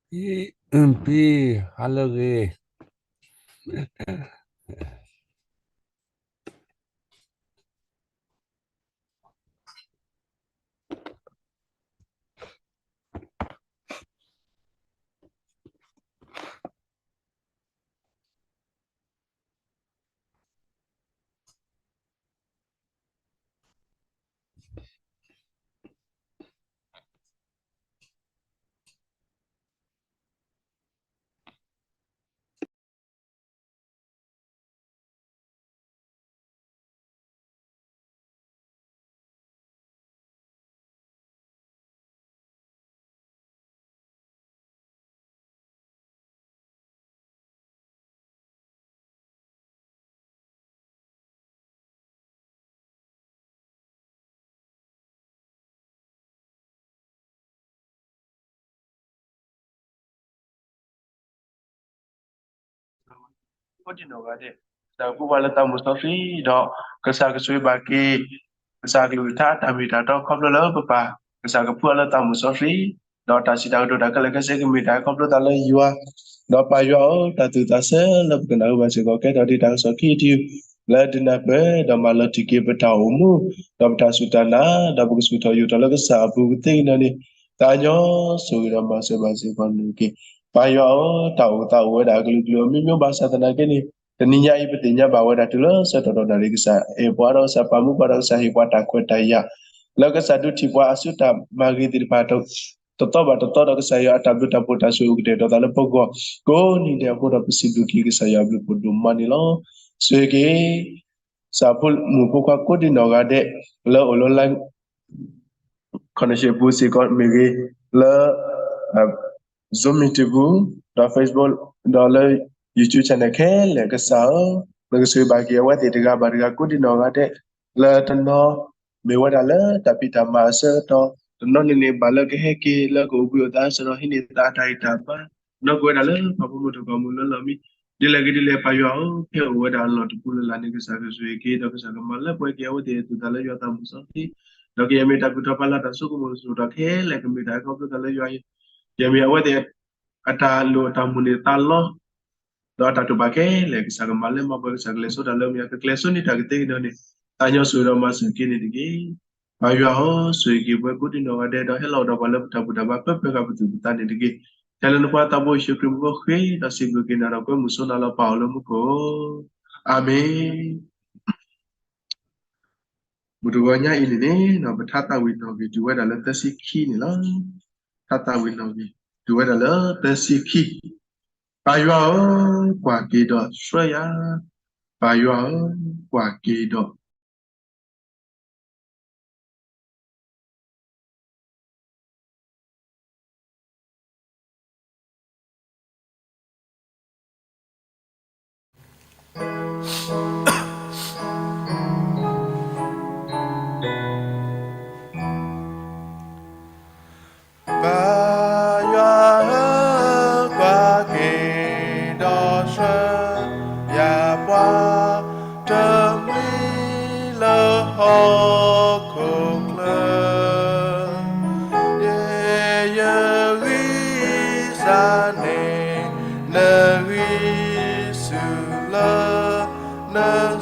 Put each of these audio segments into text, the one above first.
ဖံ, ဖံ, ဟါလၢအဂ့ၤ. ကိးဒံနီၢ်ဂၤဒဲး, ကစၢ်ကပူၤဖျဲးလၢသးမုၢ်စီဆှံ, ဒီးကစၢ်ကဆိၣ်ဂ့ၤဘၣ်က့ၤ ကစၢ်ကလုၢ်ကထါတၢ်မ့ၢ်တၢ်တီခီဖျိလၢပပၢ်, ကစၢ်ကဖုအီၤလၢသးမုၢ်စီဆှံ, ဒီးတၢ်စံးတၢ်ကတိၤတၢ်ခဲလၢာ်ခဲဆ့ကမ့ၢ်တၢ်ခီဖျိသးလၢယွၤ, ဒီးပၢ်ယွၤဧၢ, တၢ်သူၣ်သးစဲလၢပကနၢ်ဟူဘၣ်စ့ၢ်ကီး ကဲထီၣ်ဒ်တၢ်ကစီၣ်ခံထံၣ် လၢဒုးနၢ်ပၢၢ် ဒီးမၤလီၤတံၢ်က့ၤပတၢ်အိၣ်မူ, ဒီးပတၢ်စူၢ်တၢ်နာ်, ဒီးပကဆူၣ်ထီၣ်ယိာ်ထီၣ်လၢကစၢ်အပူၤကသ့ကဒီးန့ၣ်, သးညီဆိၣ်ဂ့ၤဒီးမၤစၢၤဘၣ်စ့ၢ်ကီးန့ၣ်တက့ၢ်. ပၢ်ယွၤဧၢ, တၢ်အိၣ်သးအိၣ်ဝဲဒၣ်အကလုာ်ကလုာ်အမျိုးမျိုးဘၣ်ဆၣ်သနာ်က့န့ၣ်, တနံၤညါအံၤပသ့ၣ်ညါဘၣ်ဝဲဒၣ်တုၤလၢဆၢကတီၢ်ဒီးနၣ်ရံၣ် ကစၢ်အဲၣ်ပှၤဒီးကစၢ်ပာ်မူပှၤဒီးကစၢ်ဟ့ၣ်ပှၤတၢ်ခွဲးတၢ်ယာ် လၢကစၢ်ဒုးထံၣ်ပှၤအစုတၢ်မၤဂ့ၤသ့ၣ်တဖၣ် တသီဘၣ်တသီဒီးကစၢ်ယွၤအတၢ်ဘျုးတၢ်ဖှိၣ်တၢ်ဆိၣ်ဂ့ၤကတဲာ်ကတီၤသးလၢပဂီၢ်, ကိးနံၤဒဲးအဃိဒီးပစံးဘျုးက့ၤကစၢ်ယွၤအဘျုးဖးဒိၣ်မးန့ၣ်လီၤ. ဆိၣ်ဂ့ၤက့ၤ ကစၢ်ဖိမုၣ်ဖိခွါကိးဒံနီၢ်ဂၤဒဲး လၢအိၣ်လၢ connection ပူၤစ့ၢ်ကီးမ့ၢ်ဂ့ၤ, လၢ Zoom meeting ပူၤ, ဒီး Facebook, ဒီးလၢ YouTube channel ခဲလၢာ်ကစၢ်ဧၢ, နကဆိၣ်ဂ့ၤဘၣ်က့ၤအဝဲသ့ၣ်တဂၤဘၣ်တဂၤကိးဒံနီၢ်ဂၤဒဲး, လၢတနီၤ မ့ၢ်ဝဲဒၣ်လၢတၢ်ဖံးတၢ်မၤအဆၢကတီၢ်, တနီၤန့ၣ်န့ၣ် ဘၣ်လၢကဟဲက့ၤလၢကအိၣ်ဘှံးအိၣ်သါအဆၢကတီၢ် ဟံးန့ၢ်သးအတၢ်ဂံၢ်တၢ်ဘါ, နီၢ်ကဝဲဒၣ်လၢပှၤဖိမုၣ်တဂၤမုၣ်လၢလီၢ်မံ, ဒ်လဲၣ်ဂ့ၤဒ်လဲၣ် ပၢ်ယွၤဧၢ, ဖဲအိၣ်ဝဲဒၣ်အလီၢ်တပူၤလၢ်လၢ်န့ၣ် ကစၢ်ကဆိၣ်ဂ့ၤက့ၤ ဒီးကစၢ်ကမၤလၢပှဲၤက့ၤအဝဲသ့ၣ်အသူၣ်အသးလၢယွၤသးမုၢ်စီဆှံ, ဒီးကယဲၢ်မ့ၢ်တၢ်ကူၣ်ထီၣ်ဖးလီၤတၢ်ဆိကမိၣ်ဆိၣ်ထီၣ်ခဲလၢာ် ကမ့ၢ်တၢ်ခီဖျိသးလၢယွၤအံၤ, ယဲၢ်မ့ၢ်အဝဲသ့ၣ် အတၢ်လိၣ်အတၢ်မုၢ်န့ၢ်သးလီ ဒီးအတၢ်တိာ်ပာ်ခဲလၢာ် ကစၢ်ကမၤလၢမၤပှဲၤ ကစၢ်ကလဲၤဆိတၢ်လၢမ့ၢ်အကကျဲၤစိန့ၢ်တၢ်ကသ့ကဒီးန့ၣ်, သးညီဆိၣ်ဂ့ၤဒီးမၤစၢၤက့ၤန့ၣ်တက့ၢ်. ပၢ်ယွၤဧၢ, ဆိၣ်ဂ့ၤက့ၤပဝဲကိးဒံနီၢ်ဂၤဒဲး ဒီးဟဲလီၤဒီးပှၤလၢပတၢ်ဘူၣ်တၢ်ဘါ ပၢပၢက့ၤပသူၣ်ပသးန့ၣ်တက့ၢ်. ထဲလၢနဖိသးဘိယ့ၣ်ၡူးခရံာ်မူခိၣ်ဃ့ ဒီးစံးဘျုးက့ၤနၤဒီးကွဲမုာ်ဆိနၤလီၤ ပၢ်အိၣ်လၢမူခိၣ်, အၤမ့ၣ်. မုၢ်တဂီၤညါအံၤန့ၣ်န့ၣ် ပထါသးဝံၣ်နီၣ်ဂံၢ်တုၤဝဲဒၣ်လၢသၢဆံခံန့ၣ်လီၤ. ထါသးဝံၣ်နီၣ်ဂံၢ်တုၤဝဲဒၣ်လၢသၢဆံခံ, ပၢ်ယွၤဧၢ, ကွၢ်က့ၤဒီးဆှၢယၤ, ပၢ်ယွၤဧၢ, ကွၢ်က့ၤဒီး ပၢ်ယွၤဧၢ, ကွၢ်က့ၤဒီးဆှၢယၤပှၤ တမှံၤလၢဟီၣ်ခိၣ်ချၢ, ယဲယဂံၢ်စၢ်န့ၣ် နဂံၢ်ဆူၣ်လၢ န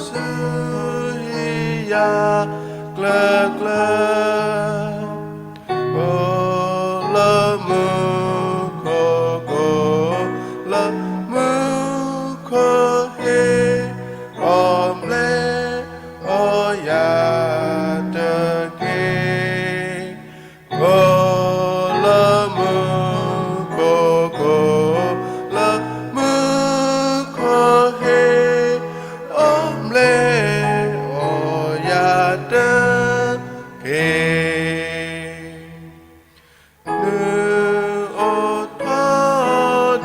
ဆူၣ်ဟံးယၤကျၢၤကျၢၤ အိၣ်လၢမူခိၣ်, အိၣ်လၢမူခိၣ်ဟ့ၣ်, အီၣ်ဘျဲအီၣ်ယၤတက့ၢ်. အိၣ်လၢမူခိၣ်, အိၣ်လၢမူခိၣ်ဟ့ၣ်, အီၣ်ဘျဲအီၣ်ယၤတက့ၢ်. နအိၣ်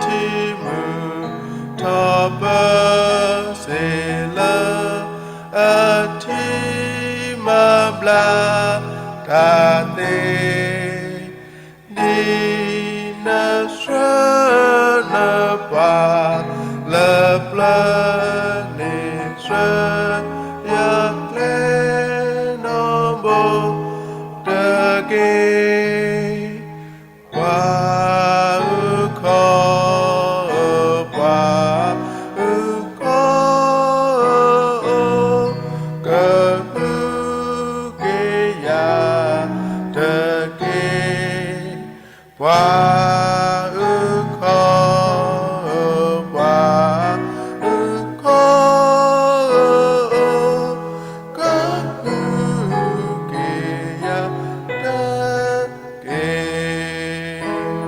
ထီၣ်ထံမုၢ်ထီၣ်ပၢၤစ့လၢ အထံမၤဘျါတၢ်သ့, ဒ်နဆှၢနပှၤလၢပျၢၤန့ၣ်ဆှၢယၤကျဲနီၣ်ဘိတက့ၢ်. ပှၤအုၣ်ခီၣ် ပှၤအုၣ်ခီၣ်ဧၢ, ပှၤအုၣ်ခီၣ်ဧၢ, ကဟုကယာ်တက့ၢ်.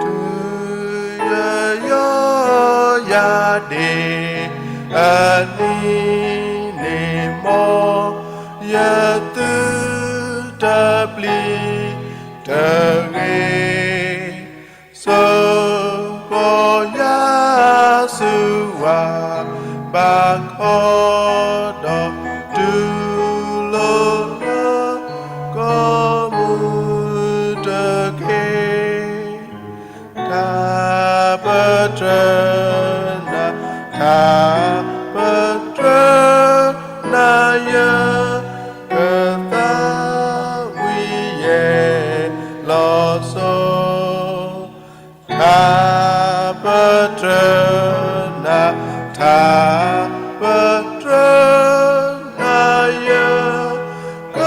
တုၤယယီၢ်ယၤဒ့အနံၤန့ၣ်မီၢ်, ယသုတပျံၤတဂ့ၤ, ဆှၢဃီၤယၤဆူဝၤဘးခီ, ဒီးတုၤလီၤလၢကီၢ်မုၢ်တက့ၢ်. တၢ်ပတြၢၤနၤ, တၢ်ပတြၢၤနၤယၤ, ကသးဝံၣ်ယဲၢ်လီၤစိၤ. တၢ်ပတြၢၤနၤ, တၢ်ပတြၢၤနၤယၤ, က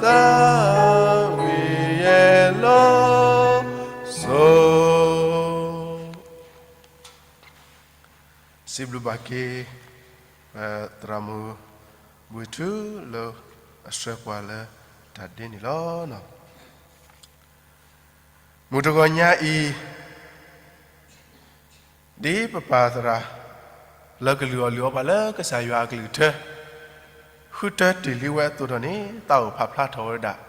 သးဝံၣ်ယဲၢ်လီၤစိၤ. စံးဘျုးဘၣ်က့ၤ သရၣ်မုၣ်ဘှံးထူလၢအဆှၢပှၤလၢတၢ်ဒ့န့ၣ်လီၤ. မုၢ်တဂီၤညါအံၤ ဒ်ပပၢ်သရၣ် လၢကလုၢ်အီၣ်လုၢ်အီပှၤလၢကစၢ်ယွၤအကလုၢ်ကထါ ဃုထၢတ့ၢ်လံဝဲအသိးဒီးန့ၣ် သးအိၣ်ဖးဖျါထီၣ်ဝဲဒၣ်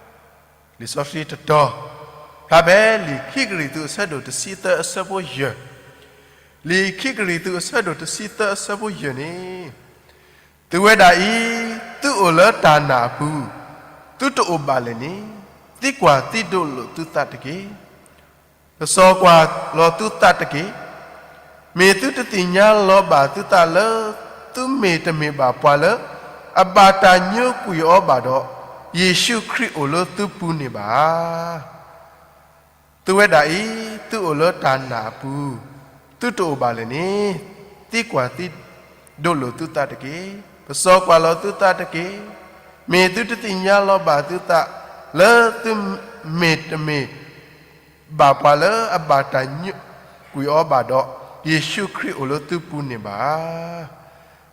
လံာ်စီဆှံတတီၤ ဖျါဖဲလံာ်ခံကရံၣ်သူးအဆၢဒိၣ်တဆံသၢအဆၢဖိယဲၢ်, လံာ်ခံကရံၣ်သူးအဆၢဒိၣ်တဆံသၢအဆၢဖိယဲၢ်န့ၣ် သုဝဲဒၣ်အံၤ သုအိၣ်လၢတၢ်နာ်အပူၤ, သုတအိၣ်ဘၣ်လဲၣ်န့ၣ်, သံကွၢ်သံဒိးလိာ်သုသးတက့ၢ်. ကစီၣ်ကွၢ်လီၤသုသးတက့ၢ်. မ့ၢ်သုတသ့ၣ်ညါလီၤဘၣ်သုသးလၢ သုမ့ၢ်တမ့ၢ်ဘၣ်ပှၤလၢ အဘၣ်တၢ်ညိကွံာ်အီၤဘၣ်ဒီး ယ့ၣ်ၡူးခရံာ်အိၣ်လၢသုပူၤန့ၣ်ဘၣ်ဧါ. သုဝဲဒၣ်အံၤ သုအိၣ်လၢတၢ်နာ်အပူၤ, သုတအိၣ်ဘၣ်လဲၣ်န့ၣ်, သံကွၢ်သံဒိးလိာ်သုသးတက့ၢ်. ကစီၣ်ကွၢ်လီၤသုသးတက့ၢ်. မ့ၢ်သုတသ့ၣ်ညါလီၤဘၣ်သုသး လၢသုမ့ၢ်တမ့ၢ် ဘၣ်ပှၤလၢအဘၣ်တၢ်ညိကွံာ်အီၤဘၣ်ဒီး ယ့ၣ်ၡူးခရံာ်အိၣ်လၢသုပူၤန့ၣ်ဘၣ်.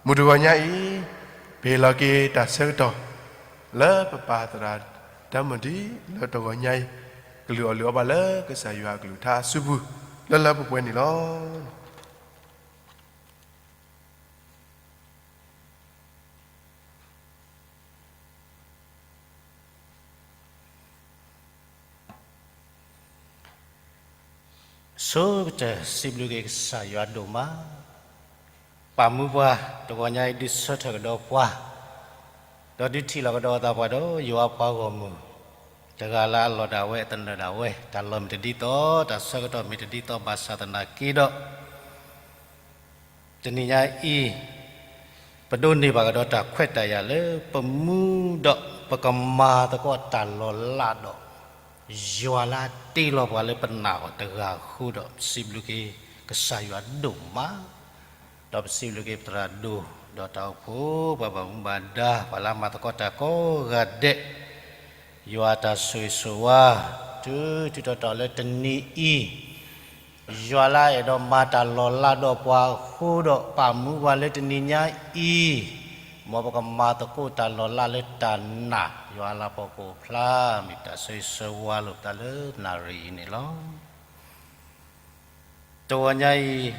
မုၢ်တဂီၤညါအံၤ ပဟ့ၣ်လီၤက့ၤတၢ်ဆၢကတီၢ် လၢပပၢ်သရၣ်ဒၢမုၢ်ဒံး လၢတဂီၤညါအံၤ ကလုၢ်အီၣ်လုၢ်အီပှၤလၢကစၢ်ယွၤအကလုၢ်ကထါအစုပူၤ လၢလၢပှဲၤပှဲၤန့ၣ်လီၤ. ဆိကတၢၢ်စံးဘျုးက့ၤကစၢ်ယွၤဒိၣ်မး, ပာ်မူပှၤ တဂီၤညါအံၤဒုးဆၢထၢၣ်ကဒီးပှၤ, ဒီးဒုးထံၣ်လီၤကဒီးအသးပှၤဒီးယွၤအပှၤဂီၢ်မုၢ်, တဂၤလၢအလီၢ်ဒၣ်ဝဲအသနၢၣ်ဒၣ်ဝဲ, တၢ်လီၢ်မ့ၢ်တဒ်သိး, တၢ်ဆၢကတီၢ်မ့ၢ်တဒ်သိးဘၣ်ဆၣ်သနာ်က့ဒီး တနံၤညါအံၤ ပဒိးန့ၢ်ဘၣ်ကဒီးတၢ်ခွဲးတၢ်ယာ်လၢပမူဒီးပကမၤသကိးတၢ်လီၤလးဒီး ယွၤလၢအတ့လီၤပှၤလၢပနာ်အီၤတဂၤအဃိဒီး ပစံးဘျုးက့ၤကစၢ်ယွၤဒိၣ်မး, ဒီးပစံးဘျုးက့ၤပသရၣ်ဒိၣ် ဒီးတၢ်အိၣ်ဖှိၣ် ပှၤဘၣ်မူဘၣ်ဒါ ပှၤလၢအမၤသကိးတၢ်ကိးဂၤဒဲး, ယွၤတၢ်ဆိၣ်ဂ့ၤဆိၣ်ဝါ တုၤထံးထီၣ်တီၤလၢတနံၤအံၤ ယွၤလၢအအဲၣ်ဒိးမၤတၢ်လီၤလးဒီးပှၤအဃိဒီး ပာ်မူပှၤလၢတနံၤညါအံၤ, မ်ပကမၤသကိးတၢ်လီၤလးလၢတၢ်နာ်, ယွၤအလၤကပီၤကအိၣ်ဖျါ, မ့ၢ်တၢ်ဆိၣ်ဂ့ၤဆိၣ်ဝါလိာ်ပသးလၢနၣ်ရံၣ်အံၤန့ၣ်လီၤ. တဂီၤညါအံၤ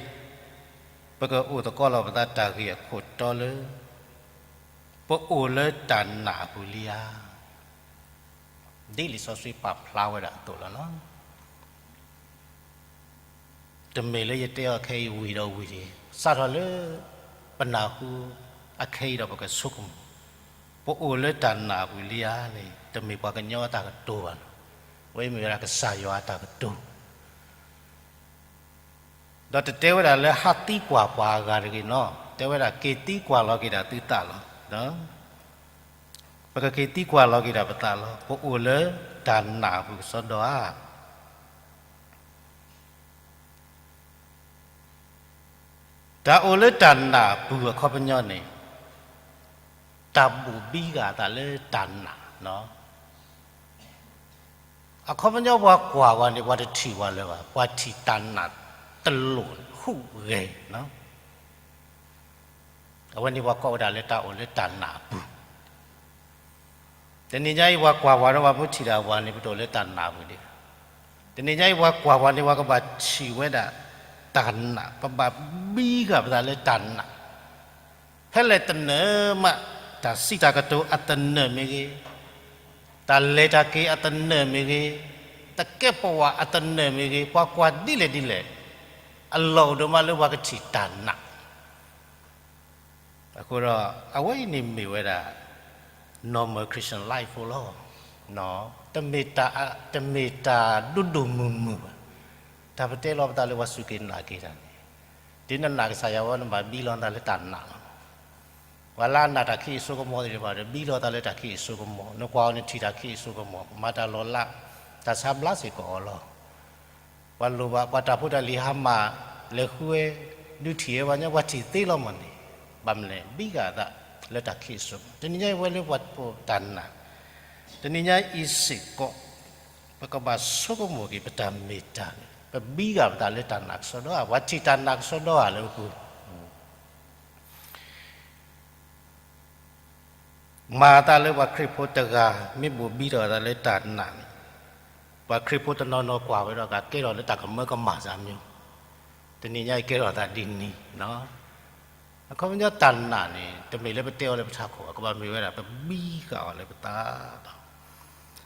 ပကအိၣ်သကိးလီၤပသးတၢ်ဂ့ၢ်အခိၣ်တီလၢ ပအိၣ်လၢတၢ်နာ်အပူၤလံဧါ. ဒ်လံာ်စီဆှံပာ်ဖျါဝဲဒၣ်အသိးလီၤနီၤ. တမ့ၢ်လၢယတဲအီၤခဲအံၤဝံၤဒီးဝံၤတဂ့ၤ, စးထီၣ်လၢ ပနၢ်ဟူအခဲအံၤဒီးပကဆိကမိၣ်, ပအိၣ်လၢတၢ်နာ်အပူၤလံဧါန့ၣ် တမ့ၢ်ပှၤကညီအတၢ်ကတိၤဘၣ်နီၤ, ဝဲအံၤမ့ၢ်ဝဲဒၣ်ကစၢ်ယွၤအတၢ်ကတိၤ ဒီးတတဲဝဲဒၣ်လၢဟးသံကွၢ်ပှၤအဂၤတဂ့ၤနီၤ, တဲဝဲဒၣ်က့ၤသံကွၢ်လီၤက့ၤဒၣ်သုသးလီၤ. ပကက့ၤသံကွၢ်လီၤက့ၤဒၣ်ပသးလီၤ, ပအိၣ်လၢတၢ်နာ်အပူၤကစီဒီဧါ. တၢ်အိၣ်လၢတၢ်နာ်အပူၤအခီပညီန့ၣ်, တၢ်ဘိၣ်ဘံဂၤအသးလၢတၢ်နာ်. အခီပညီပှၤကွၢ်ပှၤန့ၣ် ပှၤတထံၣ်ပှၤလၢၤဘၣ်, ပှၤထံၣ်တၢ်နာ်တလိၣ်ဟူးဂဲၤ. အဝဲန့ၣ်ပှၤကိးဝဲဒၣ်လၢတၢ်အိၣ်လၢတၢ်နာ်အပူၤ. တနံၤညါအံၤ ပှၤကွၢ်ပှၤဒီးပှၤမ့ၢ်ထံၣ်တၢ်ပှၤန့ၣ် ပတအိၣ်လၢတၢ်နာ်အပူၤဒံး. တနံၤညါအံၤ ပှၤကွၢ်ပှၤန့ၣ် ပှၤကဘၣ်ထံၣ်ဝဲဒၣ်တၢ်နာ်, ပဘၣ်ဘံဂၤပသးလၢတၢ်နာ်. ဖဲလဲၣ်တနၢၤမး တၢ်စံးတၢ်ကတိၤအတနၢၤမ့ၢ်ဂ့ၤ, တၢ်လဲၤတၢ်က့ၤအတနၢၤမ့ၢ်ဂ့ၤ, တကဲပဝးအတနၢၤမ့ၢ်ဂ့ၤ, ပှၤကွၢ်ဒ်လဲၣ်ဒ်လဲၣ်, အလီၢ်အိၣ်ဒိၣ်မးလၢပှၤကထံၣ်တၢ်နာ်. အဃိဒီး အဝဲအံၤန့ၣ်မ့ၢ်ဝဲဒၣ် normal Christian life ဖိလီၤ. တမ့ၢ်တၢ်, တမ့ၢ်တၢ်ဒိၣ်ဒိၣ်မုၢ်မုၢ်ဘၣ်. တၢ်ပတဲလီၤပသးလၢပှၤစူၢ်က့ၤနာ်က့ၤတၢ်န့ၣ်, တုၤနနာ်ကစၢ်ယွၤဝဲ နဘၣ်ဘံလီၤနသးလၢတၢ်နာ်လီၤ. ပှၤလၢအနာ်တၢ်ခံးအစိကမီၤသ့ၣ်တဖၣ်ဒီး ဘံလီၤသးလၢတၢ်ခံးအစိကမီၤ, နကွၢ်အီၤနထံၣ်တၢ်ခံးအစိကမီၤ, မၤတၢ်လီၤလး, တၢ်ဆါဘျါစ့ၢ်ကီးအီၤလီၤ. ပှၤလိၣ်ဘၣ် ပှၤတၢ်ဖိတၢ်လံၤဟါမၢ် လဲၤဃုဝဲ ဒုးထံၣ်ဝဲပှၤညီ ပှၤထံၣ်သ့လီၤမးန့ၣ်, ဘၣ်မနုၤလဲၣ် ဘံဂၤအသးလၢတၢ်ခံးအစိကမီၤ. တနံၤညါအံၤ ပဝဲလၢပှၤအိၣ်တၢ်နာ်, တနံၤညါအံၤစ့ၢ်ကီး ပကဘၣ်ဆိကမိၣ်က့ၤ ပတၢ်မ့ၢ်တၢ်န့ၣ် ပဘံဂၤပသးလၢတၢ်နာ်ကစီဒီဧါ, ပှၤထံၣ်တၢ်နာ်ကစီဒီဧါလၢပူၤ မၤအသးလၢပှၤခရံာ်ဖိတဂၤ မ့ၢ်ဘိၣ်ဘံထီၣ်အသးလၢတၢ်နာ်န့ၣ်, ပှၤခရံာ်ဖိတနီၤနီၤကွၢ်ဝဲဒီး ကကဲထီၣ်လၢတၢ်ကမၢကမၣ်စ့ၢ်မ့ၢ်, တနံၤညါအံၤကဲထီၣ်သးဒ်န့ၣ်. အခီပညီတၢ်နာ်န့ၣ် တမ့ၢ်လၢပတဲအီၤလၢပထးခိၣ်ဘၣ်, ကဘၣ်မ့ၢ်ဝဲဒၣ် ပဘံဃာ်အီၤလၢပသးလီၤ.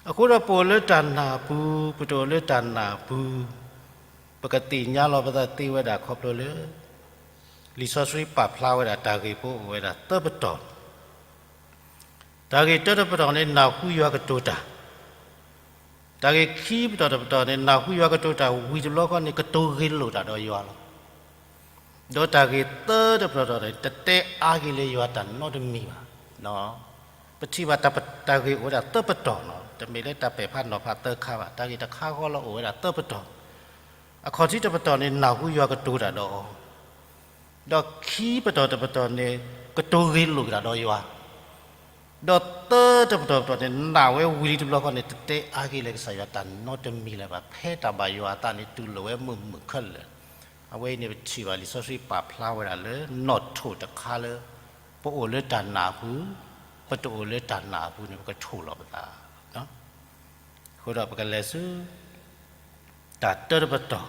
အဃိဒီးပအိၣ်လၢတၢ်နာ်အပူၤ, ပတအိၣ်လၢတၢ်နာ်အပူၤ, ပကသ့ၣ်ညါလီၤပသးသ့ဝဲဒၣ်ခီဖျိလၢ လံာ်စီဆှံပာ်ဖျါဝဲဒၣ်တၢ်ဂ့ၢ်ဖိအိၣ်ဝဲဒၣ်သၢပတီၢ်. တၢ်ဂ့ၢ်တၢတပတီၢ်န့ၣ် နၢ်ဟူယွၤကတိၤတၢ်, တၢ်ဂ့ၢ်ခံပတီၢ်တပတီၢ်န့ၣ် နၢ်ဟူယွၤကတိၤတၢ်ဝံၤတဘျီဃီန့ၣ် ကတိၤဂ့ၤလိာ်တၢ်ဒီးယွၤလီၤ. ဒီးတၢ်ဂ့ၢ်သၢတပတီၢ်န့ၣ် တတဲအါက့ၤလၢယွၤတၢ်နီတမံၤဘၣ်. ပထံၣ်ဘၣ်တၢ်ဂ့ၢ်အိၣ်ဝဲဒၣ်သၢပတီၢ်လီၤ. တမ့ၢ်လၢတၢ်ပဲာ်ဖးနီၤဖးသၢခါဘၣ်, တၢ်ဂ့ၢ်တခါဃီလၢအိၣ်ဝဲဒၣ်သၢပတီၢ်. အခီၣ်ထံးတပတီၢ်န့ၣ် နၢ်ဟူယွၤကတိၤတၢ်ဒီးအီၤ, ဒီးခံပတီၢ်တပတီၢ်န့ၣ် ကတိၤဂ့ၤလိာ်တၢ်ဒီးယွၤ, ဒီးသၢတပတီၢ်တပတီၢ်န့ၣ် နာ်ဝဲဝံၤလံတဘျီဃီန့ၣ် တတဲအါက့ၤလၢကစၢ်ယွၤတၢ်နီတမံၤလၢၤဘၣ်. ဖဲတၢ်ဘၣ်ယွၤအသးန့ၣ် တူၢ်လိာ်ဝဲမုာ်မုာ်ခဲလၢာ်. အဝဲအံၤန့ၣ် ပထံၣ်ဘၣ်လံာ်စီဆှံပာ်ဖျါဝဲဒၣ်လၢ နီၣ်ထိၣ်တခါလၢ ပအိၣ်လၢတၢ်နာ်အပူၤ, ပတအိၣ်လၢတၢ်နာ်အပူၤန့ၣ် ပကထိၣ်လီၤပသး. အဃိဒီးပကလဲၤဆူ တၢ်တၢတပတီၢ်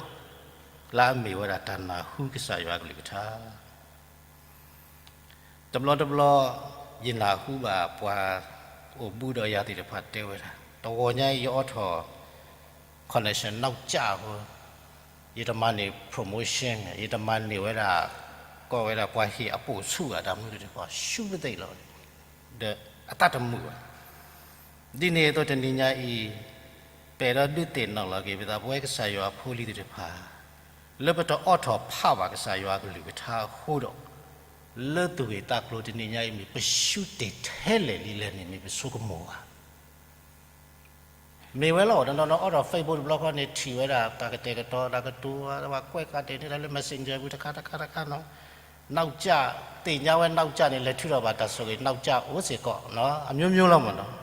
လၢအမ့ၢ်ဝဲဒၣ်တၢ်နၢ်ဟူကစၢ်ယွၤအကလုၢ်ကထါ တဘျီတဘျီ ယနၢ်ဟူဘၣ်ပှၤအိၣ်ဘူးဒီးယၤသ့ၣ်တဖၣ်တဲဝဲဒၣ်, တဂီၤညါအံၤယအိးထီၣ် connection နောက်ကျအဃိ, ယတမၤန့ၢ် promotion, ယတမၤန့ၢ်ဝဲဒၣ် ကိးဝဲဒၣ်ပှၤဟ့ၣ်အပိာ်ဆူၣ်အတၢ်မနုၤသ့ၣ်တဖၣ် ရှုံးပသ့ၣ်လီၤ, ဒီးအသးတမုာ်ဘၣ်. ဒ်န့ၣ်အသိးတနံၤညါအံၤ ပအဲၣ်ဒိးဒုးသ့ၣ်နီၣ်လီၤက့ၤပသး ပဝဲကစၢ်ယွၤအဖိအလံၤသ့ၣ်တဖၣ် လၢပတအိးထီၣ်ဖးဘၣ်ကစၢ်ယွၤအကလုၢ်ကထါအဃိဒီး လၢသူၣ်ဂ့ၢ်သးကျိၤတနံၤညါအံၤမ့ၢ် ပရှုံးတ့ၢ်ထဲလဲၣ်လံလဲၣ်န့ၣ် မ့ၢ်ပဆိကမိၣ်ဧါ. မ့ၢ်ဝဲလီၤ တနီၤနီၤအိးထီၣ် Facebook တဘျီဃီန့ၣ် ထံၣ်ဝဲဒၣ်တၢ်ကတဲာ်ကတီၤ တၢ်ကတိၤ ပှၤကွဲးဃာ်တဲာ်န့ၢ်တၢ်လၢ Messenger ပူၤတခါတခါတခါနီၤ, နောက်ကျ သ့ၣ်ညါဝဲ နောက်ကျ န့ၣ် လဲၤထုးထီၣ်ဘၣ်တၢ်ဆိၣ်ဂ့ၤ နောက်ကျ အိၣ်စ့ၢ်ကီး အမျိုးမျိုးလီၤမ့ၢ်နီၤ.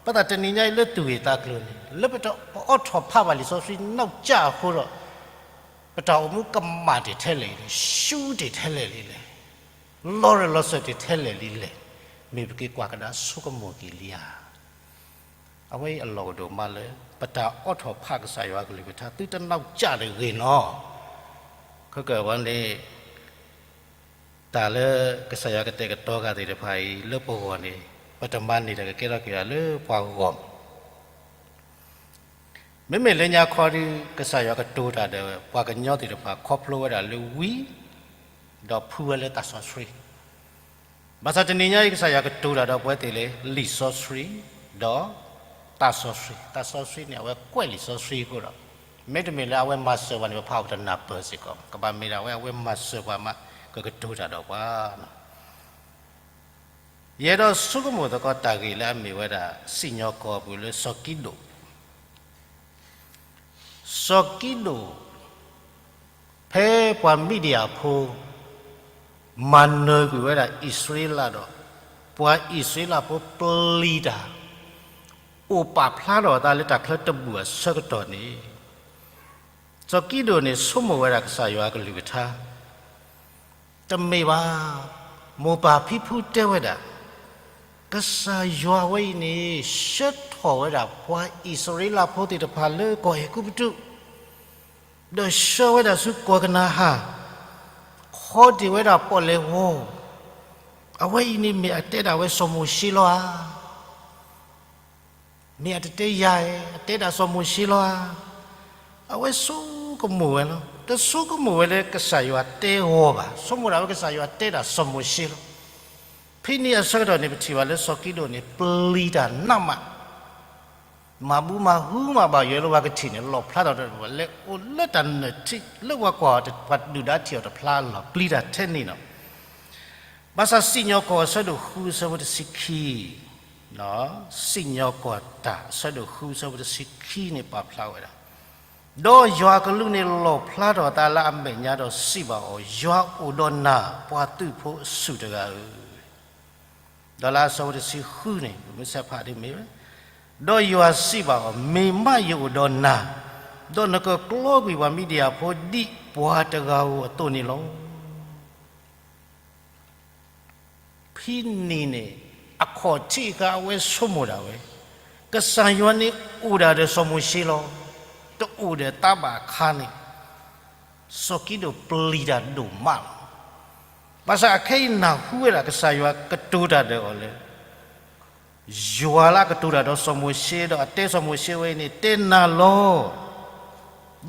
ဘၣ်ဆၣ်တနံၤညါအံၤလၢသူၣ်ဂ့ၢ်သးကျိၤန့ၣ် လၢပတအိးထီၣ်ဖးဘၣ်လံာ်စီဆှံ နောက်ကျ အဃိဒီး ပတၢ်အိၣ်မူကမၣ်တ့ၢ်ထဲလဲၣ်လံလဲၣ်, ရှုံးတ့ၢ်ထဲလဲၣ်လံလဲၣ်, လီၤရၢၢ်လီၤစၢၤတ့ၢ်ထဲလဲၣ်လံလဲၣ်, မ့ၢ်ပက့ၤကွၢ်ကဒါဆိကမိၣ်က့ၤလံဧါ. အဝဲအံၤအလီၢ်အိၣ်ဒိၣ်မးလၢ ပတၢ်အိးထီၣ်ဖးကစၢ်ယွၤအကလုၢ်ကထါ သုတနောက်ကျ တဂ့ၤနီၤ. ခဲကနံၣ်အံၤန့ၣ် တၢ်လၢကစၢ်ယွၤကတဲာ်ကတီၤဂၤသ့ၣ်တဖၣ်အံၤ လၢပဂီၢ်န့ၣ် ပတမၤန့ၢ်တၢ်ကကဲထီၣ်က့ၤဒၣ်လၢပှၤဂီၢ် မ့မ့ၢ်လၢညါခီဒီး ကစၢ်ယွၤကတိၤတၢ်ဒီးပှၤကညီသ့ၣ်တဖၣ် ခီဖျိဝဲဒၣ်လၢဝံ ဒီးဖုဝဲလၢသးစီဆှံ. ဘၣ်ဆၣ်တနံၤညါအံၤ ကစၢ်ယွၤကတိၤတၢ်ဒီးပဝဲသ့ၣ်လၢ လံာ်စီဆှံ ဒီးသးစီဆှံ, သးစီဆှံန့ၣ် အဝဲကွဲးလံာ်စီဆှံအဃိဒီး မ့တမ့ၢ်လၢအဝဲမၤစၢၤပှၤန့ၣ် ပဖးအိၣ်တနၢ်ပၢၢ်စ့ၢ်ကီး, ကဘၣ်မ့ၢ်ဒၣ်ဝဲအဝဲမၤစၢၤပှၤမး ကကတိၤတၢ်ဒီးပှၤ ယအဲၣ်ဒိးဆိကမိၣ်သကိးတၢ်ဂ့ၢ်လၢအမ့ၢ်ဝဲဒၣ် စံၣ်ညီၣ်ကွီၢ်ပူၤလၢစီၤကံးဒိၣ်, စီၤကံးဒိၣ်, ဖဲပှၤမံးဒယၣ်ဖိ မၤနၢၤကွံာ်ဝဲဒၣ်အံၣ်စရ့လးဒီး ပှၤအံၣ်စရ့လးဖိပျံၤတၢ် အိၣ်ပာ်ဖျါထီၣ်အသးလၢတၢ်ချၢတဘူၣ်အဆၢကတီၢ်န့ၣ်, စီၤကံဒိၣ်န့ၣ် ဆိကမိၣ်ဝဲဒၣ်ကစၢ်ယွၤအကလုၢ်ကထါ, တမ့ၢ်ဘၣ်, မိၢ်ပၢ်ဖံဖုတဲဝဲဒၣ်, ကစၢ်ယွၤဝဲအံၤန့ၣ် ဆှၢထီၣ်ဝဲဒၣ်ပှၤအံၣ်စရ့လးဖိသ့ၣ်တဖၣ်လၢကီၢ်အဲၤကူပတူး, ဒီးဆှၢဝဲဒၣ်ဆူကီၢ်ကနၤအၣ်, ခီဒံးဝဲဒၣ်ပီၣ်လဲၣ်ဝီ, အဝဲအံၤန့ၣ်မ့ၢ်အတဲဒၣ်ဝဲစီၤမိၤၡ့လီၤဧါ. မ့ၢ်အတတဲယၤဧါ, အတဲဒၣ်စီၤမိၤၡ့လီၤဧါ. အဝဲဆိကမိၣ်ဝဲလီၤ. တဆိကမိၣ်ဝဲလၢကစၢ်ယွၤတဲအီၤဘၣ်. ဆိကမိၣ်ဒၣ်ဝဲကစၢ်ယွၤတဲဒၣ်စီၤမိၤၡ့လီၤ. ဖဲန့ၣ်အဆၢကတီၢ်န့ၣ် ပထံၣ်ဘၣ်လၢစီၤကံဒိၣ်န့ၣ် ပျံၤတၢ်နးမး, မၤဘူမၤဟုမးဘၣ်ယွၤလၢပှၤကထံၣ်န့ၣ် လီၣ်ဖျါထီၣ်တၢ်တဖၣ် လဲၤအိၣ်လၢတၢ်နၢၣ်ထံး လၢပှၤကွၢ်အီၤ ပှၤဒုၣ်ဒါထံၣ်အီၤတဖျါလီၤ. ပျံၤတၢ်ထဲန့ၣ်လီၤ. ဘၣ်ဆၣ်စံၣ်ညီၣ်ကွီၢ်အဆၢဒိၣ်ဃုအဆၢဖိတဆံခံ, စံၣ်ညီၣ်ကွီၢ်တၢ်အဆၢဒိၣ်ဃုအဆၢဖိတဆံခံန့ၣ်ပာ်ဖျါဝဲဒၣ်, ဒီးယွၤအကလူးန့ၣ်လီၣ်ဖျါထီၣ်အသးလၢအမဲာ်ညါဒီးစံးဘၣ်အီၤ, ယွၤအိၣ်ဒီးနၤ ပှၤသုးဖိအဆူၣ်တဂၤဧၢ. ဒီးလၢအဆၢဖိတဆံဃုန့ၣ် ပမ့ၢ်ဆဲးဖးဒ်မ့ၢ်ဝဲ, ဒီးယွၤစံးဘၣ်အီၤ, မ့ၢ်မးယအိၣ်ဒီးနၤ, ဒီးနကကျီကွံာ်ပှၤမံၤဒယၣ်ဖိဒ်ပှၤတဂၤဧိၤအသိးန့ၣ်လီၤ. ဖဲန့ၣ်န့ၣ် အခီၣ်ထံးအခါအဝဲဆိကမိၣ်ဒၣ်ဝဲ, ကစၢ်ယွၤန့ၣ်အိၣ်ဒၣ်ဒီးစီၤမိၤၡ့လီၤ. တအိၣ်ဒီးတၢ်ဘၣ်အခါန့ၣ်, စီၤကံဒိၣ်ပျံၤတၢ်ဒိၣ်မးလီၤ. ဘၣ်ဆၣ်အခဲအံၤနၢ်ဟူဝဲဒၣ်ကစၢ်ယွၤကတိၤတၢ်ဒီးအီၤလၢ ယွၤလၢအကတိၤတၢ်ဒီးစီၤမိၤၡ့ ဒီးအတဲစီၤမိၤၡ့ဝဲအံၤန့ၣ် တဲနၤလီၤ.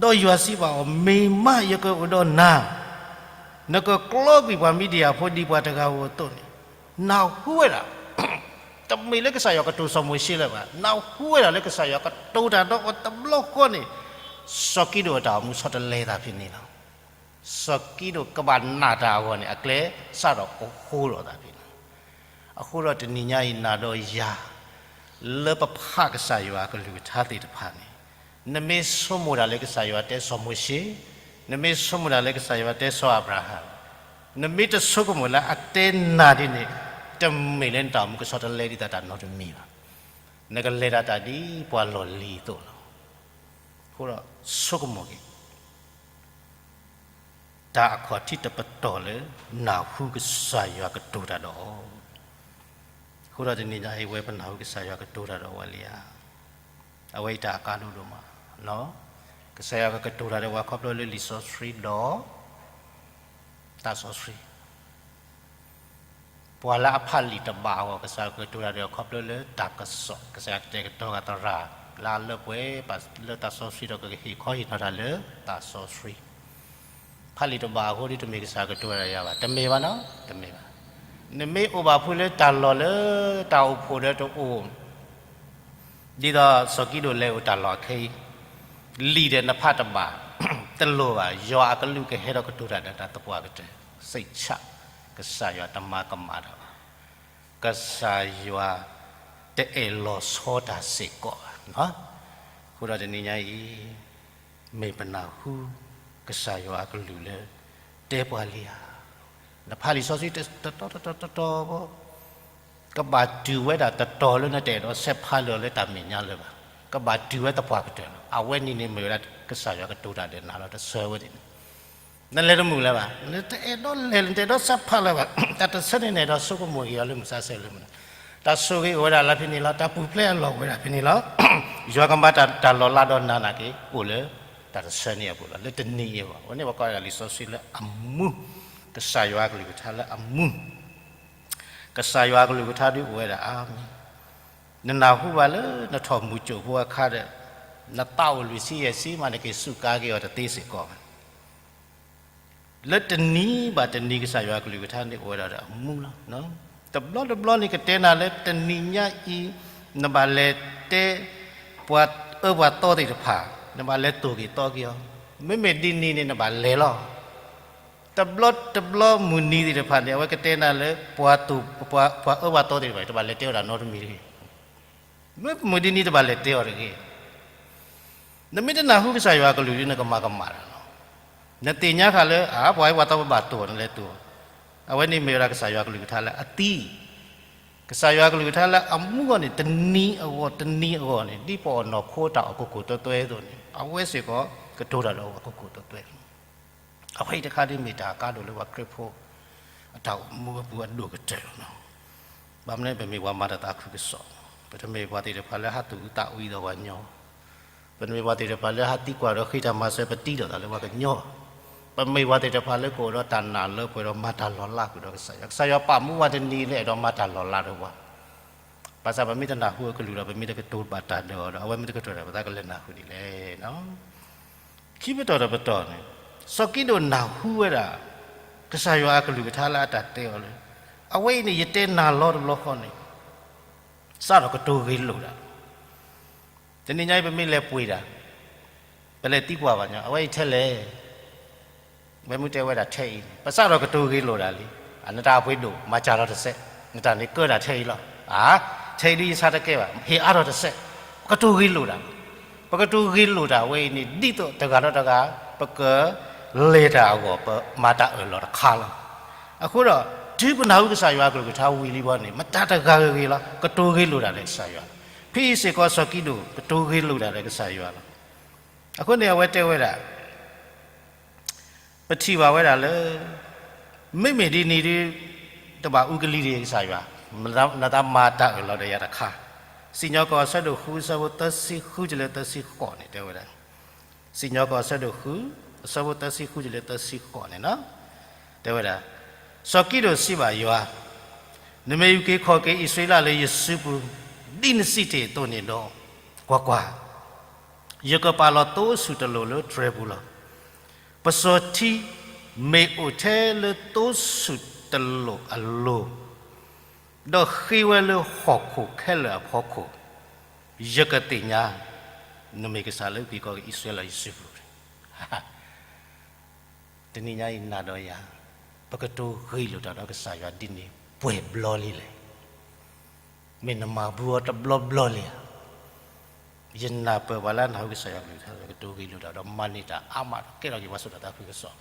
ဒီးယွၤစံးဘၣ်အီၤ, မ့ၢ်မးယကအိၣ်ဒီးနၤ, နကကျီကွံာ်ပှၤမံၤဒယၣ်ဖိဒ်ပှၤတဂၤဧိၤအသိးန့ၣ်, နၢ်ဟူဝဲဒၣ်, တမ့ၢ်လၢကစၢ်ယွၤကတိၤစီၤမိၤၡ့လၢၤဘၣ်, နၢ်ဟူဝဲဒၣ်လၢကစၢ်ယွၤကတိၤတၢ်ဒီးအီၤတဘျီဃီန့ၣ်, စီၤကံဒိၣ်အတၢ်အိၣ်မူဆီတလဲသးဖဲန့ၣ်လီၤ. စီၤကံဒိၣ်ကဘၣ်နာ်တၢ်အဂီၢ်န့ၣ် အကျဲစးထီၣ်ကဟိထီၣ်သးဖဲန့ၣ်လီၤ. အဃိဒီးတနံၤညါအံၤ နၤဒီးယၤ လၢပဖးကစၢ်ယွၤအကလုၢ်ကထါသ့ၣ်တဖၣ်န့ၣ်, နမ့ၢ်ဆိကမိၣ်ဒၣ်လၢကစၢ်ယွၤတဲစီၤမိၤၡ့, နမ့ၢ်ဆိကမိၣ်ဒၣ်လၢကစၢ်ယွၤတဲစီၤအၤဘြၤဟၣ်, နမ့ၢ်တဆိကမိၣ်လၢအတဲနၤဒ်န့ၣ်, တမ့ၢ်လၢနတၢ်အိၣ်မူကဆီတလဲဒ်သိးတၢ်နီတမံၤဘၣ်. နကလဲၤဒၣ်တၢ်ဒ်ပှၤလီၢ်လံၤအသိးလီၤ. အဃိဒီးဆိကမိၣ်က့ၤ တၢ်အခီၣ်ထံးတပတီၢ်လၢ နၢ်ဟူကစၢ်ယွၤကတိၤတၢ်ဒီးအီၤ. အဃိဒီးတနံၤညါအံၤ ဝဲပနၢ်ဟူကစၢ်ယွၤကတိၤတၢ်ဒီးအီၤလံဧါ. အဝဲအံၤတၢ်အကါဒိၣ်ဒိၣ်မး, ကစၢ်ယွၤကကတိၤတၢ်ဒီးပှၤခီဖျိလၢလံာ်စီဆှံဒီး တၢ်စီဆှံ ပှၤလၢအဖးလံာ်တဘၣ်အဂီၢ် ကစၢ်ယွၤကတိၤတၢ်ဒီးခီဖျိလၢတၢ်ကစီၣ်, ကစၢ်ယွၤကတဲာ်ကတီၤအသရၣ် လၢအလၢပှဲၤလၢတၢ်စီဆှံဒီးကကဟ့ၣ်ခီဟ့ၣ်နီၤတၢ်လၢတၢ်စီဆှံ. ဖးလံာ်တဘၣ်အဃိဒီးတမ့ၢ်ကစၢ်ယွၤကတိၤတၢ်ဒီးယၤဘၣ်, တမ့ၢ်ဘၣ်နီၤ, တမ့ၢ်ဘၣ်. နမ့ၢ်အိၣ်ဘၣ်ဖုလၢတၢ်လီၢ်လၢတၢ်အိၣ်ဖှိၣ်ဒီးတအိၣ် ဒ်သိးစီၤကံဒိၣ်လဲၤအိၣ်တၢ်လီၢ်အခဲအံၤ, လံာ်ဒီးနဖးတဘၣ်, တလိၣ်ဘၣ်, ယွၤအကလူးကဟဲဒီးကတိၤတၢ်ဒီးနၤသပှၢ်ကတၢၢ်, စိတ်ချ, ကစၢ်ယွၤတမၤကမၣ်တၢ်ဘၣ်. ကစၢ်ယွၤတအဲၣ်လီၤဆီတၢ်စ့ၢ်ကီးဘၣ်. အဃိဒီးတနံၤညါအံၤ မ့ၢ်ပနၢ်ဟူ ကစၢ်ယွၤအကလုၢ်လၢ တဲပှၤလံဧါ. နဖးလံာ်စီဆှံတတီၤတတီၤတတီၤ, ကဘၣ်တုၤဝဲဒၣ်တတီၤလၢနတအဲၣ်ဒိးဆဲးဖးလၢၤလၢတၢ်မဲာ်ညါလၢၤဘၣ်. ကဘၣ်တုၤဝဲသပှၢ်ကတၢၢ်လီၤ. အဝဲန့ၣ်န့ၣ်မ့ၢ်ဝဲဒၣ်ကစၢ်ယွၤကတိၤတၢ်ဒီးနၤလီၤ, တဆၢဝဲန့ၣ်န့ၣ် နလဲၤတမုာ်လၢၤဘၣ်. နတအဲၣ်ဒိးလဲၤ, နတအဲၣ်ဒိးဆဲးဖးလၢၤဘၣ်. တၢ်တဆၢန့ၣ် နအဲၣ်ဒိးဆိကမိၣ်က့ၤအီၤလၢမုၢ်ဆါဆဲးလၢမုၢ်နၤ, တၢ်ဆိၣ်ဂ့ၤအိၣ်ဝဲဒၣ်လၢဖဲန့ၣ်လီၤ. တၢ်ပူၤဖျဲးအလီၢ်အိၣ်ဝဲဒၣ်ဖဲန့ၣ်လီၤ. ယွၤကမၤတၢ်လီၤလးဒီးနၤနာ်က့ၤ အိၣ်လၢတၢ်တဆၢန့ၣ်အပူၤလီၤ, လၢတနံၤအံၤအဂီၢ်. အဝဲန့ၣ်ပကိးဒၣ်လံာ်စီဆှံလၢအမူ, ကစၢ်ယွၤအကလုၢ်ကထါလၢအမူ, ကစၢ်ယွၤအကလုၢ်ကထါဒ်အိၣ်ဝဲဒၣ်အါမံၤ, နနၢ်ဟူဘၣ်လၢနထီၣ်မုၢ်ကၠိၣ်ဖိအခါဒီး နသးအိၣ်လွံၢ်ဆံယဲၢ်ဆံမး နက့ၤစူးကါက့ၤအီၤတသ့စ့ၢ်ကီးဘၣ်. လၢတနံၤဘၣ်တနံၤ ကစၢ်ယွၤအကလုၢ်ကထါန့ၣ်အိၣ်ဝဲဒၣ်ဒီးအမူလီၤ. တဘျီတဘျီန့ၣ် ကတဲနၤလၢတနံၤညါအံၤ နဘၣ်လဲၤတဲ ပှၤအၢပှၤသီသ့ၣ်တဖၣ်, နဘၣ်လဲၤသိၣ်က့ၤသီက့ၤအီၤ, မ့မ့ၢ်ဒ်န့ၣ်န့ၣ် နဘၣ်လဲၤလီၤ. တဘျီတဘျီမုၢ်နံၤသ့ၣ်တဖၣ်န့ၣ် အဝဲကတဲနၤလၢ ပှၤအၢပှၤသီသ့ၣ်တဖၣ် တဘၣ်လဲၤတဲအီၤတၢ်နီတမံၤတဂ့ၤ. မ့မ့ၢ်ဒ်န့ၣ် တဘၣ်လဲၤတဲအီၤတဂ့ၤ. နမ့ၢ်တနၢ်ဟူကစၢ်ယွၤအကလုၢ်ဒီး နကမၤကမၣ်တၢ်လီၤ. နသ့ၣ်ညါဃာ်လၢ အါ ပှၤအၢပှၤသီဘၣ်သိၣ် နလဲၤသိၣ်, အဝဲန့ၣ်မ့ၢ်ဝဲဒၣ်ကစၢ်ယွၤအကလုၢ်ကထါလၢအသံ ကစၢ်ယွၤအကလုၢ်ကထါလၢအမူအီၤန့ၣ် တနံၤအဂီၢ်တနံၤအဂီၢ်န့ၣ် ဒ်ပအီၣ်နီၢ်ခိတၢ်အီၣ်ကိၢ်ကိၢ်တဲၤတဲၤအသိးန့ၣ် အဝဲစ့ၢ်ကီးကတိၤတၢ်ဒီးအီၤကိၢ်ကိၢ်တဲၤတဲၤလီၤ. အဝဲအံၤတခါဒ်မ့ၢ်တၢ်အကါဒိၣ်လၢပှၤခရံာ်ဖိ အတၢ်အိၣ်မူအပူၤအဒိၣ်ကတၢၢ်လီၤ. ဘၣ်မနုၤ ပမ့ၢ်ပှၤမၤတၢ်သးခုကစီၣ်, ပတမ့ၢ်ပှၤသ့ၣ်တဖၣ်လၢဟးသူၣ်အုးသးအုးဒီးပှၤကညီ, ပတမ့ၢ်ပှၤသ့ၣ်တဖၣ်လၢဟးသံကွၢ်ဒီးဃ့တၢ်မၤစၢၤပတံၤဒီးသးလၢပှၤကညီဘၣ်. ပမ့ၢ်ပှၤသ့ၣ်တဖၣ်လၢကအိၣ်ဒီးတၢ်နၢ်လၢပှဲၤဒီးမၤတၢ်လီၤလးဃုာ်ဒီးကစၢ်ယွၤ, ကစၢ်ယွၤပာ်မူပှၤတနံၤလၢအဲၣ်ဒိးမၤတၢ်လီၤလးဒီးပှၤ ဘၣ်ဆၣ်ပမ့ၢ်တနၢ်ဟူအကလုၢ်ဒီး ပမ့ၢ်တကတိၤဘၣ်တၢ်ဒီးအီၤဒီး အဝဲမ့ၢ်တကတိၤတၢ် ပသးကလဲၤနၢ်ဟူဒ်လဲၣ်. ခံပတီၢ်တပတီၢ်န့ၣ် စီၤကံးဒဧိၣ်နၢ်ဟူဝဲဒၣ် ကစၢ်ယွၤအကလုၢ်ကထါလၢအတၢ်တဲအီၤလၢ အဝဲအံၤန့ၣ် ယတဲနၤလီၤတဘျီဃီန့ၣ် စးထီၣ်ကတိၤဂ့ၤလိာ်တၢ်, တနံၤညါအံၤပမ့ၢ်လဲၤပှ့ၤတၢ် ပလဲၤသံကွၢ်ဘၣ်ညီ အဝဲအံၤထဲလဲၣ် ဝဲမ့ၢ်တဲဝဲဒၣ်ထဲအံၤန့ၣ် ပစးထီၣ်ကတိၤဂ့ၤလိာ်တၢ်လံ. အနတၢ်အပှ့ၤဒိၣ် မၤစၢ်လီၤတစဲး, နတၢ်န့ၣ်ကၢတၢ်ထဲအံၤလီၤ. အါ, ထဲအံၤဒ်ယဆါတကဲဘၣ်, ဟ့ၣ်အါထီၣ်တစဲး, ပကတိၤဂ့ၤလိာ်တၢ်. ပကတိၤဂ့ၤလိာ်တၢ်ဝဲအံၤန့ၣ် ဒ်သိးတဂၤဒီးတဂၤ ပကလဲၤတၢ်အဂီၢ် ပမၤတၢ်အၢၣ်လီၤတခါလီၤ. အဃိဒီး တုၤပနၢ်ဟူကစၢ်ယွၤအကလုၢ်ကထါဝံၤလံဘီန့ၣ် မတၤတဂၤဂ့ၤဂ့ၤလီၤ ကတိၤဂ့ၤလိာ်တၢ်လၢကစၢ်ယွၤ. ဖဲအံၤစ့ၢ်ကီးစီၤကံးဒဧိၣ် ကတိၤဂ့ၤလိာ်တၢ်လၢကစၢ်ယွၤလီၤ. အဃိန့ၣ် အဝဲတဲဝဲဒၣ် ပထံၣ်ဘၣ်ဝဲဒၣ်လၢ မ့မ့ၢ်ဒ်န့ၣ်ဒီး တဘၣ်အူကလံၤဒံးကစၢ်ယွၤ, နသးမၤတၢ်အၢၣ်လီၤဒီးယၤတခါ. စံၣ်ညီၣ်ကွီၢ်အဆၢဒိၣ်ဃု အဆၢဖိသၢဆံဃုတုၤလၢသၢဆံဃိးန့ၣ် တဲဝဲဒၣ်, စံၣ်ညီၣ်ကွီၢ်အဆၢဒိၣ်ဃု အဆၢဖိသၢဆံဃုတုၤလၢသၢဆံဃိးန့ၣ်လီၤ. တဲဝဲဒၣ်, စီၤကံးဒဧိၣ်စံးဘၣ်ယွၤ, နမ့ၢ်အုၣ်က့ၤခီၣ်က့ၤအံၣ်စရ့လးလၢယစုပူၤ ဒ်နစံးတ့ၢ်အသိးန့ၣ်ဒီး, ကွၢ်ကွၢ်, ယကပာ်လီၤသိအဆူၣ်တလိာ်လၢတြဲၤပူၤလီၤ. ပစီၤထံမ့ၢ်အိၣ်ထဲလၢသိဆူၣ်တလိာ်အလိၤ, ဒီးဃ့ဝဲလၢဟီၣ်ခိၣ်ခဲလၢာ်အဖီခိၣ်, ယကသ့ၣ်ညါ နမ့ၢ်ကစၢ်လၢအုၣ်က့ၤခီၣ်က့ၤအံၣ်စရ့လးလၢယစုပူၤ. တနံၤညါအံၤနၤဒီးယၤ ပကတိၤဂ့ၤလိာ်တၢ်ဒီးကစၢ်ယွၤဒ်န့ၣ် ပှဲၤဘျီလံလဲၣ်. မ့ၢ်နမၤဘူးအီၤတဘျီဘျီလံဧါ. ယနၢ်ပၢၢ်ပှၤလၢအနၢ်ဟူကစၢ်ယွၤကလုၢ်ကထါ ကတိၤဂ့ၤလိာ်တၢ်ဒီးမၤန့ၢ်တၢ်အါမးဒီးကဲထီၣ်က့ၤပှၤစိတၢ်သးခုကစီၣ်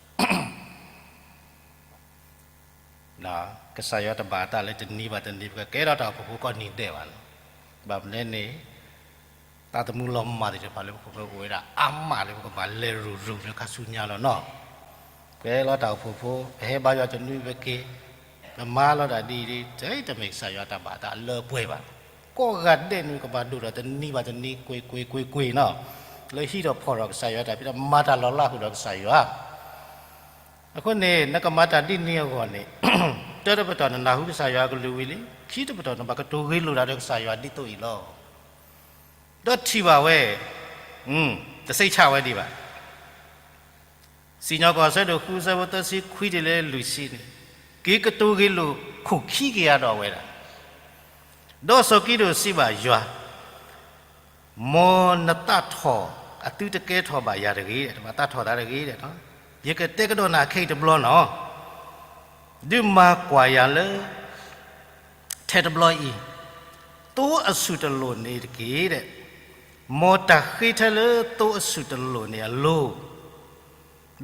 ကစၢ်ယွၤတဘၣ်အသးလၢတနံၤဘၣ်တနံၤ ပကကဲထီၣ်တၢ်အိၣ်ဖှိၣ်ဖိကိးနံၤဒဲးဘၣ်လီၤ. ဘၣ်မနုၤန့ၣ် သးသမူလီၤမၢ်သ့ၣ်တဖၣ်လၢပခိၣ်ပူၤအိၣ်ဝဲဒၣ်အါမးလၢပကဘၣ်လဲၤရူၤရူၤလၢခါဆူညါလီၤနီၤ. ပကဲလီၤတၢ်အိၣ်ဖှိၣ်ဖိ ပဟဲဘါယွၤတနွံပက့ၤ ပမၤလီၤတၢ်ဒ်အံၤဒ် တမ့ၢ်ကစၢ်ယွၤတၢ်ဘၣ်အသးလၢပှဲၤဘၣ်. ကိးဂၤဒဲးန့ၣ် ကဘၣ်ဒိၣ်ထီၣ်တနံၤဘၣ်တနံၤကွ့ၢ်ကွ့ၢ်ကွ့ၢ်ကွ့ၢ်နီၤ လၢဟံးထီၣ်ဖီၣ်ထီၣ်ကစၢ်ယွၤတၢ်ဖံးတၢ်မၤ မၤတၢ်လီၤလးဃုာ်ဒီးကစၢ်ယွၤ အဃိန့ၣ် နကမၤတၢ်ဒ်န့ၣ်အဂီၢ်န့ၣ် တၢတပတီၢ်နနၢ်ဟူကစၢ်ယွၤအကလုၢ်ဝံၤလံ, ခံတပတီၢ်နဘၣ်ကတိၤဂ့ၤလိာ်တၢ်ဒီးကစၢ်ယွၤဒ်သိးအံၤလီၤ. ဒီးထံၣ်ဘၣ်ဝဲ, တစ့ဆၣ်ဝဲဒံးဘၣ်. စံၣ်ညီၣ်ကွီၢ်အဆၢဒိၣ်ဃု အဆၢဖိသၢဆံခွံတုၤလၢလွံၢ်ဆံန့ၣ်, က့ၤကတိၤဂ့ၤလိာ်ခိၣ်ခံက့ၤအါဒီးဝဲဒၣ် ဒီးစီၤကံးဒဧိၣ်စံးဘၣ်ယွၤ, မ်နသးထီၣ်အသုတကဲထီၣ်ဘၣ်ယၤတဂ့ၤ, တဘၣ်သးထီၣ်သးတဂ့ၤ, ယကတဲကဒီးနၤခဲအံၤတဘျီနီၤ, ဒုးမၤကွၢ်ယၤလၢ ထဲတဘျီအံၤ, သိအဆူၣ်တလိာ်န့ၣ်တက့ၢ်, မ်တၢ်ဃ့ထဲလၢသိအဆူၣ်တလိာ်န့ၣ်အလိၤ,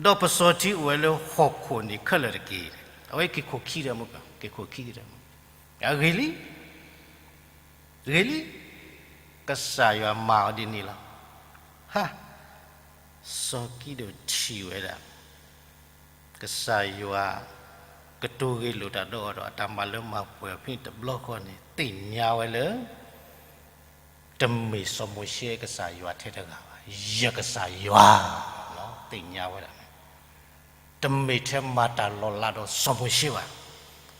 ဒီးပစီၤထံအိၣ်ဝဲလၢဟီၣ်ခိၣ်န့ၣ်ခဲလၢာ်တက့ၢ်. အဝဲက့ၤခိၣ်ခံဒီးမုၢ်ကီၢ်, က့ၤခိၣ်ခံဒီးမုၢ်, အဂ့ၤလံ ဂ့ၤလံ, ကစၢ်ယွၤမၤအီၤဒ်န့ၣ်လီၤ. ဟါ, စီၤကံးဒဧိၣ်ထံၣ်ဝဲဒၣ် ကစၢ်ယွၤ ကတိၤဂ့ၤလိာ်တၢ်ဒီးအီၤဒီး အတၢ်မၤလၢမၤပှဲၤဖဲန့ၣ်တဘျီဃီန့ၣ် သ့ၣ်ညါဝဲလၢ တမ့ၢ်စီၤမိၤၡ့ကစၢ်ယွၤထဲတဂၤဘၣ်, ယကစၢ်ယွၤ သ့ၣ်ညါဝဲဒၣ်န့ၣ် တမ့ၢ်ထဲမၤတၢ်လီၤလးဒီးစီၤမိၤၡ့ဘၣ်,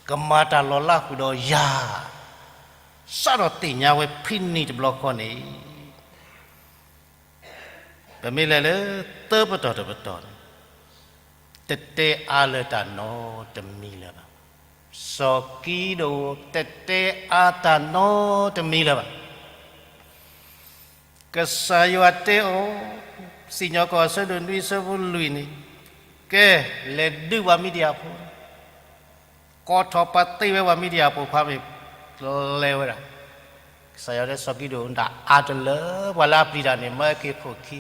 ကမၤတၢ်လီၤလးဃုာ်ဒီးယၤ, စးထီၣ်သ့ၣ်ညါဝဲဖဲန့ၣ်တဘျီဃီန့ၣ် ပမ့ၢ်လဲၤလၢသၢပတီၢ်တပတီၢ်န့ၣ် တတဲအါလၢတၢ်နီတမံၤလၢၤဘၣ်. စီၤကံးဒဧိၣ် တတဲအါတၢ်နီတမံၤလၢၤဘၣ်. ကစၢ်ယွၤတဲအီၤ, စံၣ်ညီၣ်ကွီၢ်အဆၢဒိၣ်နွံအဆၢဖိလွံၢ်န့ၣ်, ကဲ, လဲၤဒုးပှၤမံၤဒယၣ်ဖိ ကိးထီၣ်ပာ်သ့ဝဲပှၤမံၤဒယၣ်ဖိခွါမ့ၢ်ပျဲဝဲဒၣ်, ကစၢ်ယွၤတဲစီၤကံးဒဧိၣ် နတၢ်အါတလၢ ပှၤလၢအပျံၤတၢ်န့ၣ် မၢက့ၤခိၣ်ခံ,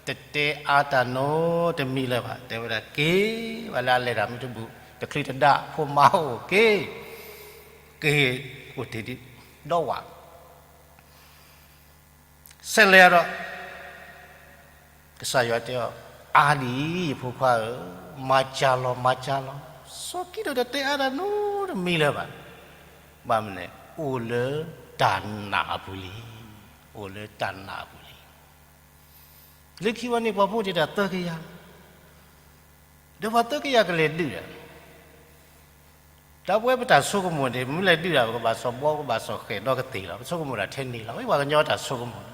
တတဲအါတၢ်နီတမံၤလၢၤဘၣ်. တဲဝဲဒၣ်က့ၤ, ပှၤလၢအလဲၤတၢ်မ့ၢ်တဘူၣ် တချုးတဒါ ဖိမါအိၣ်က့ၤ, က့ၤ အိၣ်တ့ၢ်ဒံးဒီးဝး ဆဲးလဲၤဒီး ကစၢ်ယွၤတဲအီၤ, အါဒံး ယဖိခွါဧၢ, မၤစၢ်လီၤ မၤစၢ်လီၤ. စီၤကံးဒဧိၣ်တတဲအါတၢ်နီတမံၤလၢၤဘၣ်. ဘၣ်မနုၤလဲၣ်, အိၣ်လၢတၢ်နာ်အပူၤလံ, အိၣ်လၢတၢ်နာ်အပူၤလံ. လၢခံဝဲန့ၣ် ပှၤဖိတ့ၢ်တၢ်သၢကယၤ, ဒီးပှၤသၢကယၤကလဲၤဒုးတၢ် တၢ်ပဝဲပတၢ်ဆိကမိၣ်န့ၣ် မ့ၢ်လဲၤဒုးတၢ် ပကဘၣ်စီၣ်ဘှီ ပကဘၣ်စီၣ်ဃဲးဒီကသ့ၣ်လီၤ. ပဆိကမိၣ်တၢ်ထဲန့ၣ်လီၤ. ပှၤကညီတၢ်ဆိကမိၣ်,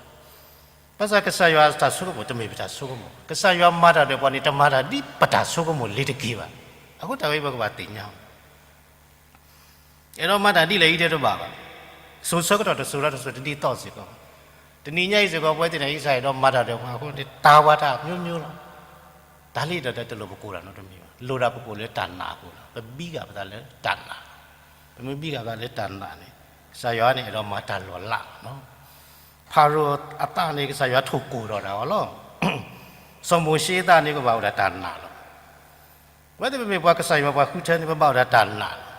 ဘၣ်ဆၣ်ကစၢ်ယွၤတၢ်ဆိကမိၣ် တမ့ၢ်ပတၢ်ဆိကမိၣ်. ကစၢ်ယွၤမၤတၢ်ဒီးပှၤန့ၣ် တမၤတၢ်ဒ်ပတၢ်ဆိကမိၣ်လ့ၤတက့ၢ်ဘၣ်. အဃိတၢ်ဝဲပကဘၣ်သ့ၣ်ညါ အဲၣ်ဒိးမၤတၢ်ဒ်လဲၣ်အံၤတဲတဘၣ်ဘၣ်. စိၤဆၢကတီၢ်တစိၤလၢတစိၤတဒ်သိးစ့ၢ်ကီး. တနံၤညါအံၤစ့ၢ်ကီး ပဝဲသ့ၣ်န့ၣ် အံၣ်စရ့လးအဲၣ်ဒိးမၤတၢ်ဒီးပှၤအဃိန့ၣ် တၢ်ဝဲတၢ်မျိုးမျိုးလီၤ. တၢ်လၢယအဲၣ်ဒိးတဲတလိၣ်ပကိၢ်တၢ်နီတမံၤဘၣ်. လိၣ်ဒၣ်ပကိၢ်လၢတၢ်နာ်အပူၤလီၤ. ပဘံဂၢ်ပသးလၢတၢ်နာ်လီၤ. ပမ့ၢ်ဘံဂၢ်ပသးလၢတၢ်နာ်န့ၣ် ကစၢ်ယွၤန့ၣ်အဲၣ်ဒိးမၤတၢ်လီၤလးလီၤ. ဖၤရိၤအသးန့ၣ် ကစၢ်ယွၤထိၣ်ကိၢ်ထီၣ်တၢ်အီၤလီၤ. စီၤမိၤၡ့အသးန့ၣ် ကဘၣ်အိၣ်ဒၣ်တၢ်နာ်လီၤ. ပဝဲသ့ၣ်ပမ့ၢ်ပှၤကစၢ်ယွၤပှၤဃုထၢန့ၣ် ပဘၣ်အိၣ်ဒၣ်တၢ်နာ်လီၤ.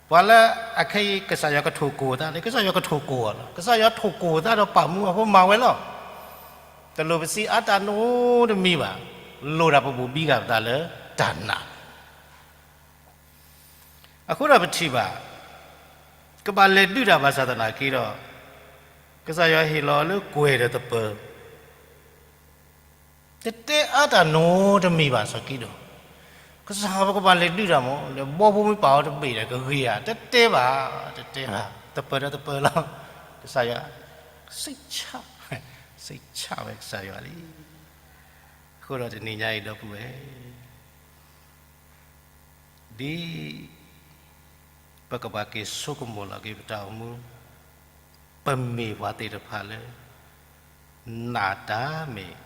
ပှၤလၢအခဲအံၤ ကစၢ်ယွၤကထိၣ်ကိၢ်အသးန့ၣ် ကစၢ်ယွၤကထိၣ်ကိၢ်အီၤလီၤ. ကစၢ်ယွၤထိၣ်ကိၢ်အသးဒီးပာ်မူအဃိမၤဝဲလီၤ. တလိၣ်ပစံးအါတၢ်နီတမံၤဘၣ်. လိၣ်ဒၣ်ပဘူၣ်ဘံဂၢ်ပသးလၢတၢ်နာ် အဃိဒီးပထံၣ်ဘၣ် ကဘၣ်လဲၤဒုးတၢ်ဘၣ်ဆၣ်သနာ်က့ဒီး ကစၢ်ယွၤဟ့ၣ်လီၤလၢကွဲၤဒီးသပၢၤ တတဲအါတၢ်နီတမံၤဘၣ်စီၤကံးဒဧိၣ်. ကစၢ်ယွၤပကဘၣ်လဲၤဒုးတၢ်မး ဒီးဘီဖိမ့ၢ်ပာ်အီၤတဘ့ၣ်ဒီးကဂ့ၤဧါ, တတဲဘၣ်, တတဲဘၣ်, သပၢၤဒီးသပၢၤလီၤ. ကစၢ်ယွၤ စိတ်ချ, စိတ်ချဝဲကစၢ်ယွၤလံ. အဃိဒီးတနံၤညါအံၤဒီပုၢ်ဝဲၢ် ဒ်ပကဘၣ်က့ၤဆိကမိၣ်လီၤက့ၤပတၢ်အိၣ်မူ, ပမ့ၢ်ပှၤသ့ၣ်တဖၣ်လၢ နာ်တၢ်မ့ၢ်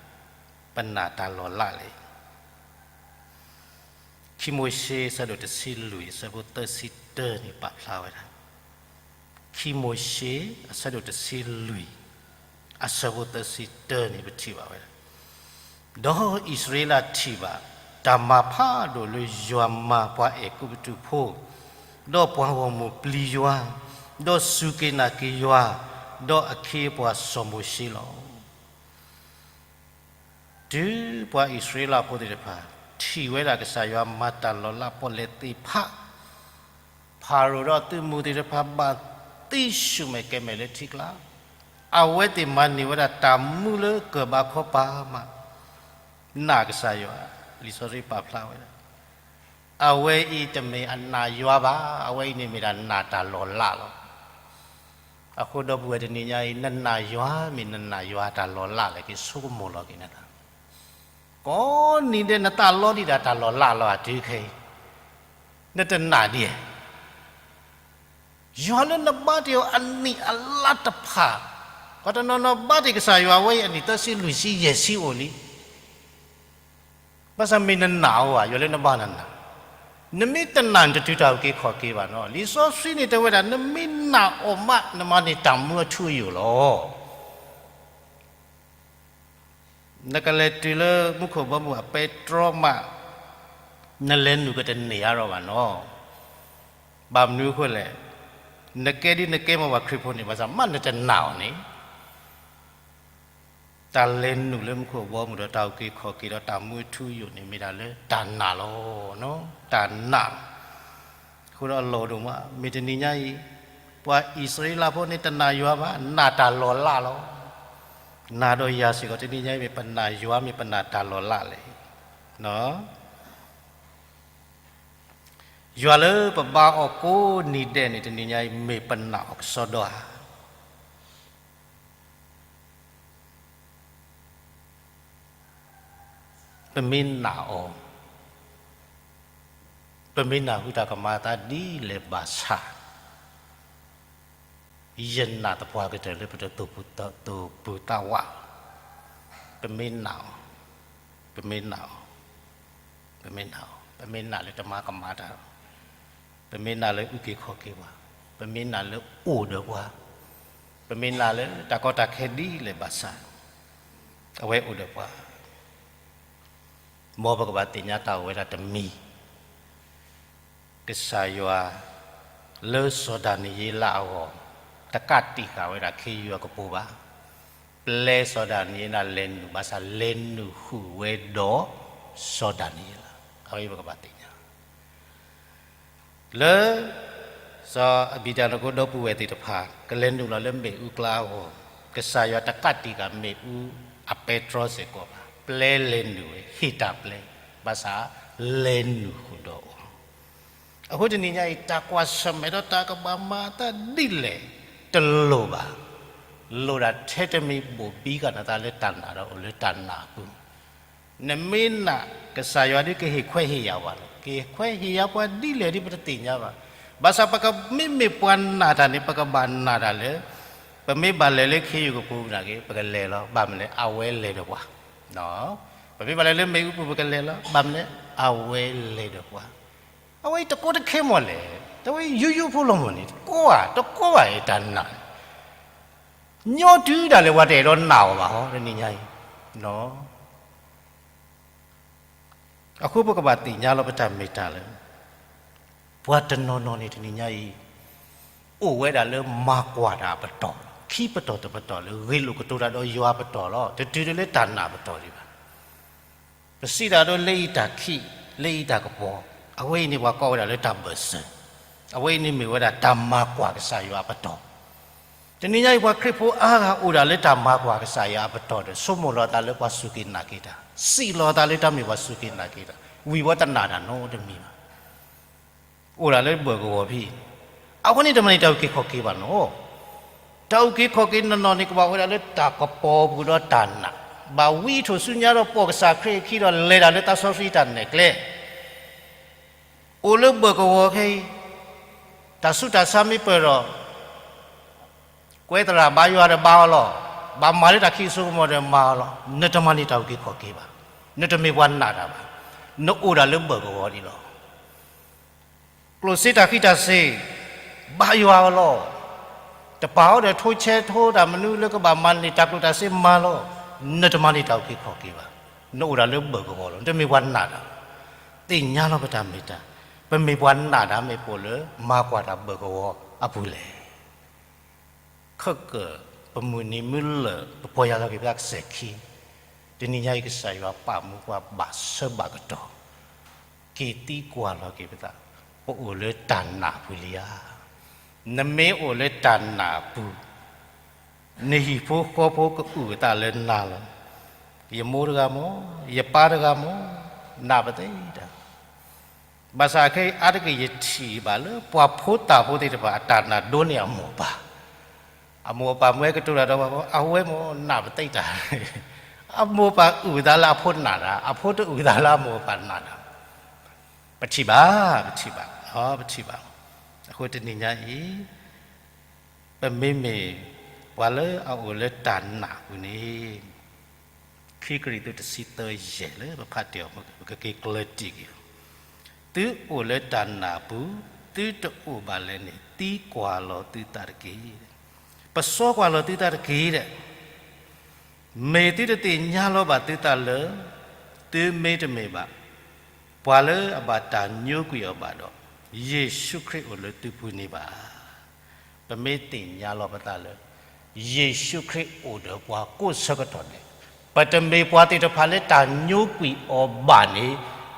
ပနာ်တၢ်လီၤလးလဲၣ်. ခံမိၤၡ့အဆၢဒိၣ်တဆံလွံၢ် အဆၢဖိသၢဆံတၢန့ၣ်ပာ်ဖျါဝဲဒၣ် ခံမိၤၡ့ အဆၢဒိၣ်တဆံလွံၢ် အဆၢဖိသၢဆံတၢန့ၣ် ပထံၣ်ဘၣ်ဝဲဒၣ်, ဒီးအံၣ်စရ့လးထံၣ်ဘၣ် တၢ်မၤဖးဒိၣ်လၢယွၤမၤပှၤအဲၤကူပတူးဖိ, ဒီးပှၤဂီၢ်မုၢ်ပျံၤယွၤ, ဒီးစူၢ်က့ၤနာ်က့ၤယွၤ, ဒီးအခ့အပှၤစီၤမိၤၡ့လီၤ. တုၤပှၤအံၣ်စရ့လးဖိသ့ၣ်တဖၣ် ထံၣ်ဝဲဒၣ်ကစၢ်ယွၤမၤတၢ်လီၤလးပီၣ်လဲၣ်သ့ၣ်တဖၣ်, ဖၤရိၤဒီးအသုးမုၢ်သ့ၣ်တဖၣ် ဘၣ်သံဆူၣ်မဲာ်ကဲၤမဲာ်လၢထံကျါ, အဝဲသ့ၣ်မၤန့ၢ်ဝဲဒၣ်တၢ်မူလၢကၢၢ်ဘါခီပၤမး, နာ်ကစၢ်ယွၤ, လံာ်စီဆှံပာ်ဖျါဝဲဒၣ် အဝဲအံၤတမ့ၢ်အနာ်ယွၤဘၣ်, အဝဲအံၤန့ၣ်မ့ၢ်ဒၣ်နာ်တၢ်လီၤလးလီၤ. အဃိဒီပုၢ်ဝဲၢ်တနံၤညါအံၤ နနာ်ယွၤမ့ၢ်နနာ်ယွၤတၢ်လီၤလးလဲၣ်, က့ၤဆိကမိၣ်လီၤက့ၤနသး, ကိးနံၤဒဲးနသးလီဒံးဒၣ်တၢ်လီၤလးလီၤ တုၤခဲအံၤ, နတနာ်ဒံးဧါ. ယွၤလၢနဘါတ့ၢ်အီၤအနံၣ်အလါတဖၣ်, ပှၤတနီၤနီၤဘါတ့ၢ်ကစၢ်ယွၤဝဲအံၤအနံၣ်သၢဆံလွံၢ်ဆံယဲၢ်ဆံအိၣ်လံ. ဘၣ်ဆၣ်မ့ၢ်နနာ်ဧိၤဧါ, ယွၤလၢနဘါနနာ်, နမ့ၢ်တနာ်န့ၣ် တတုၤတၢ်အုၣ်က့ၤခီၣ်က့ၤဘၣ်နီၤ. လံာ်စီဆှံန့ၣ်တဲဝဲဒၣ် နမ့ၢ်နာ်အီၤမး နမၤန့ၢ်တၢ်မူအထူအယိာ်လီၤ. နကလဲၤတုၤလၢမူခိၣ်ဘီမုၢ်အပဲတြီမး နလဲၤနုာ်ကတန့ၢ်အါထီၣ်ဘၣ်နီၤ. ဘၣ်မနုၤအဃိလဲၣ်, နကဲဒ်နကဲမ့ၢ်ပှၤခရံာ်ဖိန့ၣ် ဘၣ်ဆၣ်မးနတနာ်အီၤန့ၣ် တၢ်လဲၤနုာ်လၢမူခိၣ်ဘီမုၢ်ဒီးတၢ်အုၣ်က့ၤခီၣ်က့ၤဒီးတၢ်မူအထူအယိာ်န့ၣ် မ့ၢ်ဒၣ်လၢတၢ်နာ်လီၤ. တၢ်နာ် အဃိဒီးအလီၢ်ဒိၣ်မး မ့ၢ်တနံၤညါအံၤ ပှၤအံၣ်စရ့လးဖိန့ၣ်တနာ်ယွၤဘၣ်, နာ်တၢ်လီၤလးလီၤ. နၤဒီးယၤစ့ၢ်ကီးတနံၤညါအံၤ မ့ၢ်ပနာ်ယွၤ မ့ၢ်ပနာ်တၢ်လီၤလးလဲၣ်. ယွၤလၢပဘါအီၤကိးနံၤဒဲးန့ၣ် တနံၤညါအံၤ မ့ၢ်ပနာ်အီၤကစီဒီဧါ. ပမ့ၢ်နာ်အီၤ, ပမ့ၢ်နၢ်ဟူတၢ်ကမၤအသးဒ်လဲၣ်ဘၣ်ဆၣ်, ယနာ်သပှၢ်ကတၢၢ်လၢပတသိၣ်ပူၤသးဝး, ပမ့ၢ်နာ်အီၤ, ပမ့ၢ်နာ်အီၤ, ပမ့ၢ်နာ်အီၤ, ပမ့ၢ်နာ်လၢတမၤကမၤတၢ်, ပမ့ၢ်နာ်လၢအုၣ်က့ၤခီၣ်က့ၤပှၤ, ပမ့ၢ်နာ်လၢအိၣ်ဒီးပှၤ, ပမ့ၢ်နာ်လၢတၢ်ကီတၢ်ခဲဒ်လဲၣ်ဘၣ်ဆၣ်, အဝဲအိၣ်ဒီးပှၤ မ်ပကဘၣ်သ့ၣ်ညါတၢ်အိၣ်ဝဲဒၣ်တမံၤ, ကစၢ်ယွၤ လၢစီၤဒၤနံးယ့လးအဂီၢ်, တကးတံာ်ဃာ်ဝဲဒၣ်ခ့ယုၢ်အကပိၤဘၣ်. ပျဲစီၤဒၤနံးယ့လးလဲၤနုာ် ဘၣ်ဆၣ်လဲၤနုာ်ဃုာ်ဝဲဒီးစီၤဒၤနံးယ့လး, အဝဲပကဘၣ်သ့ၣ်ညါ လၢ စီၤအဘံၤဒၤနကိဒီပုၢ်ဝဲၢ်သ့ၣ်တဖၣ် ကလဲၤနုာ်လီၤလၢမ့ၣ်အူကျါအဂီၢ်, ကစၢ်ယွၤတကးတံာ်ဃာ်မ့ၣ်အူအပဲတြီစ့ၢ်ကီးဘၣ်. ပျဲလဲၤနုာ်ဝဲ ဟ့ၣ်တၢ်ပျဲ, ဘၣ်ဆၣ်လဲၤနုာ်ဃုာ်ဒီးအီၤ. အဃိတနံၤညါအံၤ တၢ်ကွၢ်ဆၢၣ်မဲာ်ဒီးတၢ်ကဘၣ်မၤအသးဒ်လဲၣ် တလိၣ်ဘၣ်. လိၣ်ဒၣ်ထဲတမံၤဘိၣ်ဘံကနၣ်သးလၢတၢ်နာ်ဒီးအိၣ်လၢတၢ်နာ်အပူၤ နမ့ၢ်နာ် ကစၢ်ယွၤဒ်ကဟ့ၣ်ခွဲးဟ့ၣ်ယာ်ပှၤလီၤ. ကဟ့ၣ်ခွဲးဟ့ၣ်ယာ်ပှၤဒ်လဲၣ်ဒ်ပတသ့ၣ်ညါဘၣ်. ဘၣ်ဆၣ်ပကမ့မ့ၢ်ပှၤနာ်တၢ်န့ၣ် ပကဘၣ်နာ်တၢ်လၢ ပမ့ၢ်ဘၣ်လဲၤလၢခ့ယုၢ်ကပူၤနာ်က့ ပကလဲၤလီၤ. ဘၣ်မနုၤလဲၣ် အဝဲလဲၤဒီးပှၤ. ပမ့ၢ်ဘၣ်လဲၤလၢမ့ၣ်အူပူၤ ပကလဲၤလီၤ. ဘၣ်မနုၤလဲၣ် အဝဲလဲၤဒီးပှၤ. အဝဲအံၤတကိးတခဲမီၢ်လဲၣ်, တဝဲယိယိဖိလီၤမီၢ်န့ၣ် တကိးဧါ, တကိးဘၣ်အံၤတၢ်နာ် ညီတုၤဒၣ်လဲာ်ပှၤတအဲၣ်ဒိးနာ်အီၤဘၣ်ဟီ တနံၤညါအံၤ. အဃိပကဘၣ်သ့ၣ်ညါလီၤပတၢ်မ့ၢ်တၢ်လၢ ပှၤတနီၤနီၤန့ၣ်တနံၤညါအံၤ အိၣ်ဝဲဒၣ်လၢမၤကွၢ်တၢ်အပတီၢ်, ခံပတီၢ်တပတီၢ်လၢဂ့ၤလိာ်ကတိၤတၢ်ဒီးယွၤအပတီၢ်လီၤ. တတုၤဒၣ်လၢတၢ်နာ်ပတီၢ်ဒံးဘၣ်. ပစံးတၢ်ဒီးလၢအံၤတၢ်ခံး, လၢအံၤတၢ်ကပီၤ, အဝဲအံၤန့ၣ်ပှၤကိးဝဲဒၣ်လၢတၢ်ဘၢၣ်စၢၤ, အဝဲအံၤန့ၣ်မ့ၢ်ဝဲဒၣ်တၢ်မၤကွၢ်ကစၢ်ယွၤအပတီၢ်. တနံၤညါအံၤပှၤခရံာ်ဖိအါဂၤအိၣ်ဒၣ်လၢတၢ်မၤကွၢ်ကစၢ်ယွၤအပတီၢ်ဒီး ဆိကမိၣ်လီၤအသးလၢပှၤစူၢ်က့ၤနာ်က့ၤတၢ်, စံးလီၤအသးလၢတၢ်မ့ၢ်ပှၤစူၢ်က့ၤနာ်က့ၤတၢ်, ဝံၤဝဲတနာ်တၢ်နီတမံၤဘၣ်. အိၣ်ဒၣ်လၢဘၢၣ်ကဝီၤဖဲအံၤန့ၣ်, အဃိန့ၣ်တမၤန့ၢ်တၢ်အုၣ်က့ၤခီၣ်က့ၤဘၣ်နီၤ. တၢ်အုၣ်က့ၤခီၣ်က့ၤနီၢ်နီၢ်န့ၣ် ကဘၣ်အိၣ်ဝဲဒၣ်လၢတၢ်ကပီၤပူၤဒီးတၢ်နာ်, ဘၣ်ဝံထိၣ်ဆူညါဒီးပိာ်ကစၢ်ခရံာ်အခံဒီးလဲၤတၢ်လၢသးစီဆှံတၢ်နဲၣ်ကျဲ အိၣ်လၢဘၢၣ်ကဝီၤခဲအံၤ, တၢ်ဆူးတၢ်ဆါမ့ၢ်ပၢၢ်ဒီး ကွဲသရၣ်ဘါယွၤဒီးဘါအီၤလီၤ, ဘၣ်မၤလၢတၢ်ခံးစိကမီၤဒီးမၤအီၤလီၤ, နတမၤန့ၢ်တၢ်အုၣ်က့ၤခီၣ်က့ၤဘၣ်, နတမ့ၢ်ပှၤနာ်တၢ်ဘၣ်, နအိၣ်ဒၣ်လၢဘၢၣ်ကဝီၤဒံးလီၤ. ကျိၣ်စ့တၢ်ဃံးတၢ်စ့ၤ, ဘါယွၤအီၤလီၤ. တပာ်အီၤဒီးထိဆဲထိတၢ်မနုၤလၢကဘၣ်မၤန့ၢ်တၢ်ကျိၣ်တၢ်စ့မၤလီၤ, နတမၤန့ၢ်တၢ်အုၣ်က့ၤခီၣ်က့ၤဘၣ်, နအိၣ်ဒၣ်လၢဘၢၣ်ကဝီၤလီၤ, နတမ့ၢ်ပှၤနာ်တၢ်, သ့ၣ်ညါလီၤပတၢ်မ့ၢ်တၢ်, ပမ့ၢ်ပှၤနာ်တၢ်မ့ၢ်ပအိၣ်လၢမၤကွၢ်တၢ်ဘၢၣ်ကဝီၤအပူၤလဲၣ်. ခဲကၢၣ် ပမုၢ်နံၤမုၢ်လၢၢ် ပပီၢ်ယၢ်လီၤက့ၤပသးကစဲၢ်ခံ, တနံၤညါအံၤကစၢ်ယွၤပာ်မူပှၤဘၣ်ဆၢဘၣ်ကတီၢ်, က့ၤသံကွၢ်လီၤက့ၤပသး, ပအိၣ်လၢတၢ်နာ်အပူၤလံဧါ. နမ့ၢ်အိၣ်လၢတၢ်နာ်အပူၤ, နဟံၣ်ဖိဃီဖိကအုၣ်အသးလၢနၤလီၤ. ယမိၢ်တဂၤမ့ၢ်, ယပၢ်တဂၤမ့ၢ်, နာ်ပသ့တၢ် ဘၣ်ဆၣ်ခဲအံၤအါတက့ၢ်ယထံၣ်ဘၣ်လၢ ပှၤဖိသၣ်ဖိသ့ၣ်တဖၣ်အတၢ်နာ်ဒိၣ်န့ၢ်အမိၢ်အပၢ်, အမိၢ်အပၢ်မ့ၢ်ကတိၤတၢ်ဒီးပှၤ အဝဲမ့ၢ်နာ်ပသ့တၢ်, အမိၢ်အပၢ်အုၣ်အသးလၢအဖိနာ်တၢ်, အဖိတအုၣ်အသးလၢအမိၢ်အပၢ်နာ်တၢ်, ပထံၣ်ဘၣ်, ပထံၣ်ဘၣ်, ပထံၣ်ဘၣ်. အဃိတနံၤညါအံၤ ပမ့မ့ၢ်ပှၤလၢအအိၣ်လၢတၢ်နာ်အပူၤန့ၣ်, ခံကရံၣ်သူးတဆံသၢယဲၢ်လၢပဖးတ့ၢ်အီၤ ပကက့ၤကျၢၤတံၢ်က့ၤအီၤ, သုအိၣ်လၢတၢ်နာ်အပူၤ, သုတအိၣ်ဘၣ်လဲၣ်န့ၣ် သံကွၢ်လီၤသုသးတက့ၢ်. ပစီကွၢ်လီၤသုသးတက့ၢ်ဒီး မ့ၢ်သုတသ့ၣ်ညါလီၤဘၣ်သုသးလၢ သုမ့တမ့ၢ်ဘၣ် ပှၤလၢအဘၣ်တၢ်ညိကွံာ်အီၤဘၣ်ဒီး ယ့ၣ်ၡူးခရံာ်အိၣ်လၢသုပူၤန့ၣ်ဘၣ်. ပမ့ၢ်သ့ၣ်ညါလီၤပသးလၢ ယ့ၣ်ၡူးခရံာ်အိၣ်ဒီးပှၤကိးဆၢကတီၢ်န့ၣ်, ပတမ့ၢ်ပှၤသ့ၣ်တဖၣ်လၢတၢ်ညိကွံာ်အီၤဘၣ်န့ၣ်,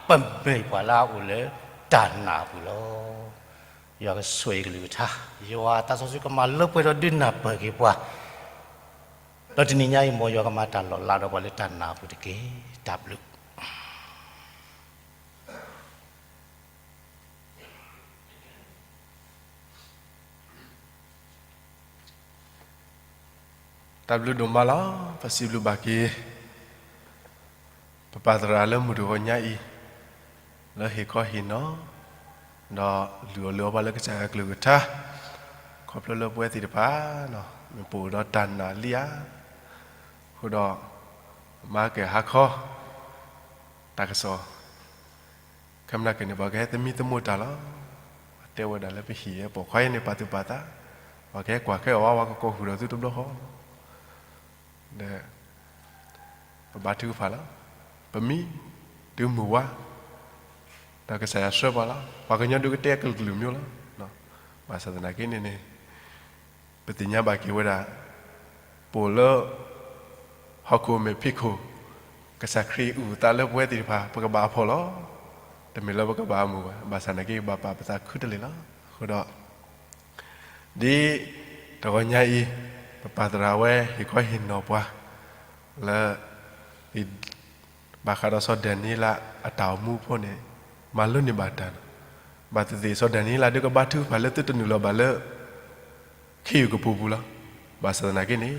ပမ့ၢ်ပှၤလၢအအိၣ်လၢတၢ်နာ်အပူၤလီၤ. ယွၤကဆိၣ်ဂ့ၤကလုၢ်ကထါ, ယွၤသးစီဆှံကမၤလၢပှဲၤဒီးဒုးနၢ်ပၢၢ်က့ၤပှၤ, ဒီးတနံၤညါအံၤ မ်ယွၤကမၤတၢ်လီၤလးဒီးပှၤလၢတၢ်နာ်အပူၤတက့ၢ်. တၢ်ဘျုး တၢ်ဘျုးဒိၣ်မးလီၤ. ပစံးဘျုးဘၣ်က့ၤ ပပၢ်သရၣ်လၢမုၢ်တဂီၤညါအံၤ လၢဟ့ၣ်ခီဟ့ၣ်နီၤ ဒီးလုၢ်အီၣ်လၢအီပှၤလၢကစၢ်ယွၤကလုၢ်ကထါ, ခီဖျိလၢပဝဲသ့ၣ်တဖၣ် မ့ၢ်ပအိၣ်ဒီးတၢ်နာ်လံဧါ, အဃိဒီး မၤကဲၣ်ဟါခီ တၢ်ကစီၣ် ခဲမုၢ်နၤက့ၤန့ၣ် ပှၤကဟဲသမံသမိးတၢ်လီၤ. ပှၤတဲဝဲဒၣ်လၢပဟံၣ်ဟဲပိာ်ခွါအံၤန့ၣ် ပာ်သူၣ်ပာ်သး, ပှၤကဟဲကွၢ်ခဲအီၤဝဲ ပှၤကကိးဃုာ်ဒီးသုတဘျီဃီ ဒီး ပဘါထုကဖၣ်လီၤ. ပမံ တုၤမုၢ်ဝါ ဒီးကစၢ်ယွၤဆှၢပှၤလီၤ. ပှၤကညီဒုးကတဲအကလုာ်ကလုာ်မ့ၢ်လီၤ. ဘၣ်ဆၣ်သနာ်က့န့ၣ်န့ၣ် ပသ့ၣ်ညါဘၣ်က့ၤဝဲဒၣ် ပအိၣ်လၢ ဟီၣ်ခိၣ်မဲာ်ဖံးခိၣ် ကစၢ်ခရံာ်အုၣ်အသးလၢပဝဲသ့ၣ်တဖၣ် ပကဘၣ်အဖှီၣ်လီၤ. တမ့ၢ်လၢပကဘၣ်အမုာ်ဘၣ်, ဘၣ်ဆၣ်သနာ်က့ ဘၣ်ပာ်ပသးခုတလ့ၢ်လီၤ. အဃိဒီး ဒ်တဂီၤညါအံၤ ပပၢ်သရၣ်ဝဲ ဟ့ၣ်ခီဟ့ၣ်နီၤပှၤ လၢ ဘၣ်ဃးဒီးစီၤဒၤနံးယ့လးအတၢ်အိၣ်မူအဖီန့ၣ် မၤလိန့ၢ်ဘၣ်တၢ်န့ၣ်, ဘၣ်သ့ၣ်သ့ၣ် စီၤဒၤနံးယ့လးဒုးကဘါထုကဖၣ်လၢသုတနုာ်လီၤဘၣ်လၢ ခ့ယုၢ်ကပူၤပူၤလီၤ. ဘၣ်ဆၣ်သနာ်က့န့ၣ်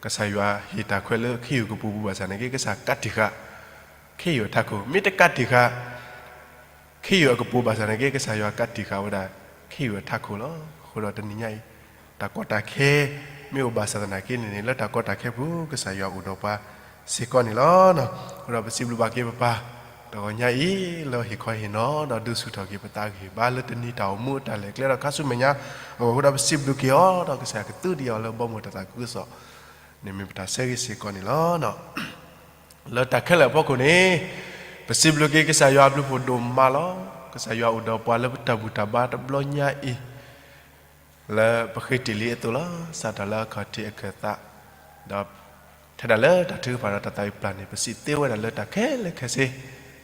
ကစၢ်ယွၤဟ့ၣ်တၢ်ခွဲးလၢခ့ယုၢ်ကပူၤပူၤဘၣ်ဆၣ်သနာ်က့ ကစၢ်ကးတံာ်ဃာ် ခ့ယုၢ်အထးခိၣ်, မ့ၢ်တကးတံာ်ဃာ် ခ့ယုၢ်အကပူၤဘၣ်ဆၣ်သနာ်က့ ကစၢ်ယွၤကးတံာ်ဃာ်ဝဲဒၣ် ခ့ယုၢ်အထးခိၣ်လီၤ. အဃိဒီးတနံၤညါအံၤ တၢ်ကီတၢ်ခဲ မ့ၢ်အိၣ်ဘၣ်ဆၣ်သနာ်က့န့ၣ်န့ၣ် လၢတၢ်ကီတၢ်ခဲပူၤ ကစၢ်ယွၤအိၣ်ဒီးပှၤစ့ၢ်ကီးန့ၣ်လီၤ. အဃိဒီးပစံးဘျုးဘၣ်က့ၤပပၢ် တဂီၤညါအံၤ လၢဟ့ၣ်ခီဟ့ၣ်နီၤ ဒီးဒုးဆူၣ်ထီၣ်က့ၤပသးဂ့ၢ်ဘါ လၢတနံၤတၢ်အိၣ်မူအတၢ်လဲၤကျဲဒီးခါဆူမဲာ်ညါအဂီၢ် အဃိဒီးပစံးဘျုးက့ၤအီၤ ဒီးကစၢ်ယွၤကသုးဒံးအီၤလၢဘီမုၢ်တၢ်သးခုကစီၣ်န့ၣ် မ့ၢ်ပတၢ်ဆၢဂ့ၤစ့ၢ်ကီးန့ၣ်လီၤ. လၢတၢ်ခဲလၢာ်အဖီခိၣ်န့ၣ် ပစံးဘျုးက့ၤကစၢ်ယွၤအဘျုးဖှိၣ်ဒိၣ်မးလီၤ. ကစၢ်ယွၤအိၣ်ဒီးပှၤလၢပတၢ်ဘူၣ်တၢ်ဘါတဘျီညါအံၤ လၢပဃ့တ့ၢ်လံအသိးလီၤ. စးထီၣ်လၢအခီၣ်ထံးအခၢၣ်သး ဒီး ထဲဒၣ်လၢတၢ်ထုကဖၣ်ဒီးတၢ်သးဝံၣ်ပျၢ်န့ၣ် ပစံးသ့ဝဲဒၣ်လၢတၢ်ခဲလၢာ်ခဲဆ့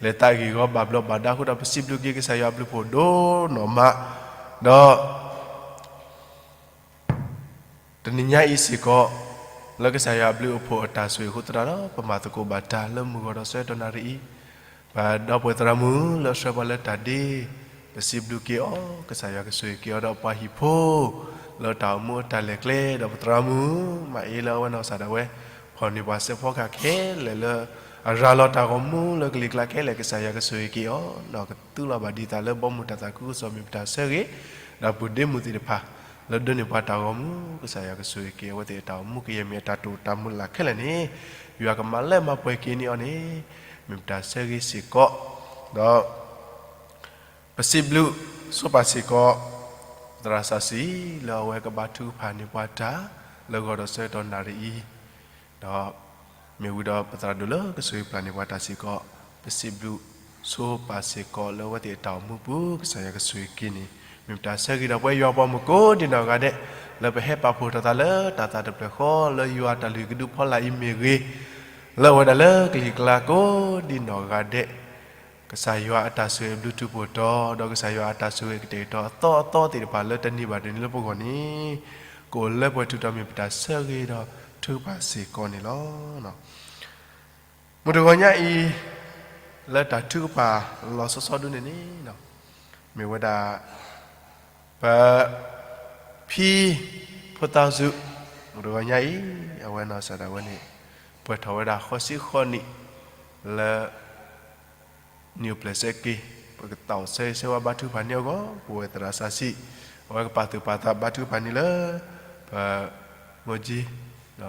လဲၤသးဂ့ၢ်ဂီၤဘၣ်ဘျီးဘၣ်ဒါအဃိဒီး ပစံးဘျုးက့ၤကစၢ်ယွၤအဘျုးဖှိၣ်ဒိၣ်နီၢ်မး ဒီး တနံၤညါအံၤစ့ၢ်ကီး လၢကစၢ်ယွၤအဘျုးအဖှိၣ်အတၢ်ဆိၣ်ဂ့ၤအဃိသတးဒီး ပမၤသကိးဘၣ်တၢ်လၢမုၢ်ဂီၤဒီးဆၢကတီၢ်နၣ်ရံၣ်အံၤ ပဒီပုၢ်ဝဲၢ်သရၣ်မုၣ်လၢအဆှၢပှၤလၢတၢ်ဒ့ ပစံးဘျုးက့ၤအီၤ ကစၢ်ယွၤကဆိၣ်ဂ့ၤက့ၤအီၤဒီးပှၤဟံၣ်ဖိ လၢတၢ်အိၣ်မူအတၢ်လဲၤကျဲ ဒီးပသရၣ်မုၣ် မၤအ့လၢအဝဲနီၢ်ကစၢ်ဒၣ်ဝဲ ဖီၣ်န့ၢ်ပှၤစဲးဖီကဟၣ်ခဲလၢာ်လၢ အရၤလီၤတၢ်ဂီၤမူလၢကလံၤကျါခဲလၢာ် ကစၢ်ယွၤကဆိၣ်ဂ့ၤက့ၤအီၤ ဒီးကသူလီၤဘၣ်ဒံးသးလၢဘီမုၢ်တၢ်သးခုကစီၣ်မ့ၢ်ပတၢ်ဆၢဂ့ၤ ဒီးပုၢ်ဒ့မုၣ်သ့ၣ်တဖၣ် လၢဒိးန့ၢ်ပှၤတၢ်ဂီၤမူ ကစၢ်ယွၤကဆိၣ်ဂ့ၤက့ၤအဝဲသ့ၣ်အတၢ်အိၣ်မူကယဲၢ်မ့ၢ်အတၢ်တိာ်တၢ်မုၢ်လၢ်ခဲလၢာ်န့ၣ် ယွၤကမၤလၢမၤပှဲၤက့ၤန့ၢ်အီၤန့ၣ် မ့ၢ်ပတၢ်ဆၢဂ့ၤစ့ၢ်ကီး ဒီး ပစံးဘျုးဆိပာ်စ့ၢ်ကီး သရၣ်စးစံၤ လၢအဝဲကဘါထုကဖၣ်န့ၢ်ပှၤတၢ် လၢဂီၤဒီးဆၢကတီၢ်နၣ်ရံၣ်အံၤ ဒီးမ့ၢ်ဝံၤဒီးပသရၣ်ဒိၣ်လၢကဆိၣ်ဂ့ၤပျၢ်န့ၢ်ပှၤတၢ်စ့ၢ်ကီး ပစံးဘျုးဆိပာ်စ့ၢ်ကီးလၢအဝဲသ့ၣ်အတၢ်အိၣ်မူပူၤ ကစၢ်ယွၤကဆိၣ်ဂ့ၤက့ၤန့ၣ် မ့ၢ်ပတၢ်ဆၢဂ့ၤဒီးပဝဲယွၤပှၤမုၣ်ကိးဒံးနီၢ်ဂၤဒဲး လၢပဟဲပာ်ဖှိၣ်ထီၣ်သးလၢတၢ်သးတဖျၢၣ်ဃီ လၢယွၤတၢ်လုၢ်ဟံၣ်ကဒုဖီလာ်အံၤမ့ၢ်ဂ့ၤ လၢအဝဲဒၣ်လၢကလံၤကျါကိးဒံးနီၢ်ဂၤဒဲး ကစၢ်ယွၤအတၢ်ဆိၣ်ဂ့ၤဘျုးထူးဖှိၣ်တီၤ ဒီးကစၢ်ယွၤအတၢ်ဆိၣ်ဂ့ၤကတဲာ်ကတီၤအသီအသီသ့ၣ်တဖၣ်လၢတနံၤဘၣ်တနံၤလၢပဂီၢ်န့ၣ် ကအိၣ်လၢပှဲၤထူၣ်တီၤမ့ၢ်ပတၢ်ဆၢဂ့ၤဒီးထုကဖၣ်စ့ၢ်ကီးန့ၣ်လီၤ. မုၢ်တဂီၤညါအံၤ လၢတၢ်ထုကဖၣ်လီၤဆီဆီဒုန့ၣ်န့ၣ် မ့ၢ်ဝဲဒၣ် ပ ဖံ ဖိသၣ်စု မုၢ်တဂီၤညါအံၤ အဝဲနီၢ်ကစၢ်ဒၣ်ဝဲန့ၣ် ပှဲၤထီၣ်ဝဲဒၣ်ဃိးဆံဃိးနံၣ် လၢ နံၣ်အိၣ်ဖျဲၣ်ဆၢက့ၤ ပကသးအိၣ်ဆၢဂ့ၤဆၢဝါဘါထုကဖၣ်န့ၢ်အဂီၢ် ပဝဲသရၣ်စးစံၤ အဝဲကပာ်သူၣ်ပာ်သးဘါထုကဖၣ်န့ၣ်လၢ ပ မိၢ်ကၠံ ဒီးလၢ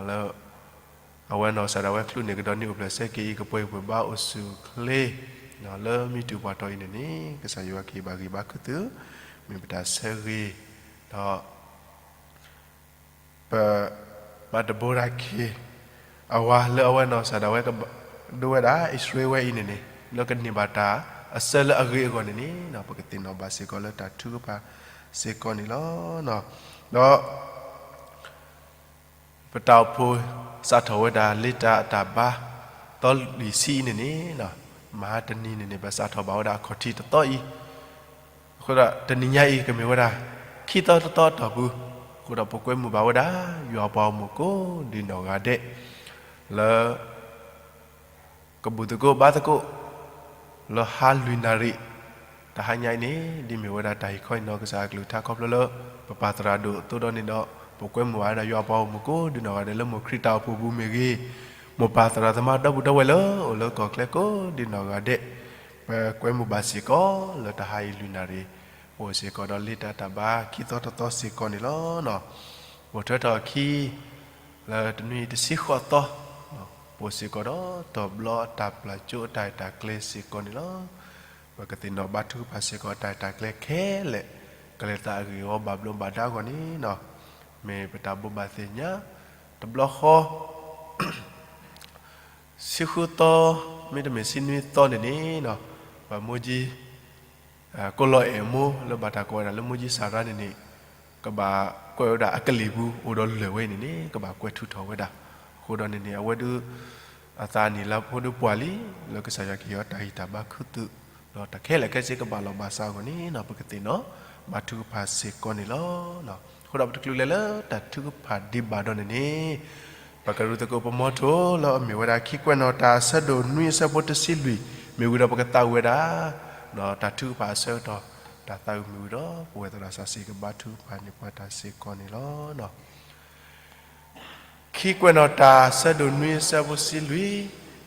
အဝဲနီၢ်ကစၢ်ဒၣ်ဝဲချုးန့ၢ်ကဒီးနံၣ်အိၣ်ဖျဲၣ်ဆၢက့ၤအံၤ ကပှဲၤပှဲၤဘါအိၣ်ဆူၣ်အိၣ်ချ့ လၢမံတူၢ်ပှၤတီၢ်အံၤန့ၣ်န့ၣ် ကစၢ်ယွၤကဟ့ၣ်ဘၣ်ဂံၢ်ဘါခုၣ်သု မ့ၢ်ပတၢ်ဆၢဂ့ၤ ဒီး ပ ဘၣ်တဘိဒၣ်က့ၤ အဝၤလၢအဝဲနီၢ်ကစၢ်ဒၣ်ဝဲကဒိဝဲဒၣ် အံၣ်စရ့လးဝဲအံၤန့ၣ်န့ၣ် လၢကန့ၢ်ဘၣ်တၢ်အဆၢလၢအဂ့ၤအဂီၢ်န့ၣ်န့ၣ် ပကသ့ၣ်နီၣ်ဘၣ်စ့ၢ်ကီးလၢတၢ်ထုကဖၣ်စ့ၢ်ကီးန့ၣ်လီၤ. ဒီး ပတၢ်အိၣ်ဖှိၣ် စးထီၣ်ဝဲဒၣ်လ့တၢ်အတၢ်ဘါ သီလွံၢ်ဆံအံၤန့ၣ်န့ၣ် မဟါတနံၤန့ၣ်န့ၣ် ပစးထီၣ်ဘၣ်ဝဲဒၣ်အခီၣ်ထံးတသီအံၤ အဃိဒီးတနံၤညါအံၤကမ့ၢ်ဝဲဒၣ် ခံသီတသီအတီၢ်ပူၤ အဃိဒီးပကွဲမုာ်ဘၣ်ဝဲဒၣ် ယွၤပှၤဂီၢ်မုၢ်ကိးဒံးနီၢ်ဂၤဒဲး လၢ ကဘူၣ်သကိးဘါသကိး လၢဟါလွံၢ်နၣ်ရံၣ် တဟါညါအံၤန့ၣ် ဒ်မ့ၢ်ဝဲဒၣ်တၢ်ဟ့ၣ်ခီဟ့ၣ်နီၤကစၢ်အကလုၢ်ကထါခီဖျိလၢ ပပၢ်သရၣ်ဒိၣ်အသိးဒီးန့ၣ်ဒီး ပကွဲမုာ်ဘၣ်ဝဲဒၣ်ယွၤပှၤဂီၢ်မုၢ်ကိးဒံးနီၢ်ဂၤဒဲး လၢမိၢ်ခရံာ်တၢ်အိၣ်ဖှိၣ်ပူၤမ့ၢ်ဂ့ၤ, မိၢ်ပၢ်သရၣ်သမါဒီပုၢ်ဒီဝဲၢ်လၢအိၣ်လၢကီၢ်ချၢကိးဒံးနီၢ်ဂၤဒဲး ပကွဲမုာ်ဘၣ်စ့ၢ်ကီး လၢတဟါအံၤလွံၢ်နၣ်ရံၣ် ပအိၣ်စ့ၢ်ကီးဒီးလ့တၢ်တၢ်ဘါခံသီတသီစ့ၢ်ကီးန့ၣ်လီၤ. အိၣ်ထွဲထီၣ်အခံ လၢတနွံတဆံဃိးသီ ပအိၣ်စ့ၢ်ကီးဒီး တၢ်ဘျီအတၢ်ပျၢ်ကၠိအတၢ်အဲၣ်တၢ်ကျဲစ့ၢ်ကီးန့ၣ်လီၤ. ပကသ့ၣ်နီၣ်ဘါထုကဖၣ်စ့ၢ်ကီးအတၢ်အဲၣ်တၢ်ကျဲခဲလၢာ် ကလဲၤသးအဂ့ၢ်အီၤဘၣ်ဘျီးဘၣ်ဒါအဂီၢ်န့ၣ် မ့ၢ်ပတၢ်ဘိးဘၣ်သ့ၣ်ညါ တဘျီဃီ ဆံဃုသီ မ့တမ့ၢ်ဆံနွံသီန့ၣ်န့ၣ် ပမိၢ်ကၠံ ကိးလီၤအဲၣ်အမိၢ်လၢဘၣ်တၢ်ကိးဝဲဒၣ်လၢမိၢ်ကၠံစၤရါန့ၣ်န့ၣ် ကဘၣ်ကွဲးဝဲဒၣ်အကလံၤပူၤ အိၣ်ဒီးလၢၢ်ဝဲန့ၣ်န့ၣ် ကဘၣ်ကွဲးထုးထီၣ်ဝဲဒၣ်. အဃိဒီးန့ၣ်န့ၣ် အဝဲဒၣ် အသးနံၣ်လါဖိဒၣ်ပှၢ်လံ လၢကစၢ်ယွၤကဟ့ၣ်အီၤတၢ်ဂံၢ်တၢ်ဘါခူသူၣ်, ဒီးတၢ်ခဲလၢာ်ခဲဆ့ကဘၣ်လီၤဘၣ်စးအဂီၢ်န့ၣ် ပကသ့ၣ်နီၣ်ဘါထုကဖၣ်စ့ၢ်ကီးန့ၣ်လီၤ. အဃိဒီးပတချုးလဲၤလၢတၢ်ထုကဖၣ်ဒံးဘၣ်ဒီးန့ၣ်န့ၣ် ပကရူၢ်သကိးပမီထိလၢအမ့ၢ်ဝဲဒၣ် ခံကွဲးနီၣ်တၢ်အဆၢဒိၣ်နွံအဆၢဖိတဆံလွံၢ် မ့ၢ်ဝံၤဒီးပကသးဝံၣ်ဝဲဒၣ် ဒီးတၢ်ထုကဖၣ်အဆၢကတီၢ် တၢ်သးဝံၣ်မ့ၢ်ဝံၤဒီး ပဝဲသရၣ်စီဆှံကဘါထုကဖၣ်န့ၢ်ပှၤတၢ်စ့ၢ်ကီးန့ၣ်လီၤ. ခံကွဲးနီၣ်တၢ်အဆၢဒိၣ်နွံအဆၢဖိတဆံလွံၢ်,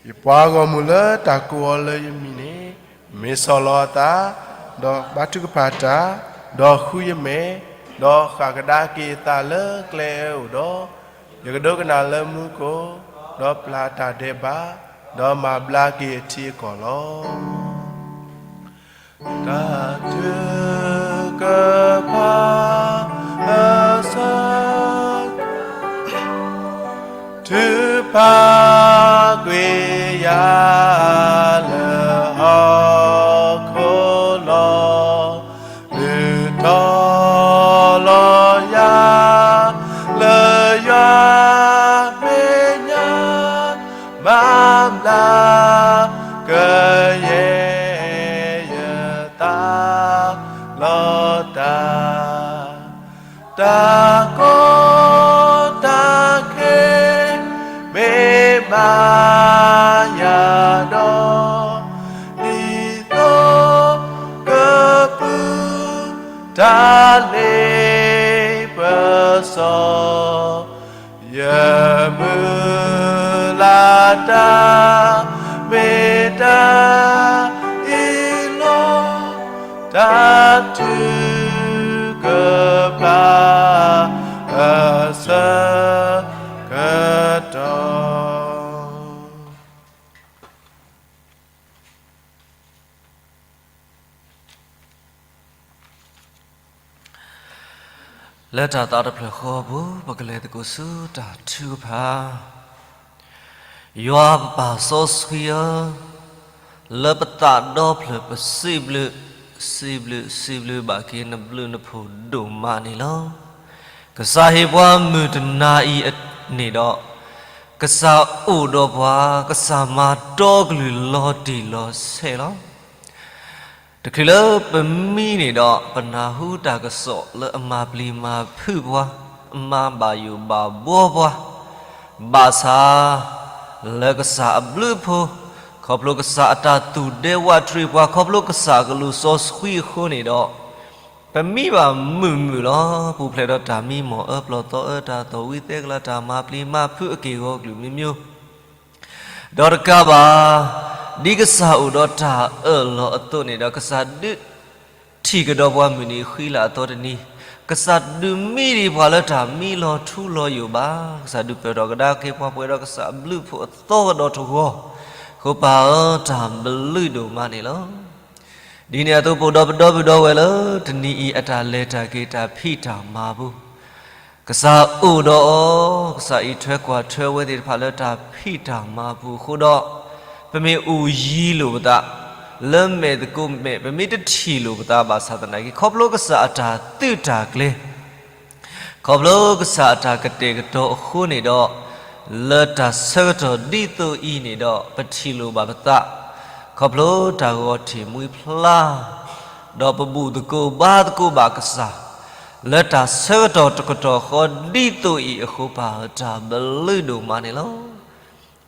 ယပှၤဂီၢ်မုၢ်လၢတၢ်ကိးအီၤလၢယမံၤန့ၣ် မ့ၢ်ဆီၣ်လီၤအသး, ဒီးဘါထုကဖၣ်တၢ်, ဒီးဃုယမဲာ်, ဒီးဃၣ်ကဒါက့ၤအသးလၢကျဲအၢအိၣ်ဒီး, ယကဒိကနၣ်လၢမူခိၣ်, ဒီးပျၢ်တၢ်ဒဲးဘး, ဒီးမၤဘျါက့ၤအထံအကီၢ်လီၤ. တၢ်ထုကဖၣ်အဆၢ ထုကဖၣ်ကွံာ်ယၤ လၢဟီၣ်ခိၣ်လီၤ. ဒုးထီၣ်လီၤယၤ လၢယွၤမဲာ်ညါ, မၤဘျါကယဲၢ်ယသးလီၤတၢ်. တၢ်ကီတၢ်ခဲ မ့ၢ်မၤယၤဒီး, ဒ်သိးကပုၢ်တၢ်လ့ပစီ ယမုၢ်လၢ်တၢ် မ့ၢ်တၢ်အံၤလီၤ. တၢ်ထုကဖၣ်အဆၢကတီၢ် လၢတၢ်သးတဖျၢၣ်ဃီအပူၤ ပကလဲၤသကိးဆူတၢ်ထုကဖၣ်. ယွၤပပၢ်စီဆှံဧၢ, လၢပသးဒီဖျၢၣ်ပစံးဘျုး, စံးဘျုး, စံးဘျုးဘၣ်က့ၤနဘျုးနဖှိၣ်ဒိၣ်မးန့ၣ်လီၤ. ကစၢ်ဟ့ၣ်ပှၤမုၢ်တနၤအံၤန့ၣ်ဒီး, ကစၢ်အိၣ်ဒီးပှၤ, ကစၢ်မၤတီကလုၢ်လီၤတံၢ်လီၤဆဲးလီၤ. တချုးလၢပမံန့ၣ်ဒီး ပနၢ်ဟူတၢ်ကစီၣ်လၢအမၤပျံၤမၤဖုးပှၤ, အမၤဘၣ်ယိၣ်ဘၣ်ဘှီပှၤ, ဘၣ်ဆၣ် လၢကစၢ်အဘျုးအဖှိၣ်, ခီဖျိကစၢ်အတၢ်သူၣ်ဒဲဝးတရံးပှၤ, ခီဖျိကစၢ်အကလူးစီဆှံအဃိန့ၣ်ဒီး, ပမံဘၣ်မုာ်မုာ်လီၤ. ပူၤဖျဲးဒီးတၢ်မံမီၢ်အၢပျီၢ်သီအၢ, တၢ်သီၣ်ဝံသဲကလၤ, တၢ်မၤပျံၤမၤဖုးအက့ၢ်အဂီၤကလုာ်မံၤမံၤ ဒီးတကးဘၣ်, ဒ်ကစၢ်အိၣ်ဒီးတၢ်အၢၣ်လီၤအသိးန့ၣ်ဒီး ကစၢ်ဒုးထံၣ်ကဒီးပှၤမုၢ်နံၤဃံလၤအသီတနံၤ, ကစၢ်ဒုးမံဒံးပှၤလၢတၢ်မံလီၤထူလီၤယိာ်ဘၣ်, ကစၢ်ဒုးပၢၢ်ထီၣ်ကဒါက့ၤပှၤပှဲၤဒီးကစၢ်အဘျုးအဖှိၣ်အသီကဒီးတဂီၤ, အဃိပၢ်ဧၢ တၢ်ဘျုးဒိၣ်မးန့ၣ်လီၤ. ဒ်န့ၣ်အသိး ပအိၣ်ဒီးပဒီပုၢ်ဒီဝဲၢ်လၢ တနံၤအံၤအတၢ်လဲၤတၢ်က့ၤတၢ်ဖံးတၢ်မၤပူၤ ကစၢ်အိၣ်ဒီးအီၤ, ကစၢ်အံးထွဲကွၢ်ထွဲဝဲသ့ၣ်တဖၣ်လၢတၢ်ဖံးတၢ်မၤပူၤအဃိဒီး, ပမ့ၢ်အိၣ်ယံၤလိာ်ပသး လၢမဲာ်သကိးမဲာ်, ပမ့ၢ်တထံၣ်လိာ်ပသးဘၣ်ဆၣ်သနာ်က့ ခီဖျိကစၢ်အတၢ်သုးတၢ်ကျဲၤ ခီဖျိကစၢ်အတၢ်ကတဲာ်ကတီၤအဃိန့ၣ်ဒီး, လၢတၢ်ဆၢကတီၢ်ဒ်သိးအံၤန့ၣ်ဒီး ပထံၣ်လိာ်ဘၣ်ပသး, ခီဖျိတၢ်ဂီၤထံးမှံဖျါ, ဒီးပဘူၣ်သကိးဘါသကိးဘၣ်ကစၢ်, လၢတၢ်ဆၢကတီၢ်တကတီၢ်ဃီဒ်သိးအံၤအဃိ ပၢ်ဧၢ တၢ်ဘျုးဒိၣ်မးန့ၣ်လီၤ.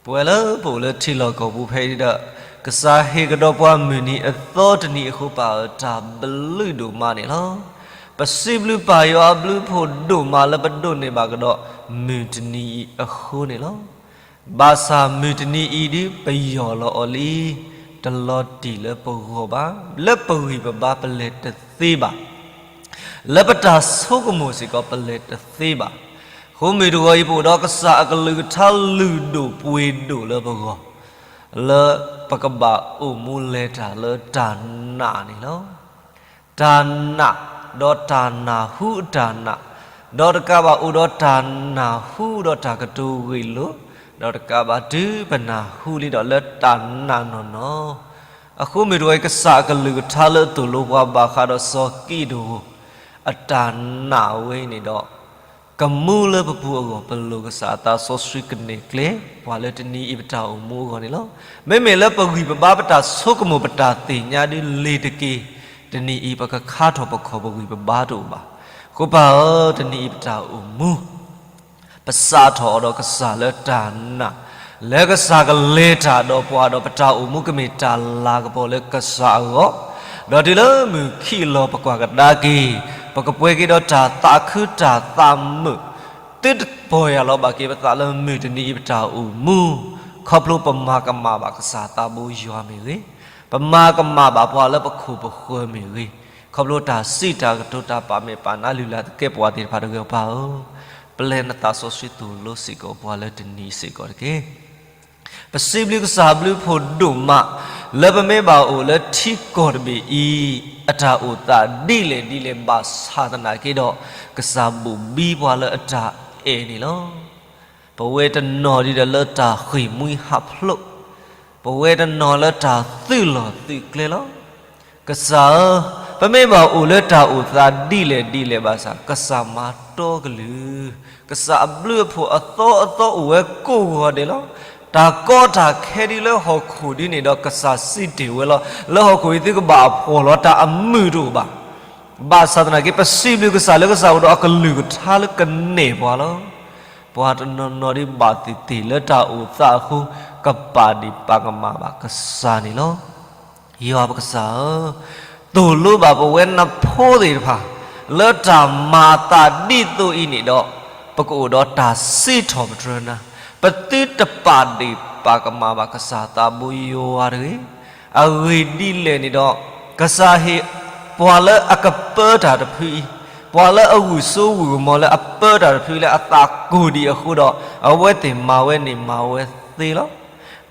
ပဝဲလၢပအိၣ်လၢထံလီၢ်ကီၢ်ပူၤဖဲအံၤဒီး, ကစၢ်ဟ့ၣ်ကဒီးပှၤမုၢ်နံၤအသီတနံၤအဃိ ပၢ်ဧၢ တၢ်ဘျုးဒိၣ်မးန့ၣ်လီၤ. ပစံးဘျုးပၢ်ယွၤအဘျုးအဖှိၣ်ဒိၣ်မးလၢပဒိးန့ၢ်ဘၣ်ကဒီးမုၢ်တနံၤအံၤအဃိန့ၣ်လီၤ. ဘၣ်ဆၣ်မုၢ်တနံၤအံၤဒ်ပယီၢ်လီၤအီၤလံ, တလီၤတံၢ်လၢပဂီၢ်ဘၣ်, လၢပဂံၢ်ပဘါပလဲၤတသ့ဘၣ် လၢပတၢ်ဆိကမိၣ်စ့ၢ်ကီးပလဲၤတသ့ဘၣ်. အဃိမုၢ်တဂီၤအံၤပအိၣ်ဒီးကစၢ်အကလုၢ်ကထါလုၢ်ဒိၣ်ပှ့ၤဒိၣ်လၢပဂီၢ်, လၢပကဘၣ်အိၣ်မူလဲၤတၢ်လၢတၢ်နာ်န့ၣ်လီၤ. တၢ်နာ်, ဒီးတၢ်နၢ်ဟူအတၢ်နာ်, ဒီးတကးဘၣ်အိၣ်ဒီးတၢ်နၢ်ဟူဒီးတၢ်ကတိၤဂ့ၢ်လိာ်, ဒီးတကးဘၣ်တုၤပနၢ်ဟူလံဒီးလၢတၢ်နာ်နီၢ်နီၢ် အဃိမုၢ်တဂီၤအံၤ ကစၢ်အကလုၢ်ကထါလၢအသိၣ်လိပှၤဘၣ်ဃးဒီးစီၤကံးဒဧိၣ်, အတၢ်နာ်ဝဲအံၤန့ၣ်ဒီး ကမူလၢပပူၤအဂီၢ် ပလိၣ်ကစၢ်အသးစီဆှံကန့ၢ်ကျဲ ပှၤလၢတနံၤအံၤပတၢ်အိၣ်မူအဂီၢ်န့ၣ်လီၤ. မ့မ့ၢ်လၢပဂံၢ်ပဘါပတၢ်ဆိကမိၣ်ပတၢ်သ့ၣ်ညါဒ်လဲၣ်တက့ၢ်, တနံၤအံၤပကခါထီၣ်ပခီၣ်ပဂံၢ်ပဘါတအိၣ်ဘၣ်. အဃိပၢ်ဧၢ, တနံၤအံၤပတၢ်အိၣ်မူ ပစးထီၣ်အီၤဒီးကစၢ်လၢတၢ်နာ်, လၢကစၢ်ကလဲၤတၢ်ဒီးပှၤဒီးပတၢ်အိၣ်မူကမ့ၢ်တၢ်လၤကပီၤလၢကစၢ်အဂီၢ်, ဒီးတုၤလၢမုၢ်ခံးလီၤပကွၢ်ကဒါက့ၤ, ပကပှဲၤက့ၤဒီးတၢ်သးခုတၢ်သးမုာ်, သုတပီၢ်ယၢ်လီၤဘၣ်က့ၤပသးလၢမုၢ်တနံၤအံၤပတၢ်အိၣ်မူ, ခီဖျိပမၤကမၣ်ဘၣ်ကစၢ်သးဘိယွၤမ့ၢ်ဂ့ၤ, ပမၤကမၣ်ဘၣ်ပှၤလၢပခိၣ်ပဃၢၤမ့ၢ်ဂ့ၤ, ခီဖျိတၢ်စံးတၢ်ကတိၤတၢ်ပာ်မဲာ်ပာ်နါလုၢ်လၢ်သကဲးပဝးသ့ၣ်တဖၣ်တဂ့ၤအပၢ်ဧၢ, ပျဲနသးစီဆှံသိၣ်လိစ့ၢ်ကီးပှၤလၢတနံၤစ့ၢ်ကီးတက့ၢ်. ပစံးဘျုးကစၢ်ဘျုးဖှိၣ်ဒိၣ်မး လၢပမ့ၢ်ဘၣ်အိၣ်လၢထံကီၢ်တဘ့ၣ်အံၤ အတၢ်အိၣ်သးဒ်လဲၣ်ဒ်လဲၣ်ဘၣ်ဆၣ်သနာ်က့ဒီး ကစၢ်ဘိၣ်ဘံပှၤလၢအတၢ်အဲၣ်န့ၣ်လီၤ. ပဝဲတနီၤဒ်ဒီးလၢတၢ်ဃ့ၢ်မှံဟးဖျိး, ပဝဲတနီၤလၢတၢ်သုးလီၢ်သုးကျဲလီၤ. ကစၢ်ဧၢ, ပမ့ၢ်ဘၣ်အိၣ်လၢတၢ်အိၣ်သးဒ်လဲၣ်ဒ်လဲၣ်ဘၣ်ဆၣ် ကစၢ်မၤတီကလုၢ်, ကစၢ်အဘျုးအဖှိၣ်အသီအသီအိၣ်ဝဲကိးဂီၤဒဲးလီၤ. တၢ်ကီတၢ်ခဲဒ်လၢဟီၣ်ခိၣ်ဒ်န့ၣ်ဒီး ကစၢ်စံးတ့ၢ်ဝဲလီၤ. လၢဟီၣ်ခိၣ်အံၤသုကဘၣ်အဖှီၣ်လီၤ တၢ်အမုာ်တအိၣ်ဘၣ်. ဘၣ်ဆၣ်သနာ်က့ ပစံးဘျုးကစၢ်လၢကစၢ်အိၣ်ဒီးအကလုၢ်ကထါလၢကနဲၣ်ပှၤလီၤ. ပှၤတနီၤနီၤဒ်ဘၣ်သ့ၣ်သ့ၣ်လၢတၢ်အိၣ်သးအဃိ ကပာ်ဒံးပာ်ကမၣ်ဘၣ်ကစၢ်န့ၣ်လီၤ. ယွၤပကစၢ်ဧၢ, သိၣ်လိဘၣ်ပဝဲနဖိသ့ၣ်တဖၣ် လၢတၢ်မၤအသးဒ်သိးအံၤန့ၣ်ဒီး ပကအိၣ်ဒီးတၢ်စံးထီၣ်ပတြၢၤနၤ, ပသုတပာ်ဒံးပာ်ကမၣ်ဘၣ်ကစၢ်သးဘိယွၤတဂ့ၤ. အဂ့ၢ်ဒ်လဲၣ်န့ၣ်ဒီး ကစၢ်ဟ့ၣ်ပှၤလၢအကပၢတၢ်တဖုအံၤ, ပှၤလၢအဂုာ်စိဂုာ်ကမီၤလၢအပၢတၢ်တဖုလၢအသးကိၢ်ဒံးအဃိဒီး အဝဲသ့ၣ်မၤဝဲန့ၣ်မၤဝဲသ့လီၤ.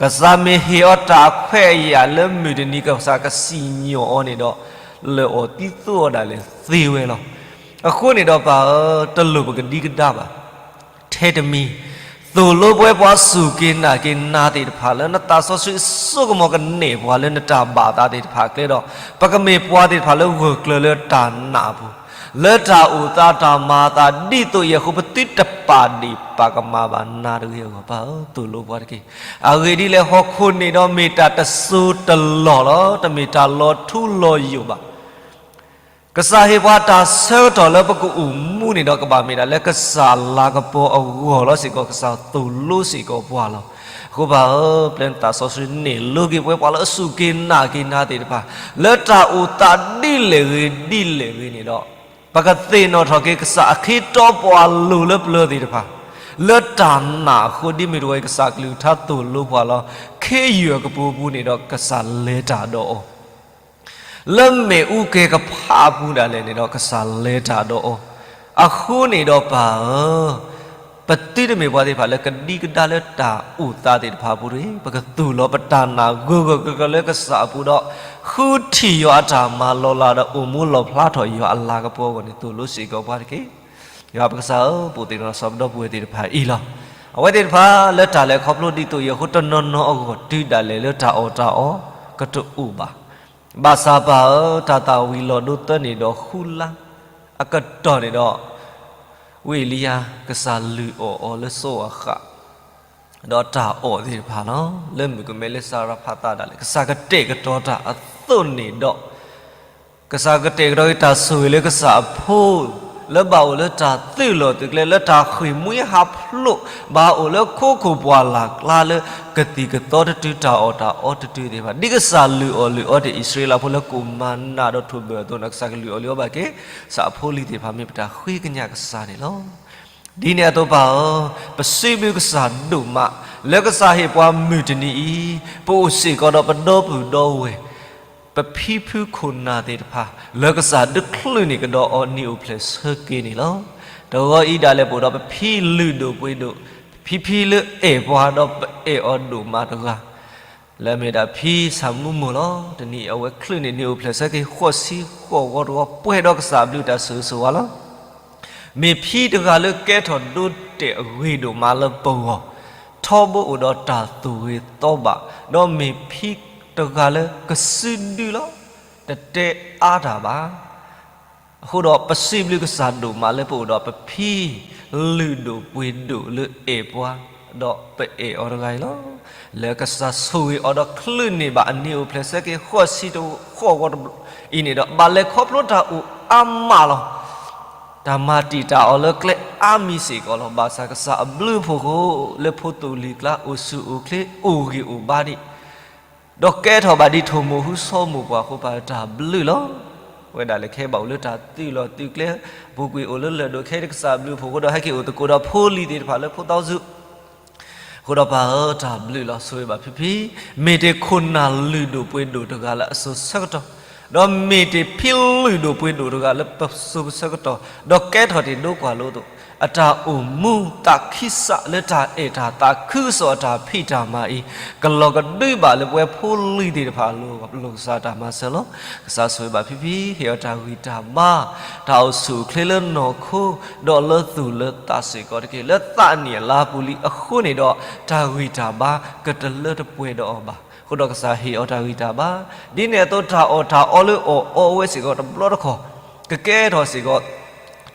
ကစၢ်မ့ၢ်ဟ့ၣ်အီၤတၢ်အခွဲးအယာ်လၢမုၢ်တနံၤကစၢ်ကစံၣ်ညီၣ်အီၤန့ၣ်ဒီး လၢာ်အီၤသံသိအီၤဒၣ်လဲာ်သ့ဝဲလီၤ. အဃိန့ၣ်ဒီးပၢ်ဧၢ, တလိၣ်ပကဒံကဒါဘၣ်. ထဲတမံၤ သိၣ်လိပဝဲပှၤစူၢ်က့ၤနာ်က့ၤနၤသ့ၣ်တဖၣ် လၢနသးစီဆှံအစိကမီၤကနဲၣ်ပှၤလၢနတၢ်ဘၣ်သးသ့ၣ်တဖၣ်အကျဲဒီး ပကမ့ၢ်ပှၤသ့ၣ်တဖၣ်လၢဂၢၢ်ကျၢၤလၢတၢ်နာ်အပူၤ, လၢတၢ်အိၣ်သးတၢ်မၤအသးဒ်သိးအံၤအဃိ ပသုတပာ်ဒံးပာ်ကမၣ်ဘၣ်နၤတဂ့ၤအဂီၢ် ပၢ်ဧၢ, သိၣ်လိပှၤတက့ၢ်. အဂ့ၢ်ဒ်လဲၣ် ဟီၣ်ခိၣ်န့ၣ်ဒီးမ့ၢ်တၢ်တစိၤတလီၢ်လီၤ, တမ့ၢ်တၢ်လီၤထူလီၤယိာ်ဘၣ်. ကစၢ်ဟ့ၣ်ပှၤတၢ်ဆၢကတီၢ်လၢပကအိၣ်မူန့ၣ်ဒီး ကဘၣ်မ့ၢ်ဒၣ်လၢကစၢ်လၤကပီၤအဂီၢ်လီၤစ့ၢ်ကီး ကစၢ်သိၣ်လိစ့ၢ်ကီးပှၤလီၤ. အဃိပၢ်ဧၢ, ပျဲနသးစီဆှံန့ၣ်လိက့ၤပဝဲပှၤလၢအစူၢ်က့ၤနာ်က့ၤနၤသ့ၣ်တဖၣ် လၢတၢ်အိၣ်သးဒ်လဲၣ်ဂ့ၤဒ်လဲၣ်ဂ့ၤန့ၣ်ဒီး ပကသ့ၣ်နီၣ်ထီၣ်က့ၤကစၢ်အခ့အတီပှၤလိၤလၢပျၢၤသ့ၣ်တဖၣ် လၢတၢ်နာ်အဃိ ဒ်မ့ၢ်တဝဲအံၤ ကစၢ်ကလုၢ်ကထါသိၣ်လိပှၤလီၤ. ခ့ယုၢ်အကပူၤပူၤန့ၣ်ဒီး ကစၢ်လဲၤတၢ်ဒီးအီၤ လၢမ့ၣ်အူကဲၤကဖးအပူၤဒၣ်လဲာ်န့ၣ်ဒီး ကစၢ်လဲၤတၢ်ဒီးအီၤ. အဃိန့ၣ်ဒီးပၢ်ဧၢ, ပသုတမ့ၢ်ပှၤသ့ၣ်တဖၣ်လၢကဒံကဒါလၢတၢ်အိၣ်သးသ့ၣ်တဖၣ်အပူၤတဂ့ၤ. ပကသူၣ်လီၤပတၢ်နာ်ဂၢၢ်ဂၢၢ်ကျၢၤကျၢၤလၢကစၢ်အပူၤဒီး ဃုထံၣ်ယွၤအတၢ်မၤလီၤလးဒီး အိၣ်မူလီၣ်ဖျါထီၣ်ယွၤအလၤကပီၤအဂီၢ်န့ၣ် သိၣ်လိစ့ၢ်ကီးပှၤတက့ၢ်. ယွၤပကစၢ်ဧၢ, ပူၤသ့ၣ်နီၣ်ထီၣ်စီၤပဒီပုၢ်ဝဲၢ်သ့ၣ်တဖၣ်အံၤလီၤ. အဝဲသ့ၣ်တဖၣ်လၢတၢ်လဲၤခီဖျိဒ်သိးအံၤအဃိ တနီၤနီၤအဂီၢ်တုၤဒၣ်လဲာ်လၢတၢ်အီၣ်တၢ်အီ ကတအိၣ်ဘၣ်. ဘၣ်ဆၣ်ပၢ်ဧၢ, တၢ်သၣ်ဝံၤလီၤဒိသၢနံၣ်ဒီးဃုလါအကတီၢ်န့ၣ်ဒီး ဝံအ့လံယၤ ကစၢ်လုၢ်အီၣ်အီၤလၢစိအဃၣ် ဒီးတၢ်အီၣ်သ့ၣ်တဖၣ်လီၤ. လၢမုၣ်ကမဲလၢစၤရဖးသးဒၣ်လဲာ် ကစၢ်ကတဲာ်ကတီၤတၢ်အသိးန့ၣ်ဒီး ကစၢ်ကတဲာ်ကတီၤက့ၤတၢ်ဆိၣ်ဂ့ၤလၢကစၢ်အဖိ လၢဘၣ်အိၣ်လၢတၢ်သုးလီၢ်သုးကျဲ လၢတၢ်ဃ့ၢ်မှံဟးဖျိး ဘၣ်အိၣ်လၢခိခိၣ်ပှၢ်လၢ်ကျါလၢ ကသံၣ်ကသီတတုၤ တၢ်အီၣ်တၢ်အီတတုၤသ့ၣ်တဖၣ် ဒ်ကစၢ်လုၢ်အီၣ်လုၢ်အီတ့ၢ်အံၣ်စရ့လးဖိလၢကိၣ်မၤနးဒီးထိၣ်ဘၢၣ်အသိးန့ၣ် ကစၢ်ကလုၢ်အီၣ်လုၢ်အီဘၣ်က့ၤ ကစၢ်အဖိအလံၤသ့ၣ်တဖၣ် မ့ၢ်ပတၢ်ဃ့ကညးကစၢ်န့ၣ်လီၤ. ဒ်န့ၣ်အသိးပၢ်ဧၢ, ပစံးဘျုးကစၢ်ဒိၣ်မး လၢကစၢ်ဟ့ၣ်ပှၤမုၢ်တနံၤအံၤ ပအိၣ်စ့ၢ်ကီးဒီးပဒီပုၢ်ဒီဝဲၢ် ပဖံဖုခိၣ်နၢ်သ့ၣ်တဖၣ် လၢကစၢ်ဒုးချုးန့ၢ်ကဒီးအီၤနံၣ်အိၣ်ဖျဲၣ်ဆၢက့ၤန့ၣ်လီၤ. တဂီၤအံၤဒၣ်လဲာ်ပအိၣ်ဒီးပဖံလုၢ်ဒိၣ်ပှ့ၤဒိၣ်, ဖံဖံလၢအဲၣ်ပှၤဒီးပအဲၣ်အီၤဒိၣ်မးတဂၤ လၢအမ့ၢ်ဒၣ်ဖံဆၣ်မူမိၢ်လီၤ. တနံၤအံၤအဝဲချုးန့ၢ်နံၣ်အိၣ်ဖျဲၣ်ဆၢက့ၤ ဃိးဆံဃိးဂီၤတဂီၤ ပှဲၤဒီးကစၢ်အဘျုးတၢ်ဆိၣ်ဂ့ၤဆိၣ်ဝါလီၤ. မ့ၢ်ဖံတဂၤလၢကဲထီၣ်ဒိတဲာ်အဂ့ၢ်ဒိၣ်မးလၢပဂီၢ်, ထီဘိအိၣ်ဒီးတၢ်သူၣ်ဂ့ၤသီဘၣ်, ဒီးမ့ၢ်ဖံတဂၤလၢကစုဒုလီၤ. တတဲအါတၢ်ဘၣ်. အဃိဒီးပစံးဘျုးကစၢ်ဒိၣ်မးလၢပအိၣ်ဒီးပဖံလုၢ်ဒိၣ်ပှ့ၤဒိၣ်လၢအဲၣ်ပှၤ, ဒီးပအဲၣ်အီၤတဂၤအံၤလီၤ. လၢကစၢ်ဆိၣ်ဂ့ၤအီၤဒီးချုးန့ၢ်ဘၣ်အနံၤအိၣ်ဖျဲၣ်ဆၢက့ၤဃိးဆံတဃိးဝီၤအံၤန့ၣ်ဒီး ဘၣ်လဲၤခီဖျိတၢ်အိၣ်အါမးလီၤ. တၢ်မၤတံာ်တာ်အီၤလၢကျဲအါမံၤစ့ၢ်ကီးလီၤ. ဘၣ်ဆၣ်ကစၢ်အဘျုးအဖှိၣ်အဃိ လၢဖိသိၣ်လံၤကျါ အိၣ်ဆူၣ်အိၣ်ချ့ အိၣ်ဂံၢ်အိၣ်ဘါဒံး ဒီးကဲထီၣ်ဘၣ်ဒ်ထိၣ်မိၢ်ဟူဆီမိၢ်ပှၢ်အဃိ ပၢ်တၢ်ဘျုးလီၤ. ဝဲဒၣ်လဲၤခဲဘၣ်အိၣ်လၢတၢ်သုးလီၢ်သုးကျဲ, အပူၤကွံာ်အိၣ်လၢလၢၢ်ဒိၣ်ခဲအံၤ ကစၢ်အဘျုးအဖှိၣ်အဃိဒီး ဟဲက့ၤအိၣ်သကိးဒီးဖိလံၤသ့ၣ်တဖၣ်လၢဖိသီစူၤ အဃိဒီးပၢ်ဧၢ တၢ်ဘျုးလီၤ ဆိၣ်ဂ့ၤဘၣ်ဖံဖံ, မ့ၢ်တ့ၢ်ခိၣ်နၢ်လုၢ်ဒိၣ်ပှ့ၤဒိၣ်တဂၤလၢအစိၤဆၢကတီၢ်, ဒီးမ့ၢ်တ့ၢ်ဖံလုၢ်ဒိၣ်ပှ့ၤဒိၣ်တဂၤလၢပစိၤဆၢကတီၢ်, ဒီးကဲထီၣ်တ့ၢ်ဒိကွၢ်လိအသိး, အတၢ်အိၣ်မူသးခံစးလၢတၢ်အဲၣ်တၢ်သးခုကစီၣ်အတၢ်ဖံးတၢ်မၤအံၤ, ကလီၤကဒုဘၣ်လၢပဝဲဖိလံၤသ့ၣ်တဖၣ်အလိၤ ပလိၣ်ကစၢ်တၢ်မၤစၢၤလီၤ. ကစၢ်ဆိၣ်ဂ့ၤဘၣ်ဖံဖံ ဟ့ၣ်အီၤတၢ်ဂံၢ်တၢ်ဘါ, တၢ်အိၣ်ဆူၣ်အိၣ်ချ့လၢနီၢ်ခိ, ဒီးလၢသူၣ်လၢသးစ့ၢ်ကီးတက့ၢ်. လၢသးနံၣ်အလါပူၤလံအဃိန့ၣ်ဒီး တၢ်ဂံၢ်တၢ်ဘါကတလၢတပှဲၤဒီးအီၤဘၣ်. အဃိဒီးကစၢ်ဟ့ၣ်အီၤတၢ်ဂံၢ်တၢ်ဘါ, ဒ်န့ၣ်အသိးတၢ်အီၣ်တၢ်အီလၢအီၣ်အီဝဲစ့ၢ်ကီးတဘျီတခီၣ်, ကကဲထီၣ်စ့ၢ်ကီး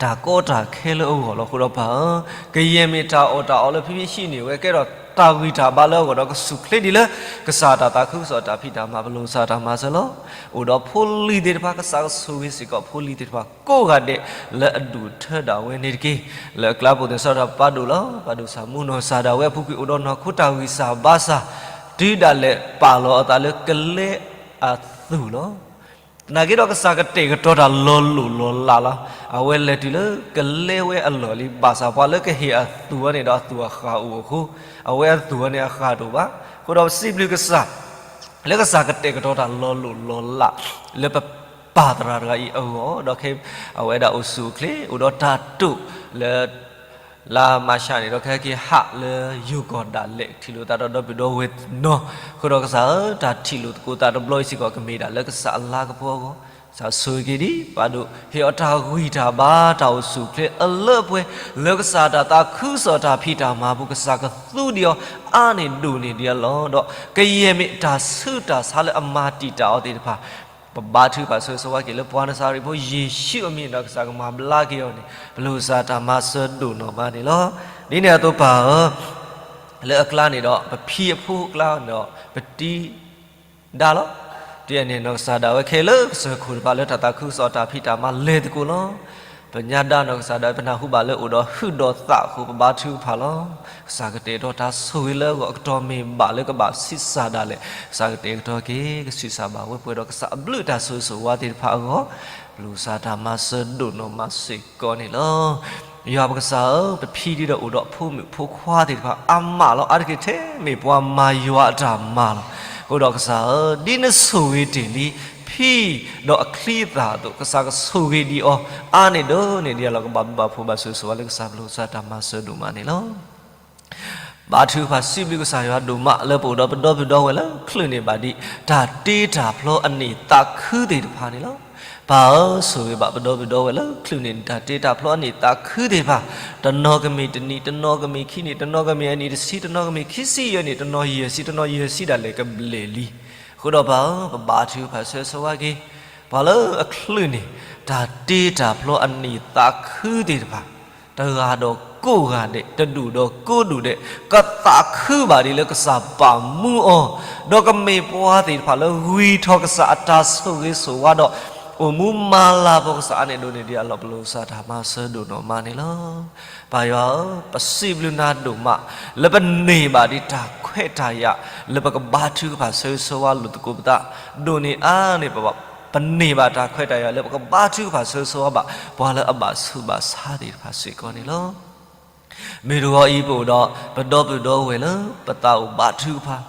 တၢ်ကီတၢ်ခဲလၢအဂီၢ်လီၤ. အဃိဒီးပၢ်ဧၢ, ကယဲၢ်မ့ၢ်တၢ်အီၣ်တၢ်အီလၢဖံဖံဟံးန့ၢ်ဝဲ ကဲထီၣ်တၢ်ဂံၢ်တၢ်ဘါလၢအဂီၢ်ဒီး ကဆူၣ်ချ့ဒံးလၢ ကစၢ်တၢ်သးခုကစီၣ်တၢ်ဖံးတၢ်မၤ ပလိၣ်ကစၢ်တၢ်မၤစၢၤလီၤ. အိၣ်ဒီးဖိလံၤသ့ၣ်တဖၣ် ကစၢ်ကဆိၣ်ဂ့ၤစ့ၢ်ကီး ဖိလံၤသ့ၣ်တဖၣ်ကိးဂၤဒဲး လၢအဒူၣ်အထၢဒၣ်ဝဲန့ၣ်တက့ၢ်. လၢအကျါပူၤသ့ၣ်စးထီၣ်ပၢ်ဒိၣ်လီၤ. ပၢ်ဒိၣ်စၢ်မူနီၢ်စၢ်ဒၣ်ဝဲအပူၤကွံာ် အိၣ်ဒီးနီၢ်ခိတၢ်ဂံၢ်စၢ်ဘါစၢ်, တုၤဒၣ်လဲာ်ပာ်လီၤအသးလၢကလဲအသူၣ်လီၤ. သနာ်က့ဒီးကစၢ်ကတဲာ်ကတီၤတၢ်လီၤလိၢ်လီၤလးလီၤ. အဝဲလဲၤတုၤလၢကလဲဝဲအလီၢ်လံ ဘၣ်ဆၣ်ပှၤလၢကဟ့ၣ်အသူၣ်ဝဲန့ၣ် ဒီးအသူၣ်အဃၢ်အိၣ်အဃိ, အဝဲအသူၣ်ဝဲန့ၣ်အဃၢ်တအိၣ်ဘၣ်. အဃိဒီးပစံးဘျုးကစၢ် လၢကစၢ်ကတဲာ်ကတီၤတၢ်လီၤလိၢ်လီၤလး လၢပပၢ်သရၣ်တဂၤအံၤအဂီၢ်, ဒီးခဲအဝဲဒၣ်အိၣ်ဆူၣ်အိၣ်ချ့ အိၣ်ဒီးတၢ်တိာ်လၢ လါမၢ်ၡးန့ၣ်ဒီး ခဲက့ၤဟးလၢယိၤကီၢ်ဒၣ်လဲာ် ထံၣ်လိာ်သးဒီးဒီပုၢ်ဒီဝဲၢ်နီၢ်, အဃိဒီးကစၢ်ဧၢ တၢ်ထံၣ်လိာ်သကိးသးတဘျီအံၤစ့ၢ်ကီး ကမ့ၢ်ဒၣ်လၢကစၢ်အလၤကပီၤအဂီၢ်, ကစၢ်ဆိၣ်ဂ့ၤက့ၤဒံး ပၢ်ဒိၣ် ဟ့ၣ်အီၤတၢ်ဂံၢ်တၢ်ဘါ တၢ်အိၣ်ဆူၣ်အိၣ်ချ့အလၢအပှဲၤ လၢကစၢ်တၢ်သးခုကစီၣ်တၢ်ဖံးတၢ်မၤအပူၤ ကစၢ်ကသူဒံးအီၤ အါန့ၢ်ဒိၣ်န့ၢ်ဒံးအလီၢ်ဒီး ကယဲၢ်မ့ၢ်တၢ်ဆူးတၢ်ဆါလၢအမၤတံာ်တာ်အီၤသ့ၣ်တဖၣ် ပဘါထုကဖၣ်ဆိၣ်ဂ့ၤဆိၣ်ဝါက့ၤ လၢပှၤနစၤရ့းဖိယ့ၣ်ၡူးအမံၤဒီး ကစၢ်ကမၤဘျါက့ၤအီၤန့ၣ် ပလိၣ်ကစၢ်တၢ်မၤစၢၤဒိၣ်နီၢ်မးန့ၣ်လီၤ. ဒ်န့ၣ်အသိးပၢ်ဧၢ, လၢအကျါန့ၣ်ဒီး ပဖံအဖိအကျါန့ၣ်ဒီး ပတံၤဒါလီၤ. ဒ်န့ၣ်နီၢ်ကစၢ်ဒၣ်ဝဲခဲလၢာ် ကစၢၢ်ခိၣ်တဖၣ်လၢတၢ်သးခုကစီၣ်တၢ်ဖံးတၢ်မၤလဲၤသကိးလီၤ. ပညါဒါနီၢ်ကစၢ်ဒၣ်ဝဲ ပနၢ်ဟူဘၣ်လၢအိၣ်ဒီးဟုၣ်ဒီးသးအဃိ ပဘါထုကဖၣ်လီၤ. ကစၢ်ကတဲာ်ကတီၤတၢ်ဆိၣ်ဂ့ၤလၢအဂီၢ် အကတီၢ်မ့ၢ်ဘၣ်လၢကဘၣ်ဆံးစၢ်ဒၣ်လဲာ် ကစၢ်ကတဲာ်ကတီၤက့ၤ ကဆံးစၢ်ဘၣ်ဝဲပှဲၤဒီးကစၢ်အဘျုးတၢ်ဆိၣ်ဂ့ၤဆိၣ်ဝါသ့ၣ်တဖၣ်အဂီၢ်, ပလိၣ်ကစၢ်တၢ်မၤစၢၤဒိၣ်နီၢ်မးစ့ၢ်ကီးန့ၣ်လီၤ. ယွၤပကစၢ်ဧၢ, ပဖံဒ်ဒီးအိၣ်ဒီးဖိမုၣ်ဖိခွါသ့ၣ်တဖၣ်အါမးလီၤ. အါတက့ၢ်ထဲမ့ၢ်ပှၤမၤယွၤအတၢ်မၤလီၤ. အဃိဒီးကစၢ်ဧၢ, ဒ်နဆိၣ်ဂ့ၤတ့ၢ်လံ ဖံဒီးအချံအသၣ်အသိး ကစၢ်ကဆိၣ်ဂ့ၤဒံးအီၤ အါန့ၢ်ဒိၣ်န့ၢ်ဒံးအလီၢ် ကဘၣ်မူဘၣ်ဖှီၣ်ဘၣ်ဆိၣ်ဂ့ၤဆိၣ်ဝါလၢကစၢ် ပလိၣ်ကစၢ်တၢ်မၤစၢၤဒိၣ်မးန့ၣ်လီၤ. ဘါထုကဖၣ်စံးဘျုးကစၢ်ယွၤဒိၣ်မးလၢပအိၣ်ဒီးပဒီပုၢ်ဒီဝဲၢ်လၢချုးန့ၢ်ဘၣ်ဒံး တၢ်တ့တၢ်ဖျီအနံၣ်သးခုသ့ၣ်တဖၣ်န့ၣ်လီၤ. ပၢ်ဧၢ, ဆိၣ်ဂ့ၤဘၣ်ပဒီပုၢ်ဒီဝဲၢ်လၢချုးန့ၢ်တၢ်တ့တၢ်ဖျီအနံၣ်သးခုသ့ၣ်တဖၣ်, တနီၤကမ့ၢ်တနံၣ်, တနီၤကမ့ၢ်ခံနံၣ်, တနီၤကမ့ၢ်အနံၣ်တဆံ, တနီၤကမ့ၢ်ခံဆံယဲၢ်နံၣ်, တနီၤယဲၢ်ဆံ, တနီၤယဲၢ်ဆံဒၣ်လဲာ်ကဘျဲၣ်လံ. အဃိဒီးပၢ်ဧၢ, ပဘါထုကဖၣ်ဆိၣ်ဂ့ၤဆိၣ်ဝါက့ၤ ပှၤလၢအချုးန့ၢ် တၢ်တ့တၢ်ဖျီအနံၣ်သးခုသ့ၣ်တဖၣ် တဂၤဒီးကိးဂၤဒဲး, တဒူၣ်ဒီးကိးဒူၣ်ဒဲး, ကသးခုဘၣ်ဒံးလၢကစၢ်ပာ်မူအီၤ, ဒီးကမ့ၢ်ပှၤသ့ၣ်တဖၣ်လၢဂံၢ်ထီၣ်ကစၢ်အတၢ်ဆိၣ်ဂ့ၤဆိၣ်ဝါဒီး အိၣ်မူမၤလၤကပီၤကစၢ်အါန့ၢ်ဒိၣ်န့ၢ်ဒံးအလီၢ် ပလိၣ်ကစၢ်တၢ်မၤစၢၤဒိၣ်နီၢ်မးန့ၣ်လီၤ. ပၢ်ယွၤဧၢ, ပစံးဘျုးနၤဒိၣ်မး လၢပန့ၢ်ဘၣ်ဒံးတၢ်ခွဲးတၢ်ယာ် လၢပကဘါထုကဖၣ်ဆိၣ်ဂ့ၤဆိၣ်ဝါလိာ်သကိးပသး ဒိၣ်န့ၢ်အါန့ၢ် ပန့ၢ်ဘၣ်တၢ်ခွဲးတၢ်ယာ်လၢပကဘါထုကဖၣ်ဆိၣ်ဂ့ၤဆိၣ်ဝါဘၣ် ပှၤလၢအဘၣ်ဆူးဘၣ်ဆါသ့ၣ်တဖၣ်စ့ၢ်ကီးန့ၣ်လီၤ. မ့ၢ်တဂီၤအံၤပအိၣ်ဒီး ပဒီပုၢ်ဒီဝဲၢ်လၢ ပသးအိၣ်ဘါထုကဖၣ်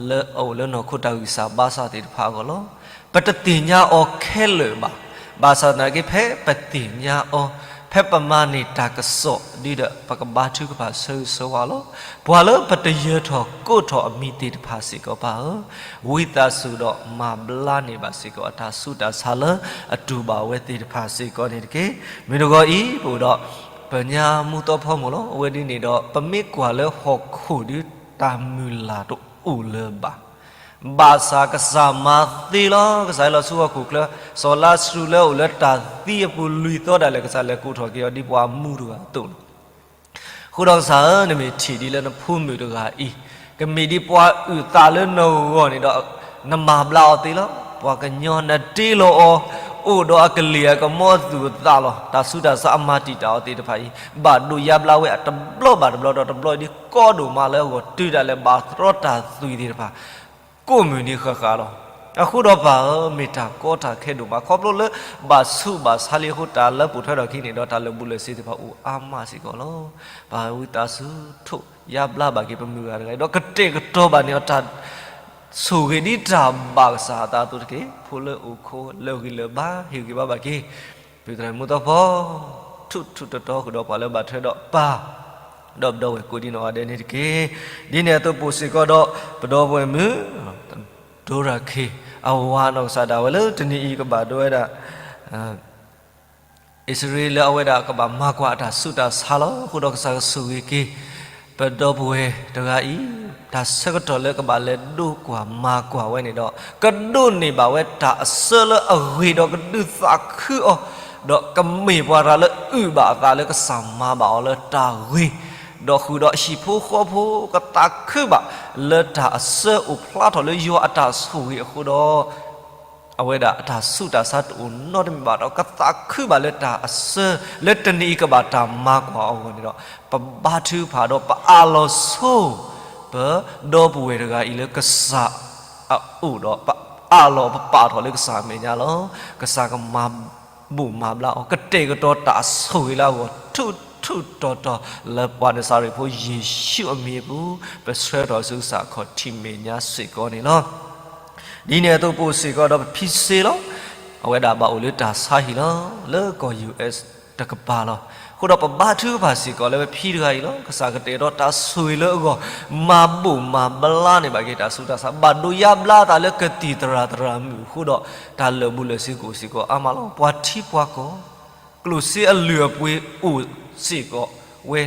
လၢအအိၣ်လၢနီၢ်ခိတၢ်ဂံၢ်စၢ်ဘါစၢ်သ့ၣ်တဖၣ်အဂီၢ်လီၤ. ပတသ့ၣ်ညါအီၤခဲလၢာ်ဘၣ်. ဘၣ်ဆၣ်သနာ်က့ ဖဲပသ့ၣ်ညါအီၤ, ဖဲပမၤန့ၢ်တၢ်ကစီၣ်ဒ်ဒီး ပကဘါထုကဖၣ်ဆိၣ်ဂ့ၤဆိၣ်ဝါလီၤ. ပှၤလၢပတယၢၤထီၣ်ကိးထီၣ်အမံၤသ့ၣ်တဖၣ်စ့ၢ်ကီးပၢ်ဧၢ, ဝံသးစူၤဒီးမၤဘျါန့ၢ်ဘၣ်စ့ၢ်ကီး အတၢ်ဆူးတၢ်ဆါလၢအတူၢ်ဘၣ်ဝဲသ့ၣ်တဖၣ်စ့ၢ်ကီးန့ၣ်တက့ၢ်. မ့ၢ်တဂီၤအံၤ ပအိၣ်ဒီး ပညါမူသီဖီမိၢ်လီၤ. အဝဲဒ်န့ၣ်ဒီး ပမ့ၢ်ကွၢ်လၢဟီၣ်ခိၣ်ဒု တၢ်မုၢ်လၢ်တအိၣ်လၢၤဘၣ်. ဘၣ်ဆၣ်ကစၢ်မၤသ့လီၤ. ကစၢ်ဟဲလီၤဆူဟီၣ်ခိၣ်ချၢ, စီၤလါစရူးလၢအအိၣ်လၢတၢ်သံအပူၤလွံၢ်သီဒၣ်လဲာ် ကစၢ်လဲၤကိးထီၣ်က့ၤအီၤဒ်ပှၤမူတဂၤအသိးလီၤ. အဃိဒီးကစၢ်ဧၢ, နမ့ၢ်ထံၣ်ဒ်လၢနဖိမုၣ်တဂၤအံၤ ကမ့ၢ်ဒ်ပှၤအုၣ်သးလၢနဂီၢ်န့ၣ်ဒီး နမၤဘျါအီၤသ့လီၤ. ပှၤကညီနတ့လီၤအီၤ, အိၣ်ဒီးအကလံၤအကမီၤအသူၣ်အသးလီၤ. တၢ်ဆူးတၢ်ဆါအမၤတံာ်တာ်အီၤသ့ၣ်တဖၣ်အံၤ ဘၣ်ဒိးယါဘျါဝဲအတဘျီဘၣ်တဘျီဒီး တဘျီအံၤဒ်ကီဒိၣ်မးလၢအဂီၢ် တုၤဒၣ်လဲာ်ဘၣ်တြီတၢ်သွံၣ်သ့ၣ်တဖၣ် ကိးမုၢ်နံၤဃၣ်ဃၣ်လီၤ. အဃိဒီးပၢ်ဧၢ, မ့ၢ်တၢ်ကီတၢ်ခဲဒိၣ်မး ခီဖျိလၢဘၣ်ဆူးဘၣ်ဆါလံအဃိ တၢ်လၢပိာ်ထွဲထီၣ်အခံန့ၣ်ဒီး တၢ်လၢာ်ဘူၣ်လၢာ်စ့ၤသ့ၣ်တဖၣ်အိၣ်အါမးစ့ၢ်ကီးလီၤ. ပၢ်ဧၢ, ဝံသးစူၤထိၣ်ယါဘျါဘၣ်က့ၤပမုၢ်ဂၤတဂၤအံၤ ဒီးကတဲာ်ကတီၤဘၣ်န့ၢ်အီၤတၢ်ဆိၣ်ဂ့ၤဒ်တၢ်ဘၣ်ကစၢ်အသးအသိးတက့ၢ်. ဖိလၢအိၣ်ခိးလၢာ်ဂံၢ်လၢာ်ဘါ ဟ့ၣ်ဂံၢ်ဘါဘၣ်က့ၤ ဖုသရၣ်မူသီဖီ ထူးထူးတီၤတီၤဃုာ်ဒီးပှၤလၢဘၣ်ထွဲဒီးပၢ် ဒီးပဒီပုၢ်ဝဲၢ်ကိးဒံနီၢ်ဂၤဒဲးန့ၣ်တက့ၢ်. ဒ်န့ၣ်အသိးပအိၣ်စ့ၢ်ကီးဒီး ပဒီပုၢ်ဝဲၢ်မုၣ် ဒိရၤခ့ အဝၤနီၢ်ကစၢ်ဒၣ်ဝဲလၢတနံၤအံၤကဘၣ်ဒိဝဲဒၣ် အံၣ်စရ့လးလၢအဝဲဒၣ်ကဘၣ်မၤကွၢ်အတၢ်ဆူးတၢ်ဆါလီၤ. အဃိဒီးကစၢ်ကဆိၣ်ဂ့ၤက့ၤ ပဒီပုၢ်ဝဲၢ်တဂၤအံၤ တၢ်ဆၢကတီၢ်လၢကဘၣ်လဲၤဒိကွၢ်မၤကွၢ်ဝဲန့ၣ်ဒီး ကဒိးန့ၢ်ဘၣ်ဝဲတၢ်အစၢလၢအဂ့ၤဒီးကဒုးသးခုအီၤ, ဒီးကမ့ၢ်ပှၤတဂၤလၢအုၣ်ဘၣ်အသးလၢကစၢ်မၤဘၣ်အီၤလၢတၢ်ဂ့ၤ, ဒီးဃုာ်ဒီးအဟံၣ်ဖိဃီဖိကသးခုဘၣ် လၢတၢ်အစၢအိၣ်ဖျါထီၣ်လၢယွၤအတၢ်ဆိၣ်ဂ့ၤအဃိဒီး အဝဲဒၣ်အတၢ်ဆူးတၢ်ဆါတအိၣ်နီတမံၤဘၣ်ဒီး ကသးခုဘၣ်လၢတၢ်အစၢ လၢတနံၤအံၤကဘၣ်တၢ်မၤကွၢ်အဂီၢ်န့ၣ်ဒီး ပဘါထုကဖၣ်ဒီးပအၢၣ်လီၤဆိ ပဒီပုၢ်ဝဲၢ်တဂၤအံၤလၢကစၢ်အအိၣ်ဒီး ပအၢၣ်လီၤပပာ်ထီၣ်လၢကစၢ်အမဲာ်ညါလီၤ. ကစၢ်ကမၤဘူၣ်မၤဘျါအီၤ ကတဲာ်ကတီၤတၢ်ဆိၣ်ဂ့ၤလၢအဂီၢ် ထူးထူးတီၤတီၤ လၢပှၤနစၤရ့းဖိယ့ၣ်ၡူးအမံၤအပူၤ ပဆှၢထီၣ်ဆူကစၢ်အခီၣ်ထံးမဲာ်ညါစ့ၢ်ကီးန့ၣ်လီၤ. ဒ်န့ၣ်အသိးပအိၣ်စ့ၢ်ကီးဒီးပဖံစ့လီၤ. အဝဲဒၣ်ဘၣ်အိၣ်လၢတၢ်ဆါဟံၣ်လီၤ လၢကီၢ် ယူၣ်အ့း တကပၤလီၤ. အဃိဒီးပဘါထုကဖၣ်စ့ၢ်ကီးလၢပဖံတဂၤအံၤလီၤ. ကစၢ်ကတဲာ်ကတီၤတၢ်ဆိၣ်ဂ့ၤလၢအဂီၢ် မၤဘူၣ်မၤဘျါန့ၢ်ဘၣ်က့ၤတၢ်ဆူးတၢ်ဆါ ဘၣ်ဒိယါဘျါအသးလၢကသံၣ်သရၣ်သရၣ်မုၣ်အဃိဒီး တၢ်လၢာ်ဘူၣ်လၢာ်စ့ၤကအိၣ်စ့ၢ်ကီးအါမးလီၤ. ပှၤထံပှၤကီၢ် ကျိၣ်စ့အလုၢ်အပှ့ၤအိၣ်စ့ၢ်ကီးဝဲ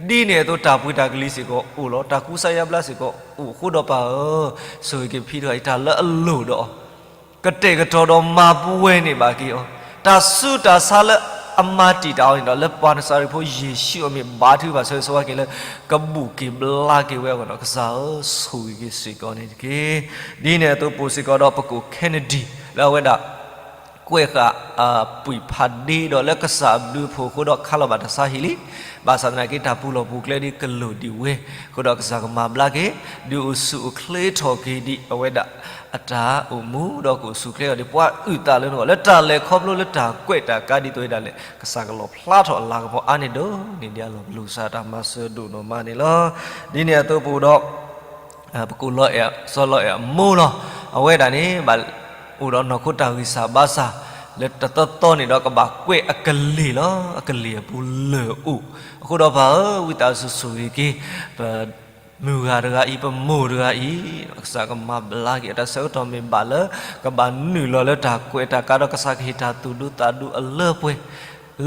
လီၤ. ဒ်န့ၣ်အသိးတၢ်ပှ့ၤတၢ်ကလံၤစ့ၢ်ကီးအိၣ်လီၤ. တၢ်ကူစါယါဘျါစ့ၢ်ကီးအိၣ်အဃိဒီးပၢ်ဧၢ, ဆိၣ်ဂ့ၤက့ၤဖံတဂၤအံၤ တၢ်လၢအလိၣ်ဒီးအီၤ ကတဲာ်ကတီၤဒီးမၤပှဲၤန့ၢ်ဘၣ်က့ၤအီၤ, တၢ်ဆူးတၢ်ဆါလၢအမၤတံာ်တာ်အီၤန့ၣ်ဒီး လၢပှၤနစၤရ့းဖိယ့ၣ်ၡူးအမံၤဘါထုကဖၣ်ဆိၣ်ဂ့ၤဆိၣ်ဝါက့ၤလၢ ကဘူၣ်က့ၤဘျါက့ၤဝဲအဂီၢ်ဒီး ကစၢ်ဧၢ, ဆိၣ်ဂ့ၤက့ၤစ့ၢ်ကီးန့ၣ်တက့ၢ်. ဒ်န့ၣ်အသိးပအိၣ်စ့ၢ်ကီးဒီးပကိၣ် Kennedy လၢအဝဲဒၣ် ကွဲးဃာ် ပုၢ်ဖးဒ့ဒီးလၢကစၢ်အဘျုးအဖှိၣ်အဃိဒီးခါလီၤဘၣ်တၢ်ဆါဟံၣ်လံ. ဘၣ်ဆၣ်သနာ်က့တၢ်ပူၤလီၢ်ပူၤကျဲဒ်ကလိၣ်ဒံးဝဲ, အဃိဒီးကစၢ်ကမၤဘျါက့ၤ, ဒုးအိၣ်ဆူၣ်အိၣ်ချ့ထီၣ်က့ၤဒံးအဝဲဒၣ်အတၢ်အိၣ်မူဒီးကအိၣ်ဆူၣ်ချ့ထီၣ်ဒံးပှၤအုၣ်သးလၢနဂီၢ် လၢတၢ်လဲၤခီဖျိလၢတၢ်ကွဲးတၢ်ကါဒ်သိးဝဲဒၣ်လဲာ် ကစၢ်ကလီၣ်ဖျါထီၣ်အလၤကပီၤအါန့ၣ်ဒီးန့ၣ်ဒ်အလီၢ် ပလိၣ်စၢ်တၢ်မၤစၢၤဒိၣ်နီၢ်မးန့ၣ်လီၤ. ဒ်န့ၣ်အသိးပအိၣ်ဒီး ပကိၣ်လီၤအဲၣ် စီၤလီၤအဲၣ်အမိၢ်လီၤ. အဝဲဒၣ်န့ၣ် ဘၣ်အိၣ်ဒီးနီၢ်ခိတၢ်ဂံၢ်စၢ်ဘါစၢ် လၢတသီသီန့ၣ်ဒီးကဘၣ်ကွဲးအကလ့ၢ်လီၤ. အကလ့ၢ်အပူၤလၢၢ်အိၣ်. အဃိဒီးပၢ်ဧၢ, ဝံသးစူၤဆိၣ်ဂ့ၤက့ၤ ပမုၢ်ဂၤတဂၤအံၤ ပမိၢ်တဂၤအံၤ ကစၢ်ကမၤဘျါက့ၤအတၢ်ဆၢကတီၢ်မ့ၢ်ဘၣ်လၢ ကဘၣ်နုာ်လီၤလၢတၢ်ကွဲးတၢ်ကါဒီးကစၢ်ကဟ့ၣ်တၢ်သူၣ်ဒူသးဒူအလၢပှဲၤ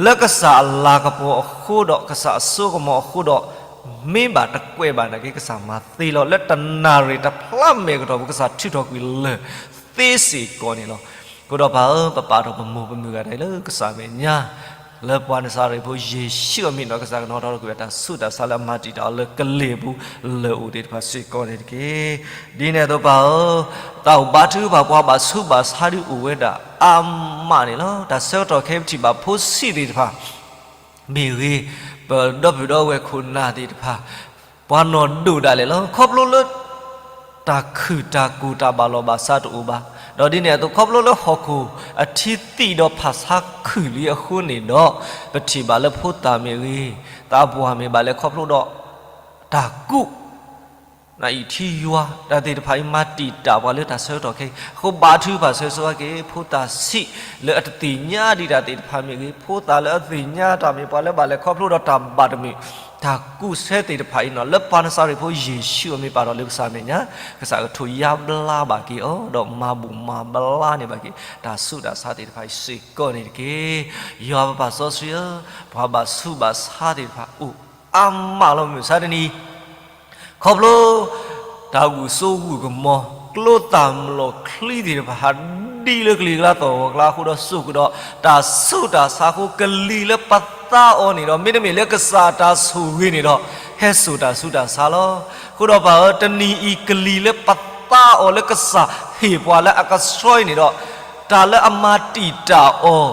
လၢကစၢ်အလၤကပီၤအဃိဒီး ကစၢ်အစိကမီၤအဃိဒီး မ့ၢ်ဘၣ်တကွဲးဘၣ်နာ်က့ ကစၢ်မၤသ့လီၤ. လၢတနၣ်ရံၣ်တဖျါမဲာ်ကတီၢ်ပူၤ ကစၢ်ထုးထီၣ်ကွံာ်လၢၢ်သ့စ့ၢ်ကီးန့ၣ်လီၤ. အဃိဒီးပၢ်ဧၢ, ပပာ်ထီၣ်ပမိၢ်ပမုၢ်ဂၤဒဲးလၢကစၢ်မဲာ်ညါ လၢပှၤနစၤရ့းဖိယ့ၣ်ၡူးအမံၤဒီး ကစၢ်ကနီၤထီၣ်ကွံာ်အတၢ်ဆူးတၢ်ဆါလၢအမၤတံာ်တာ်အီၤလၢကလ့ၢ်အပူၤလၢၢ်အိၣ်သ့ၣ်တဖၣ်စ့ၢ်ကီးန့ၣ်တက့ၢ်. ဒ်န့ၣ်အသိးပၢ်ဧၢ, တၢ်အိၣ်ဘါထုကဖၣ်ပှၤဘၣ်ဆူးဘၣ်ဆါဒုးအိၣ်ဝဲဒၣ်အါမးန့ၣ်လီၤ. တၢ်ဆၢကတီၢ်ခဲအံၤပထံၣ်ဘၣ်ဖိဆံးသ့ၣ်တဖၣ် မ့ၢ်ဂ့ၤ, ပဒီပုၢ်ဒီဝဲၢ်ခိၣ်နၢ်သ့ၣ်တဖၣ် ပှၤနီၢ်ဒိၣ်ဒၣ်လဲာ်လီၤ. ခီဖျိလၢ တၢ်ခုၣ်တၢ်ကိၢ်တၢ်ဘၣ်လီၢ်ဘၣ်စးတအိၣ်ဘၣ်. ဒီးဒ်န့ၣ်အသိး ခီဖျိလၢဟီၣ်ခိၣ်အထံသံၣ်ဒီးဖၣ်ဆါခုၣ်လံအဃိန့ၣ်ဒီး ပထံၣ်ဘၣ်လၢဖိသၣ်မ့ၢ်ဂ့ၤ, သးပှၢ်မ့ၢ်ဘၣ်လဲၣ် ခီဖျိဒီး တၢ်ကူး နအံၣ်ထံယွၤ တၢ်သ့ၣ်တဖၣ်အံၤ မၤတံာ်တာ်ပှၤလၢတၢ်ဆၢကတီၢ်ခဲအံၤ အဃိဘါထုကဖၣ်ဆိၣ်ဂ့ၤဆိၣ်ဝါက့ၤ ဖိသၣ်ဆံးလၢအတသ့ၣ်ညါဒံးတၢ်သ့ၣ်တဖၣ်မ့ၢ်ဂ့ၤ, ဖိသၣ်လၢအသ့ၣ်ညါတၢ်မ့ၢ်ပှၤလၢဘၣ်လဲၤခီဖျိဒီးတၢ်ဘၣ်တမုာ်, တၢ်ကူးဆဲသ့ၣ်တဖၣ်အံၤနီၤ လၢပှၤနစၤရ့းဖိယ့ၣ်ၡူးအမံၤပာ်ထီၣ်လၢကစၢ်မဲာ်ညါ, ကစၢ်ကထိၣ်ယါဘျါဘၣ်က့ၤအီၤ ဒီးမၤဘူၣ်မၤဘျါန့ၢ်ဘၣ်က့ၤ တၢ်ဆူးတၢ်ဆါသ့ၣ်တဖၣ်အံၤစ့ၢ်ကီးန့ၣ်တက့ၢ်. ယွၤပပၢ်စီဆှံဧၢ, ပှၤဘၣ်ဆူးဘၣ်ဆါသ့ၣ်တဖၣ်အိၣ်အါမးလီၤ. မုၢ်မဆါတနံၤ ခီဖျိ တၢ်ဂုာ်စိဂုာ်ကမီၤ ကျိသၣ်မျိာ်ချံသ့ၣ်တဖၣ် ဟးဒံလၢကလံၤကျါသီၣ်ဂီၤကျါအဃိဒီး စိာ်ဃုာ်ဒီးတၢ်ဆူးတၢ်ဆါအဃိ ကလံၤလၢပသါအီၤန့ၣ်ဒီး မ့တမ့ၢ်လၢကစၢ်အတၢ်ဆိၣ်ဂ့ၤန့ၣ်ဒီး ဟဲစိာ်တၢ်ဆူးတၢ်ဆါလီၤ. အဃိဒီးပၢ်ဧၢ, တနံၤအံၤကလံၤလၢပသါအီၤလၢကစၢ်ဟ့ၣ်ပှၤလၢအကဆှီအံၤန့ၣ်ဒီး တၢ်လၢအမၤတံာ်တာ်အီၤ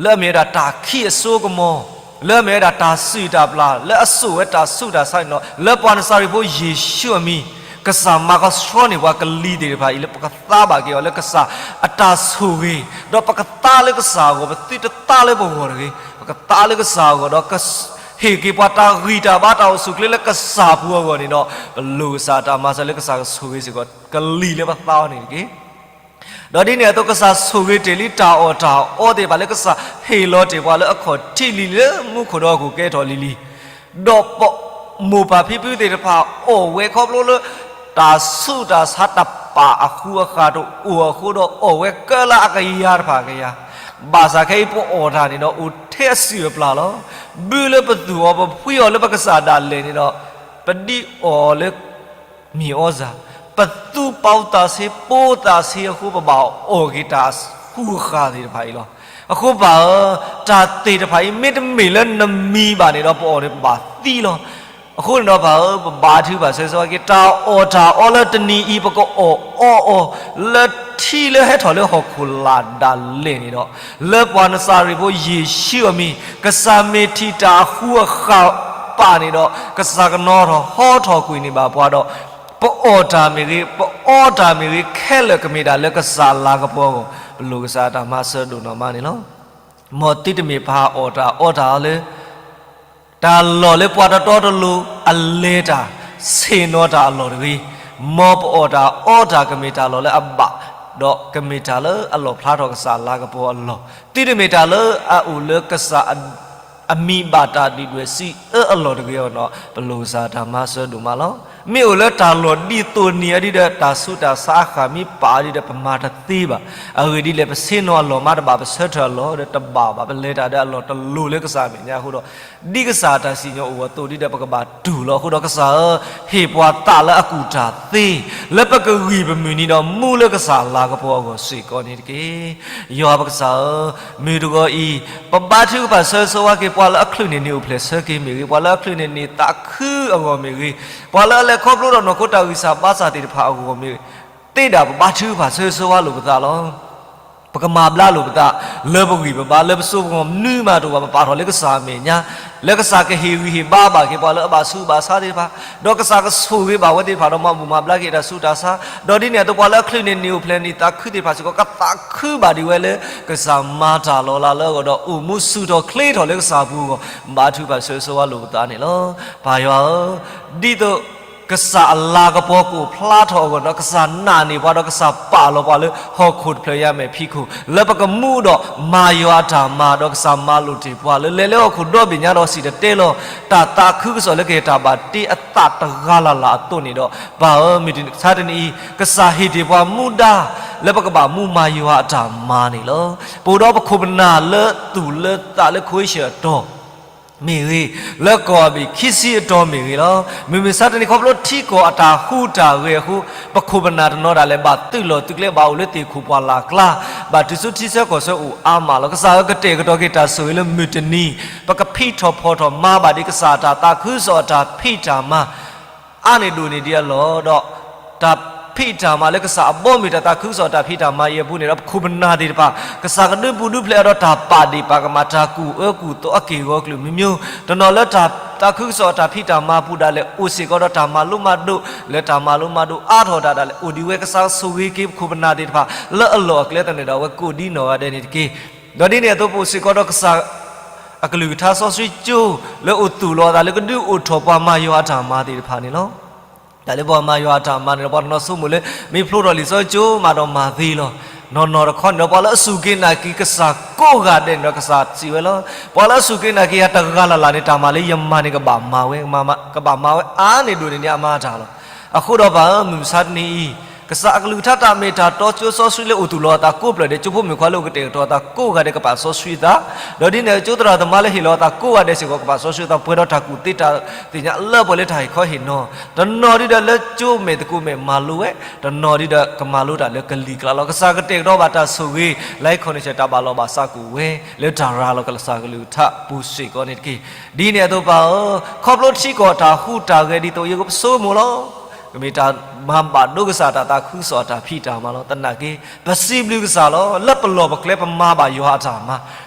လၢအမ့ၢ်ဝဲဒၣ်တၢ်ခံးအစိကမီၤ, လၢအမ့ၢ်ဝဲဒၣ်တၢ်စုၣ်တၢ်ပျၢ်, လၢအစိာ်ဝဲတၢ်ဆူးတၢ်ဆါန့ၣ်ဒီး လၢပှၤနစၤရ့းဖိယ့ၣ်ၡူးအမံၤ ကစၢ်မၤကဆှီန့ၢ်ပှၤကလံၤသ့ၣ်တဖၣ်အံၤ လၢပကသါဘၣ်က့ၤအီၤလၢကစၢ်အတၢ်ဆိၣ်ဂ့ၤ, ဒီးပကသါလၢကစၢ်အဂီၢ်, ပသုတသါလၢပဂီၢ်တဂ့ၤ, ပကသါလၢကစၢ်အဂီၢ်ဒီး ဟ့ၣ်က့ၤပှၤတၢ်ဂံၢ်တၢ်ဘါတၢ်အိၣ်ဆူၣ်အိၣ်ချ့လၢကစၢ်ပူၤအဂီၢ်န့ၣ်ဒီး ပလိၣ်ကစၢ်အတၢ်မၤစၢၤလၢကစၢ်ကဆိၣ်ဂ့ၤစ့ၢ်ကီး ကလံၤလၢပသါအီၤန့ၣ်တက့ၢ်. ဒီးဒ်န့ၣ်အသိး ကစၢ်ဆိၣ်ဂ့ၤတ့ၢ်လံတၢ်အီၣ်တၢ်အီသ့ၣ်တဖၣ်လၢကစၢ်ဟ့ၣ်လီၤတ့ၢ်ပှၤလၢအခီၣ်ထံးလံၤလံၤ လၢမူခိၣ်ဒီးဟီၣ်ခိၣ်ကဲထီၣ်လံၤလံၤ, ဒီးပမိၢ်ပၢ်ဖံဖုသ့ၣ်တဖၣ်အီၣ်ဝဲခီဖျိလၢ တၢ်ဆူးတၢ်ဆါတပာ်အဃူအဃာ်တအိၣ်အဃိဒီး အီၣ်ဝဲကဲလၢအကယၤတဖၣ်ကယၤ, ဘၣ်ဆၣ်ခဲအံၤပအီၣ်တၢ်န့ၣ်ဒီး အိၣ်ထဲအစုၣ်အပျၢ်လီၤ. ဘုလၢပသူၣ်အီၤ ပဖှံအီၤလၢပကစၢ်ဒၣ်လဲာ်န့ၣ်ဒီး ပဒံအီၣ်လၢ မ့ၢ်အီၣ်စၢ်, ပသူပာ်သးဆ့ ပိသးဆ့အဃိ ပဘၣ်အီၣ်က့ၤတၢ်ဃူဃာ်သ့ၣ်တဖၣ်အံၤလီၤ. အဃိပၢ်ဧၢ, တၢ်သ့ၣ်တဖၣ်အံၤ မ့တမ့ၢ်လၢနမံဘၣ်န့ၣ်ဒီး ပအီၣ်န့ၣ်ပဘၣ်သံလီၤ. အဃိန့ၣ်ဒီးပၢ်ဧၢ, ပဘါထုကဖၣ်ဆၢဂ့ၤဆၢဝါက့ၤ တၢ်အီၣ်တၢ်အီလၢတနံၤအံၤ ပကအီၣ်အီအီၤ လၢထံလၢဟဲထီၣ်လၢဟီၣ်ခိၣ်လာ်ဒၣ်လဲာ်န့ၣ်ဒီး လၢပှၤနစၤရ့းဖိယ့ၣ်ၡူးအမံၤ ကစၢ်မ့ၢ်ထံၣ်တၢ်အဃူအဃာ်ပၢ်န့ၣ်ဒီး ကစၢ်ကနီၤထီၣ်ဟီထီၣ်ကွံာ်န့ၢ်ဘၣ်ပှၤဒီး ပအီၣ်တၢ်မ့ၢ်ဂ့ၤ, ပအီတၢ်မ့ၢ်ဂ့ၤ ခဲလၢာ်ကမ့ၢ်တၢ်လၢကစၢ်အလၤကပီၤအဂီၢ်, ပလိၣ်ကစၢ်အတၢ်မၤစၢၤဒိၣ်နီၢ်မးန့ၣ်လီၤ. မ်သုတမ့ၢ်ပှၤအီၣ်တၢ်အီတၢ်လၢ တၢ်လီၢ်လၢပှၤတတီတလိၤအလဲၤတၢ် ဆ့ၣ်နီၤတၢ်အလီၢ်တဂ့ၤ, မ်ပအီၣ်တၢ်အီတၢ်ကမ့ၢ်တၢ်လီၢ်လၢအဘၣ်, ဒီးကမ့ၢ်တၢ်လၢအလီၣ်ဖျါထီၣ်ကစၢ်အလၤကပီၤအလီၢ်, သုတမ့ၢ်တၢ်လၢအအိၣ်လၢကစၢ် အမံၤဘၣ်တၢ်ဒုၣ်ဒွဲၣ်စံးအၢအလီၢ်တဂ့ၤအဂီၢ်ဒီး ပလိၣ်ကစၢ်တၢ်မၤစၢၤဒိၣ်မးလီၤ. မ့ၢ်အိၣ်လၢတၢ်လီၢ်ဒ်သိးန့ၣ်အဒ်ဒီး တၢ်ဆူးတၢ်ဆါအဃၣ်မ့ၢ်ပာ်အဒ်ဒီး ပမၤတသ့ဘၣ်. အဂ့ၢ်ဒ်လဲၣ် ပဆ့ၣ်နီၤအလီၢ်မးတဘၣ် ပဆၢထၢၣ်အလီၢ်ဒီးတဘၣ်ဘၣ်, ပလဲၤတၢ်ဒီးအလီၢ်တလိၤလၢကစၢ်အမဲာ်ညါအဃိဒီး ဒ်ကစၢ်အတၢ်စံၣ်ညီၣ်အိၣ်အသိးဒ်ဒီး ပကဘၣ်တူၢ်လီၤအဃိဒီး ကစၢ်ဧၢ, ဟ့ၣ်ပှၤသးလၢအကူၣ်တၢ်သ့, လၢပကဂံၢ်ပမုၢ်နံၤဒီး မူလၢကစၢ်အလၤကပီၤအဂီၢ်စ့ၢ်ကီးန့ၣ်တက့ၢ်. ယွၤပကစၢ်ဧၢ, မုၢ်တဂီၤအံၤ ပဘါထုကဖၣ်ဆၢဂ့ၤဆၢဝါက့ၤ ပှၤလၢအချုးန့ၢ်နံၤအိၣ်ဖျဲၣ်ဆၢက့ၤမ့ၢ်ဂ့ၤ, ပှၤလၢအချုးန့ၢ်နံၤသးခုအဂီၢ်မ့ၢ်ဂ့ၤ, ပှၤလၢအလဲၤခီဖျိဒီးနီၢ်ခိတၢ်ဂံၢ်စၢ်ဘါစၢ်သ့ၣ်တဖၣ်အဂီၢ်မ့ၢ်ဂ့ၤ, သ့ဒၣ်ပဘါထုကဖၣ်ဆၢဂ့ၤဆၢဝါလိာ်ပသးလီၤ. ပကမၤဘျါလိာ်ပသး လၢပဂံၢ်ပဘါ လၢပစိပကမီၤ မနုၤမးတအိၣ်ဘၣ် ပပာ်ထီၣ်လၢကစၢ်အမဲာ်ညါ, လၢကစၢ်ကဟ့ၣ်ဂံၢ်ဟ့ၣ်ဘါဘၣ်က့ၤပှၤလၢအဘၣ်ဆူးဘၣ်ဆါသ့ၣ်တဖၣ်, ဒီးကစၢ်ကဆိၣ်ဂ့ၤဘၣ်ဝဲသ့ၣ်တဖၣ်ဒီး မၤဘူၣ်မၤဘျါက့ၤတၢ်ဆူးတၢ်ဆါ, ဒီးဒ်န့ၣ်အသိး ပှၤလၢအချုးန့ၢ်နံၤအိၣ်ဖျဲၣ်နံၤသးခုသ့ၣ်တဖၣ်စ့ၢ်ကီး ကသးခုဘၣ်ဒံးဝဲလၢ ကစၢ်မၤတၢ်လီၤလးလၢအဂီၢ်ဒီး အိၣ်မူဆူၣ်ထီၣ်ချ့ထီၣ်လၢကစၢ်အပူၤအဂီၢ်, ဘါထုကဖၣ်ဆၢဂ့ၤဆၢဝါလိာ်ပသးန့ၣ်လီၤ. ပၢ်ယွၤဧၢ, ဒ်သိး ကစၢ်အလၤကပီၤကအိၣ်ဖျါထီၣ်အဂီၢ်ဒီး ကစၢ်နာ်န့ၢ်ပှၤဒီး ကစၢ်ပာ်လီၤပှၤလၢဟီၣ်ခိၣ်တဖျၢၣ်ညါမဲာ်ဖံးခိၣ် လၢပကမူဒီးမၤယွၤအတၢ်မၤ ဒီးကစၢ်မၤလိာ်တ့ၢ်ပှၤလၢ လဲၤလၢဟီၣ်ခိၣ်ဒီဘ့ၣ်ညါဒီးစံၣ်တဲၤတဲလီၤ တၢ်သးခုကစီၣ်လၢကဟ့ၣ်တၢ်ဘၣ်တ့အသးတဂၤလၢ်လၢ်အသိးန့ၣ်ဒီး ပၢ်ဧၢ, မုၢ်ဆါတနံၤအံၤ ကစၢ်ဟ့ၣ်တ့ၢ်ပှၤမူဒါ လၢပကဘၣ်မူမၤယွၤအတၢ်မၤန့ၣ်လီၤ. ပအိၣ်ဒီးပခိၣ်ပနၢ်လၢသူၣ်လၢသးလၢ ခွဲးရှၢၣ် အတီၢ် မ့ၢ်ဂ့ၤ, လၢကီၢ်အဘ့ၣ်ခံဆံအတီၢ်မ့ၢ်ဂ့ၤလီၤ. မုၢ်မဆါတနံၤခီဖျိထံကီၢ်အတၢ်ဟူးတၢ်ဂဲၤအဃိ ပခိၣ်ပနၢ်တနီၤဒၣ်လဲာ် ဘၣ်သုးလီၢ်သုးကျဲ ဘၣ်အိၣ်လၢသ့ၣ်ခိၣ်ပှၢ်လၢ်ကျါ, ဘၣ်တုၤဆူထံဆၢကီၢ်ဆၢအိၣ်အါမးလီၤ. ကစၢ်ဧၢ, ကတဲာ်ကတီၤက့ၤတၢ်ဆိၣ်ဂ့ၤလၢမုၢ်တနံၤ ပကဖံးထီၣ်ဖီၣ်ထီၣ်မၤဘၣ်ဒ်ကစၢ်အတၢ်သးခုကစီၣ်အတၢ်ဖံးတၢ်မၤ အါန့ၢ်ဒိၣ်န့ၢ်ဒံးအလီၢ်ဒီး တၢ်ဖံးတၢ်မၤလၢကစၢ်အဘီအမုၢ် တၢ်သးခုကစီၣ်တၢ်ဖံးတၢ်မၤအံၤအပူၤန့ၣ်ဒီး ပခိၣ်ပနၢ်သ့ၣ်တဖၣ် ကစၢ်ကဒုးပူၤဒုးဖျဲးအီၤဒီးတၢ်ပာ်ဒ့ၣ်ပာ်ကမၣ် တၢ်ကူၣ်အၢကူၣ်သီအက့ၢ်အဂီၤအကလုာ်မံၤမံၤ, တနီၤလၢတၢ်သးခုကစီၣ်တၢ်ဖံးတၢ်မၤအပူၤဒၣ်လဲာ် အိၣ်စ့ၢ်ကီးဒီးတၢ်မၤလိမၤဒိး လၢတၢ်မၤလိမၤဒိးအါထီၣ်တၢ်ဒၣ်လဲာ် အိၣ်ဒံးဝဲ ကစၢ်ဆိၣ်ဂ့ၤက့ၤပခိၣ်ပနၢ်သ့ၣ်တဖၣ် လၢအလီၢ်အကျဲသနၢၣ်ဒီး အဝဲကိးဒံနီၢ်ဂၤဒဲးန့ၣ်တက့ၢ်. ဒီးဒ်န့ၣ်အသိး ပအိၣ်စ့ၢ်ကီးဒီးကစၢ် အကလုၢ်ကထါစီဆှံကၠိ လၢအိၣ်သူၣ်လီၤအသးလၢကဒုးအိၣ်ထီၣ်ပှၤမၤယွၤအတၢ်မၤသ့ၣ်တဖၣ်န့ၣ်လီၤ. တၢ်လၢပှၤမၤယွၤအတၢ်မၤန့ၣ်ဒီး ပှၤတနီၤဆိကမိၣ်လၢ မ့ၢ်ဖျိထီၣ်လံာ်စီဆှံကၠိမးဒီးမၤသ့လီၤ. နီၢ်နီၢ်တခီန့ၣ်ဒီး ပှၤလၢအစူၢ်က့ၤနာ်က့ၤကစၢ်ကိးဂၤဒဲးန့ၣ်ဒီး ကစၢ်စံးဝဲလီၤ. ပှၤလၢအစူၢ်က့ၤနာ်က့ၤယၤတဂၤလၢ်လၢ်န့ၣ် တၢ်မၤလၢယမၤန့ၣ် ကဘၣ်မၤဝဲ, ကဘၣ်မၤဝဲအါန့ၢ်ဒိၣ်န့ၢ်ဒံးအမၤတၢ်လီၤ. အဃိဒီးပၢ်ဧၢ, မုၢ်မဆါတနံၤအံၤ ကစၢ်အကလုၢ်ကထါတၢ်မ့ၢ်တၢ်တီ ကၠိစီဆှံလၢအိၣ်သူၣ်လီၤအသးကိးဖျၢၣ်ဒဲး, ကၠိဖိမုၣ်ခွါလၢအအိၣ်ကတဲာ်ကတီၤအသးကိးဂၤဒဲး ကပာ်စီဆှံအသး, ဒီးဒ်န့ၣ်ကၠိသရၣ်သမါလၢဟ့ၣ်လီၤအသးကိးဂၤဒဲးစ့ၢ်ကီး ကပာ်စီဆှံအသး, ပှဲၤဒီးတၢ်ကူၣ်သ့တၢ်သ့ၣ်ညါလၢပှဲၤလၢတၢ်ဟ့ၣ်ခီဟ့ၣ်နီၤ, တနီၤဒ်ဒီးလၢကၠိမဲာ်သကိးမဲာ်မၤလိဝဲ, တနီၤဒ်ဒီးကမၤလိတၢ်လၢကလံၤကျါလီၤ. ကစၢ်ကတဲာ်ကတီၤဘၣ်တၢ်ဆိၣ်ဂ့ၤ လၢ connection တၢ်ဘၣ်လီၤဘၣ်စးကအိၣ်ဝဲ လၢတၢ်ရၤလီၤကစၢ်ကလုၢ်ကထါပူၤစ့ၢ်ကီးန့ၣ်တက့ၢ်. ဒ်န့ၣ်အသိးပၢ်ဧၢ, ခီဖျိထံကီၢ်တၢ်ဟူးတၢ်ဂဲၤဒ်သိးအံၤအဃိ ပဆိကမိၣ်လီၤ. ကမ့ၢ်တၢ်မၤဘၣ်ဒိကစၢ်တၢ်သးခုကစီၣ်အတၢ်ဖံးတၢ်မၤလီၤ. သနာ်က့ ပစံးဘျုးကစၢ်လီၤ. လၢပလီၢ်ပကျဲပမၤဘၣ်ယွၤအတၢ်မၤ,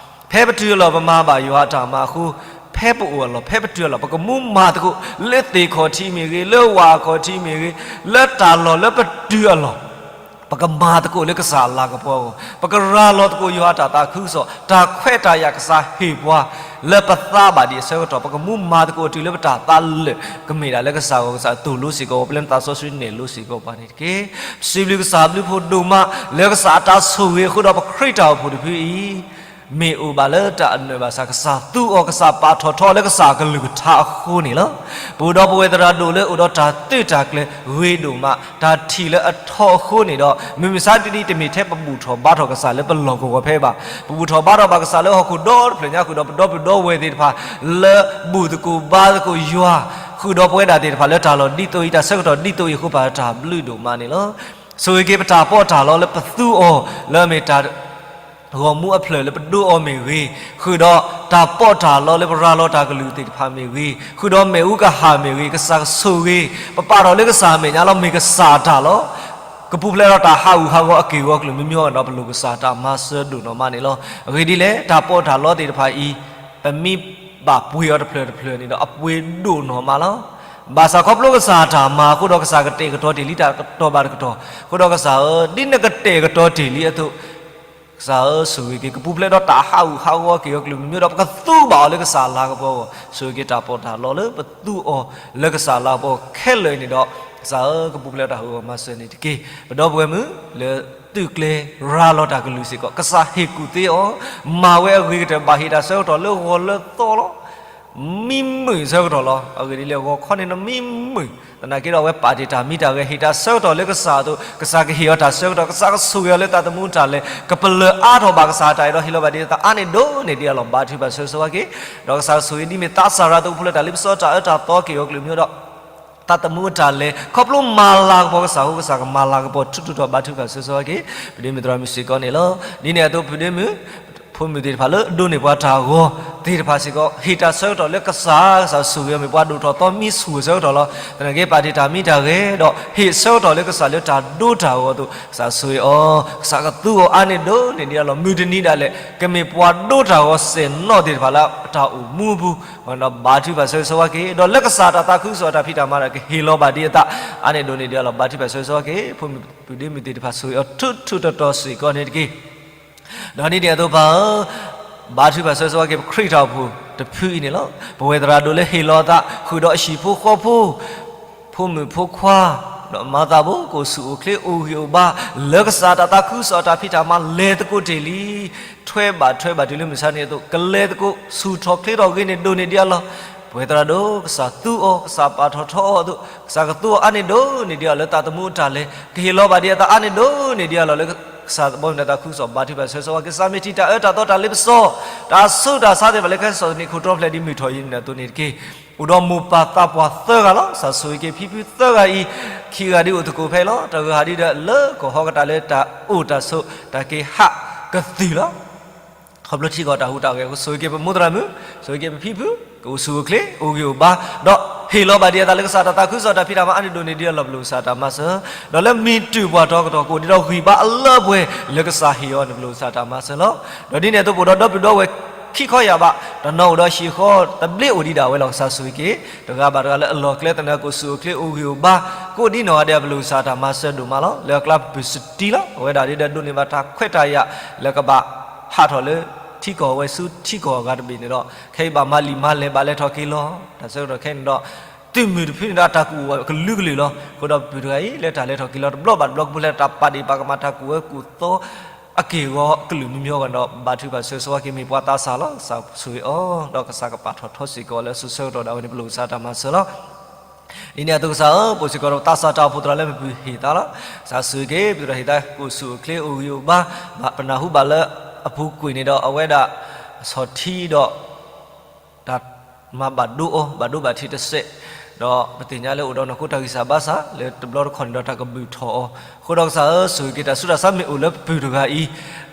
ဖဲပတုၤအလီၢ်ပမၤဘၣ်ယွၤအတၢ်မၤအဃိ, ဖဲပအိၣ်အလီၢ် ဖဲပတုၤအလီၢ် ပကမူမၤသကိး လၢသ့ၣ်ခီၣ်ထံးမ့ၢ်ဂ့ၤ, လၢဝၣ်ခီၣ်ထံးမ့ၢ်ဂ့ၤ, လၢတၢ်လီၢ်လၢပတုၤအလီၢ် ပကမၤသကိးလၢကစၢ်အလၤကပီၤအဂီၢ်, ပကရၤလီၤသကိးယွၤအတၢ်သးခုကစီၣ်, တၢ်ခွဲးတၢ်ယာ်ကစၢ်ဟ့ၣ်ပှၤ လၢပသးဘၣ်ဒံးအဆၢကတီၢ် ပကမူမၤသကိးတုၤလၢပတၢ်သးလၢာ် ကမ့ၢ်ဒၣ်လၢကစၢ်ဂီၢ် ကစၢ်သိၣ်လိစ့ၢ်ကီး ပျဲနသးစီဆှံန့ၣ်လိစ့ၢ်ကီးပှၤန့ၣ်တက့ၢ်. စံးဘျုးကစၢ်ဘျုးဖှိၣ်ဒိၣ်မး လၢကစၢ်အတၢ်ဆိၣ်ဂ့ၤအဃိဒီး ပခရံာ်တၢ်အိၣ်ဖှိၣ်တဖုအံၤ မ့ၢ်အိၣ်ဘၣ်လၢတၢ်အနၢၣ်ဘၣ်ဆၣ် ကစၢ်သူအီၤ ကစၢ်ပာ်ထီၣ်ထီအီၤလၢကစၢ်အကလုၢ်ကထါအဃိန့ၣ်လီၤ. ပအိၣ်ဒီးပဝဲသရၣ်ဒိၣ်လၢအိၣ်ဒီးတၢ်သုးတၢ်ကျဲၤဂ့ၤဒိၣ်မး တၢ်ထံၣ်လၢအထီအဃိန့ၣ်ဒီး မုၢ်မဆါတနံၤ တမ့ၢ်ထဲပဘူၣ်ထီၣ်ဘါထီၣ်ကစၢ်လၢပလီၢ်ကဝီၤဖဲဘၣ်. ပဘူၣ်ထီၣ်ဘါထီၣ်ဘၣ်ကစၢ်လၢဟီၣ်ခိၣ်ဒီတဖျၢၣ်ညါဃုာ်ဒီး ပဒီပုၢ်ဒီဝဲၢ်သ့ၣ်တဖၣ် လၢဘူၣ်သကိးဘါသကိးယွၤ ဃုာ်ဒီးပဝဲဒၣ်သ့ၣ်တဖၣ်လၢတၢ်လီၢ်ဒ်သိးအံၤ တၢ်ဆၢကတီၢ်ဒ်သိးအံၤအဃိ ပတၢ်ဘျုးဒိၣ်မးန့ၣ်လီၤ. ဆိၣ်ဂ့ၤက့ၤပတၢ်ပီးတၢ်လီလၢပသူအီၤ လၢအမ့ၢ်တၢ် ဂီၢ်မူအဖျၢၣ်လၢပဒိးအီၤမ့ၢ်ဂ့ၤ, ဃုာ်ဒီးတၢ်ပီးတၢ်လီလၢပရၤလီၤတၢ်ကလုၢ်သ့ၣ်တဖၣ်မ့ၢ်ဂ့ၤ, ဃုာ်ဒီးမ့ၣ်အူကဟၣ်မ့ၢ်ဂ့ၤ, ကစၢ်ကဆိၣ်ဂ့ၤ, ပပာ်ထီၣ်လၢကစၢ်အမဲာ်ညါလီၤ မ့ၢ်ကစၢ်အတၢ်လီၤ. ကပူၤဖျဲးဒီးတၢ်ဟးဂူာ်ဟးဂီၤအက့ၢ်အဂီၤအကလုာ်မံမံအဂီၢ်ဒီး ပလိၣ်ကစၢ်တၢ်မၤစၢၤဒိၣ်နီၢ်မးန့ၣ်လီၤ. အဂ့ၢ်ဒ်လဲၣ်, တၢ်ပီးတၢ်လီသ့ၣ်တဖၣ်အံၤ ပမ့ၢ်ဘၣ်ပှ့ၤအီၤတဖျၢၣ်တဖျၢၣ်န့ၣ်ဒီး အပှ့ၤဒိၣ်နီၢ်မးလီၤ. ဘၣ်ဆၣ်ခီဖျိကစၢ်တၢ်မၤအဃိဒီး ကစၢ်ကတဲာ်ကတီၤတ့ၢ်လံတၢ်ကတီၤဘၣ်တကတီၤ, အဃိဒီးကစၢ်ဧၢ, ဒ်နကတဲာ်ကတီၤတ့ၢ်လံအသိး ကစၢ်ဧၢ, ဆိၣ်ဂ့ၤက့ၤ ကပူၤဖျဲးဒီးတၢ်ဟးဂူာ်ဟးဂီၤက့ၤအီၤကလုာ်မံမံဒီး ပကသူဘၣ်အီၤလၢကစၢ်အလၤကပီၤအဂီၢ်, ဆိၣ်ဂ့ၤက့ၤတၢ်ပီးတၢ်လီလၢပသူအီၤလၢကစၢ်အလၤကပီၤခဲလၢာ်အံၤန့ၣ်ဒီး, ကစၢ်ဧၢ, ကပူၤဖျဲးတၢ်ဟးဂူာ်မၤစၢၤန့ၣ်တက့ၢ်. ပဒီပုၢ်ဝဲၢ်မုၣ်လၢသုးကျဲၤရၤလီၤတၢ်ကလုၢ်စ့ၢ်ကီး ကစၢ်ဟ့ၣ်ကူၣ်သ့အီၤ, မၤဝဲအဂ့ၤကတၢၢ် ဘၣ်ဟ့ၣ်တၢ်ဆၢကတီၢ်လၢဂီၤလၢသီလီၤ. မံမုာ်ဆၢကတီၢ်လီၤ. အဂ့ၢ်ဒ်လဲၣ် ဂီၤခီန့ၣ်ဒီးမံမုာ်, သနာ်က့ဒီးအဝဲပာ်တ့ၢ်တၢ်မံတၢ်ဂဲၤ ဟ့ၣ်တၢ်ဆၢကတီၢ်လၢကစၢ်အသိး, ကစၢ်ကဟ့ၣ်အီၤတၢ်ဆၢကတီၢ်, ကစၢ်ကဆိၣ်ဂ့ၤအီၤလၢသးသမူတၢ်လဲၤ, ကပလၢၢ်အါထီၣ်ဘၣ်ကစၢ်အတၢ်အဲၣ်ဒီးဟ့ၣ်လီၤဘၣ်ဒ်အသးအါန့ၢ်ဒိၣ်န့ၢ်ဒံးအလီၢ် ဘါထုကဖၣ်ဆၢဂ့ၤဆၢဝါက့ၤ, ဒီးကစၢ်ကဆိၣ်ဂ့ၤဒ်မ့ၢ်သးစၢ်ရၤသးသမူဖိလၢတၢ်လ့ပစီတၢ်အၢတၢ်သီက့ၢ်ဂီၤကလုာ်မံဒီး သးသမူအတၢ်လဲၤ ခီဖျိမၤလၤကပီၤကစၢ်အဃိ ကစၢ်ကမၤလၤကပီၤထူထူတီၤ ဘါထုကဖၣ်ဆၢဂ့ၤဆၢဝါက့ၤ ပဒ့မုၣ်သရၣ်မုၣ်စ့ၢ်ကီးန့ၣ်လီၤ. ဒ်န့ၣ်အသိး ပဒ့မုၣ် ဖိမုၣ်သ့ၣ်တဖၣ်လၢအဒိးန့ၢ်ပှၤတၢ်ဂီၤသ့ၣ်တဖၣ်စ့ၢ်ကီး ဟ့ၣ်တၢ်ဆၢကတီၢ်လၢကစၢ်, ကစၢ်ဆိၣ်ဂ့ၤအီၤ မ့ၢ်ပှၤဒိၣ်ထီၣ်သီမံဆူၣ်အဆၢကတီၢ်လီၤ. သနာ်က့ပာ်တ့ၢ်တၢ်မံတၢ်ဂဲၤဒီး ဟ့ၣ်ဆၢကတီၢ်လၢကစၢ်လၢတၢ်ဒိတၢ်ဂီၤအသိး ကစၢ်ဆိၣ်ဂ့ၤအီၤ, ကစၢ်ကသူအီၤအါန့ၢ်ဒိၣ်န့ၢ်ဒံးအလီၢ် မုၢ်တနံၤဒၣ်လဲာ် ကမ့ၢ်ပှၤဒိတၢ်ဂီၤစဲၣ်နီၣ်သ့ၣ်တဖၣ်လၢအတၢ်အိၣ်မူအပူၤ, ဒီးဘါထုကဖၣ်ဆၢဂ့ၤဆၢဝါက့ၤ ဒီးလၢကစၢ်တၢ်သးခုကစီၣ်အတၢ်ဖံးတၢ်မၤဒီး ကဟ့ၣ်လီၤဘၣ်ဒ်အသး အါန့ၢ်ဒိၣ်န့ၢ်ဒံးအလီၢ် ဘါထုကဖၣ်ဆၢဂ့ၤဆၢဝါက့ၤ ဖိမုၣ်ပဒ့မုၣ်သ့ၣ်တဖၣ်ဆိၣ်ဂ့ၤအီၤထူထူတီၤတီၤစ့ၢ်ကီးန့ၣ်တက့ၢ်. ဒီးဒ်န့ၣ်အသိးပၢ်ဧၢ, ဘါထုကဖၣ်ဆၢဂ့ၤဆၢဝါက့ၤ ပခရံာ်တၢ်အိၣ်ဖှိၣ်တဖုအံၤန့ၣ်လီၤ. ပဝဲသရၣ်ဒိၣ်လၢဟ့ၣ်လီၤအသး ဃုာ်ဒီးအဟံၣ်ဖိဃီဖိ ဖိမုၣ်ဖိခွါ ဒီးမၤသးဘိ ကအိၣ်ဆူၣ်အိၣ်ချ့အိၣ်ဂံၢ်အိၣ်ဘါ လၢကစၢ်တၢ်သးခုကစီၣ်အတၢ်ဖံးတၢ်မၤလဲၤသကိးတ့ၢ်လံ. ထွဲဘၣ်ထွဲဘၣ်တုၤလၢမုၢ်ဆါန့ၣ်အသိး ကလဲၤသကိးဆူၣ်ထီၣ်ချ့ထီၣ်ဂ့ၤန့ၢ်ဒိၣ်န့ၢ်ဒံးအလီၢ်, ပဝဲသရၣ်ဒိၣ် ကစၢ်သူအီၤ ကစၢ်ပာ်ထီၣ်ထီအီၤအသိး ကစၢ်ကသူအီၤအါန့ၢ်ဒိၣ်န့ၢ်ဒံးအလီၢ် လၢသးသမူအတၢ်လဲၤ ကဟ့ၣ်လီၤဘၣ်ဒံးအသးအါန့ၢ်ဒိၣ်န့ၢ်ဒံးအလီၢ် လၢကစၢ်ဘီမုၢ်ဒီးသးခုကစီၣ် ဘါထုကဖၣ်ဆၢဂ့ၤဆၢဝါက့ၤ ကစၢ်မ့ၢ်ထံၣ်တၢ်အၢတၢ်သီတၢ်လ့ပစီ တၢ်ဆူးတၢ်ဆါသ့ၣ်တဖၣ်လၢကဟဲစိာ်န့ၢ်ခိၣ်တီဖျဲးဒ်မုၢ်ထီၣ်အံၤန့ၣ်အသိးန့ၣ်တက့ၢ်. အိၣ်ဒီးမိၢ်ပၢ်သးပှၢ်သၢဂၤလီၤ. ကစၢ်ဆိၣ်ဂ့ၤက့ၤဖံဖုသၢဂၤအံၤ, ခံဂၤဒ်အိၣ်သကိးဖဲအံၤလီၤ. တဂၤဒ်ဒီးလၢကီၢ်ဟီၣ်ကတၢၢ်လၢတၢ်အိၣ်တၢ်ဆိးတၢ်က့ၤဟးကသုၣ်လီၤ. ခီဖျိထံကီၢ်တၢ်ဟူးတၢ်ဂဲၤအဃိ ဆိၣ်ဂ့ၤက့ၤပမိၢ်သရၣ်မုၣ်, ဆိၣ်ဂ့ၤက့ၤပဖံဖု, ကအိၣ်ဆူၣ်အိၣ်ချ့အိၣ်ဂံၢ်အိၣ်ဘါ, ဒီးဟ့ၣ်လီၤဘၣ်ဒံးအသးလၢကစၢ်တၢ်သးခုကစီၣ်တၢ်ဖံးတၢ်မၤအါန့ၢ်ဒိၣ်န့ၢ်ဒံးအလီၢ် ပလိၣ်ကစၢ်တၢ်မၤစၢၤ, ဒီးလၢမုၢ်တုၤပှၤတီကတီၢ် ကအိၣ်ဒံးဒီးဂံၢ်ဘါအလၢအပှဲၤလၢကစၢ်ဟ့ၣ်အီၤန့ၣ် ပလိၣ်ကစၢ်တၢ်မၤစၢၤလီၤ. ဒီးဒ်န့ၣ်အသိး ပအိၣ်ဒီးဒီပုၢ်ဒီဝဲၢ်ခံခီယၢ်ဘး, တနီၤအိၣ်ဒီးဟံၣ်ဃီတဘျ့အိၣ်ဒံးဒၣ်ဝဲလီၤ. ကစၢ်ဆိၣ်ဂ့ၤက့ၤ တဂၤဘၣ်တဂၤလၢအလီၢ်ကျဲသနၢၣ် ကအိၣ်ဆူၣ်အိၣ်ချ့အိၣ်ဂံၢ်အိၣ်ဘါ, ကိးဒ်နီၢ်ဂၤဒဲး ပလိၣ်ကစၢ်တၢ်မၤစၢၤဒိၣ်မးလီၤ. လၢအကျါပပုၢ်စတံလီၤ. အဝဲဒၣ်ဒ်ဒီးဒိးန့ၢ်ဘၣ်တၢ်ခွဲးတၢ်ယာ်လၢကဘၣ်ဟးထီၣ်လၢထံကီၢ်ဝဲဆူထံကီၢ်အဂၤတဘ့ၣ်န့ၣ်ဒီး ခဲအံၤဘၣ်မၤလံာ်မၤလဲၤ ဘၣ်လဲၤထီၣ်က့ၤလီၤ. တၢ်ဆၢကတီၢ်ခဲအံၤန့ၣ်ဒီး သုးမုၢ်တဖုန့ၣ်ဒီး တၢ်ကူၣ်အိၣ်ကလုာ်ကလုာ်လီၤ. အဃိဒီးပပုၢ်တဂၤအံၤ လၢတၢ်လဲၤထီၣ်က့ၤလီၤတဘျီဘၣ်တဘျီ ကပူၤဖျဲးတၢ်ပာ်ဒ့ၣ်ပာ်ကမၣ် တၢ်ကူၣ်ဝဲကူၣ်သီအက့ၢ်အဂီၤ ကလုာ်မံမံအဂီၢ်ဒီး ဘါထုကဖၣ်ဆၢဂ့ၤဆၢဝါက့ၤ မ့ၢ်ပှၤသးစၢ်လီၤ. ကစၢ်ဆိၣ်ဂ့ၤအီၤ ဒီးကစၢ်ကပာ်ထီၣ်ထီစ့ၢ်ကီးလၢအစိၤဆၢကတီၢ်ဒၣ်ဝဲန့ၣ် ပလိၣ်ကစၢ်တၢ်မၤစၢၤလီၤ. ဒ်န့ၣ်အသိးကစၢ်ဧၢ, ပအိၣ်စ့ၢ်ကီးဒီးသးစၢ်တၢ်အိၣ်ဖှိၣ်သရၣ်လၢပပုၢ်ဟ့ၣ်သးလီၤ. ကစၢ်ဆိၣ်ဂ့ၤက့ၤ ပသရၣ်ဟ့ၣ်သး ကအိၣ်ဆူၣ်အိၣ်ချ့အိၣ်ဂံၢ်အိၣ်ဘါ, ပနၢ်ဟူဘၣ်လၢအပူၤကွံာ်န့ၣ်ဒီး အဝဲဒၣ် ဆီၣ်ထံဒီး တၢ်မၤဘၣ်ဒိအီၤ ဘၣ်ဒိဘၣ်ထံးတစဲး, ဒီးပသ့ၣ်ညါလၢအိၣ်ဒီးနီၢ်ခိတၢ်ဂံၢ်စၢ်ဘါစၢ် လၢတဘျီတခီၣ်န့ၣ်ဒီးတၢ်ကဘူၣ်ထီၣ်အီၤ, အဃိဒီးကစၢ်ဧၢ ဆိၣ်ဂ့ၤက့ၤတၢ်ဆူးတၢ်ဆါမ့ၢ်အိၣ်လၢပပုၢ်တဂၤ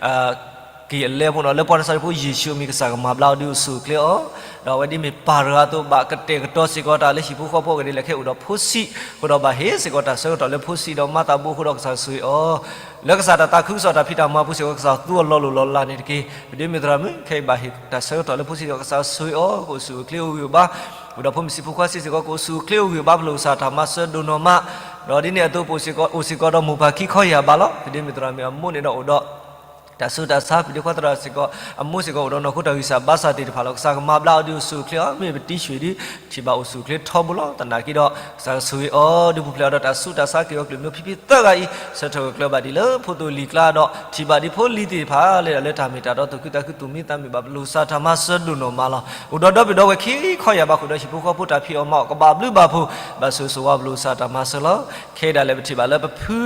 အံၤ က့ၤအလဲဖိနီၤ လၢပှၤနၤစၤရ့းဖိယ့ၣ်ၡူးအမံၤ ကစၢ်ကမၤဘျါအီၤဒုးအိၣ်ဆူၣ်အိၣ်ချ့အီၤ, ဒီးအဝဲဒ်မ့ၢ်ပၢ်တဂၤအသိး ဘၣ်ကတဲာ်ကတီၤစ့ၢ်ကီးတၢ်လၢဟံၣ်ဖိဃီဖိအဂ့ၢ်ဒ်လဲၣ် ခဲအံၤအိၣ်ဒီးဖိဆံး, အဃိဒီးဘၣ်ဟ့ၣ်စ့ၢ်ကီးတၢ်ဆၢကတီၢ်လၢဖိဆံးဒီးမၤသးဘိအဃိဒီးကစၢ်ဆိၣ်ဂ့ၤအီၤ, လၢကစၢ်တၢ်သးခုကစီၣ်တၢ်ဖံးတၢ်မၤပူၤစ့ၢ်ကီး ကစၢ်သူအီၤလီၤလိၢ်လီၤလးန့ၣ်တက့ၢ်. ပဒ့မုၢ်သရၣ်မုၣ် ခဲအံၤဘၣ်ဟ့ၣ်တၢ်ဆၢကတီၢ်လၢဖိဆံးဒီးကစၢ်ဆိၣ်ဂ့ၤအီၤ ကအိၣ်ဆူၣ်အိၣ်ချ့အိၣ်ဂံၢ်အိၣ်ဘါ, အိၣ်ဒီးဖိမုၣ်ဆံးဖိခွါဆံးစ့ၢ်ကီး ကအိၣ်ဆူၣ်အိၣ်ချ့အိၣ်ဂံၢ်အိၣ်ဘါ ပလိာ်ကစၢ်တၢ်မၤစၢၤဒိၣ်နီၢ်မး, ဒီးဒ်န့ၣ်အသိး ပအိၣ်စ့ၢ်ကီး အိၣ်စ့ၢ်ကီးဒီးမိၢ်ပၢ်ခံခီယၢ်ဘးလီၤ. ပဒ့မုၢ်သရၣ်မုၣ်အမိၢ်န့ၣ်ဒီးအိၣ်ဒီး တၢ်ဆူးတၢ်ဆါ ပဒ့ခွါသရၣ်စ့ၢ်ကီး အမိၢ်စ့ၢ်ကီးအိၣ်ဒီးနီၢ်ခိတၢ်ဂံၢ်စၢ်ဘါစၢ်သ့ၣ်တဖၣ်လီၤ. ကစၢ်ကမၤဘျါအီၤဒုးအိၣ်ဆူၣ်အိၣ်ချ့အီၤ မ့ၢ်ပတံၤဆှံဒုး ထံၣ်ဘၣ်အိၣ်ဆူၣ်အိၣ်ချ့ထီဘိလီၤ. သနာ်က့ဒီး ကစၢ်ကဆိၣ်ဂ့ၤအီၤဒုးပူၤဖျဲးအီၤဒီးတၢ်ဆူးတၢ်ဆါက့ၤအီၤကလုာ်မံၤဖံဖုသၢဂၤအံၤ ဆၢထၢၣ်ဂၢၢ်ကျၢၤဘၣ်ဒံးလၢဖိသိၣ်လံၤကျါဒီး ထံၣ်ဘၣ်ဒံးဖိလံၤသ့ၣ်တဖၣ်လၢ လၢတၢ်မ့ၢ်တၢ်တီ သူၣ်ခုသးခုသူၣ်မံသးမုာ်ဘၣ် ပလိာ်ကစၢ်တၢ်မၤစၢၤဒိၣ်နီၢ်မးလီၤ. အိၣ်ဒီးဒီပုၢ်ဒီဝဲၢ်ခံခီယၢ်ဘးဃုာ်ဒီးဟံၣ်ဖိဃီဖိတၢ်ဖံးအီၣ်မၤအီၣ် ကဘၣ်ဘျုးဘၣ်ဖှိၣ် ဘၣ်ဆိၣ်ဂ့ၤဆိၣ်ဝါ ပလိာ်ကစၢ်တၢ်မၤစၢၤလီၤ. ခဲအံၤဒၣ်လဲာ်ပထံၣ်ဘၣ်လၢပဖု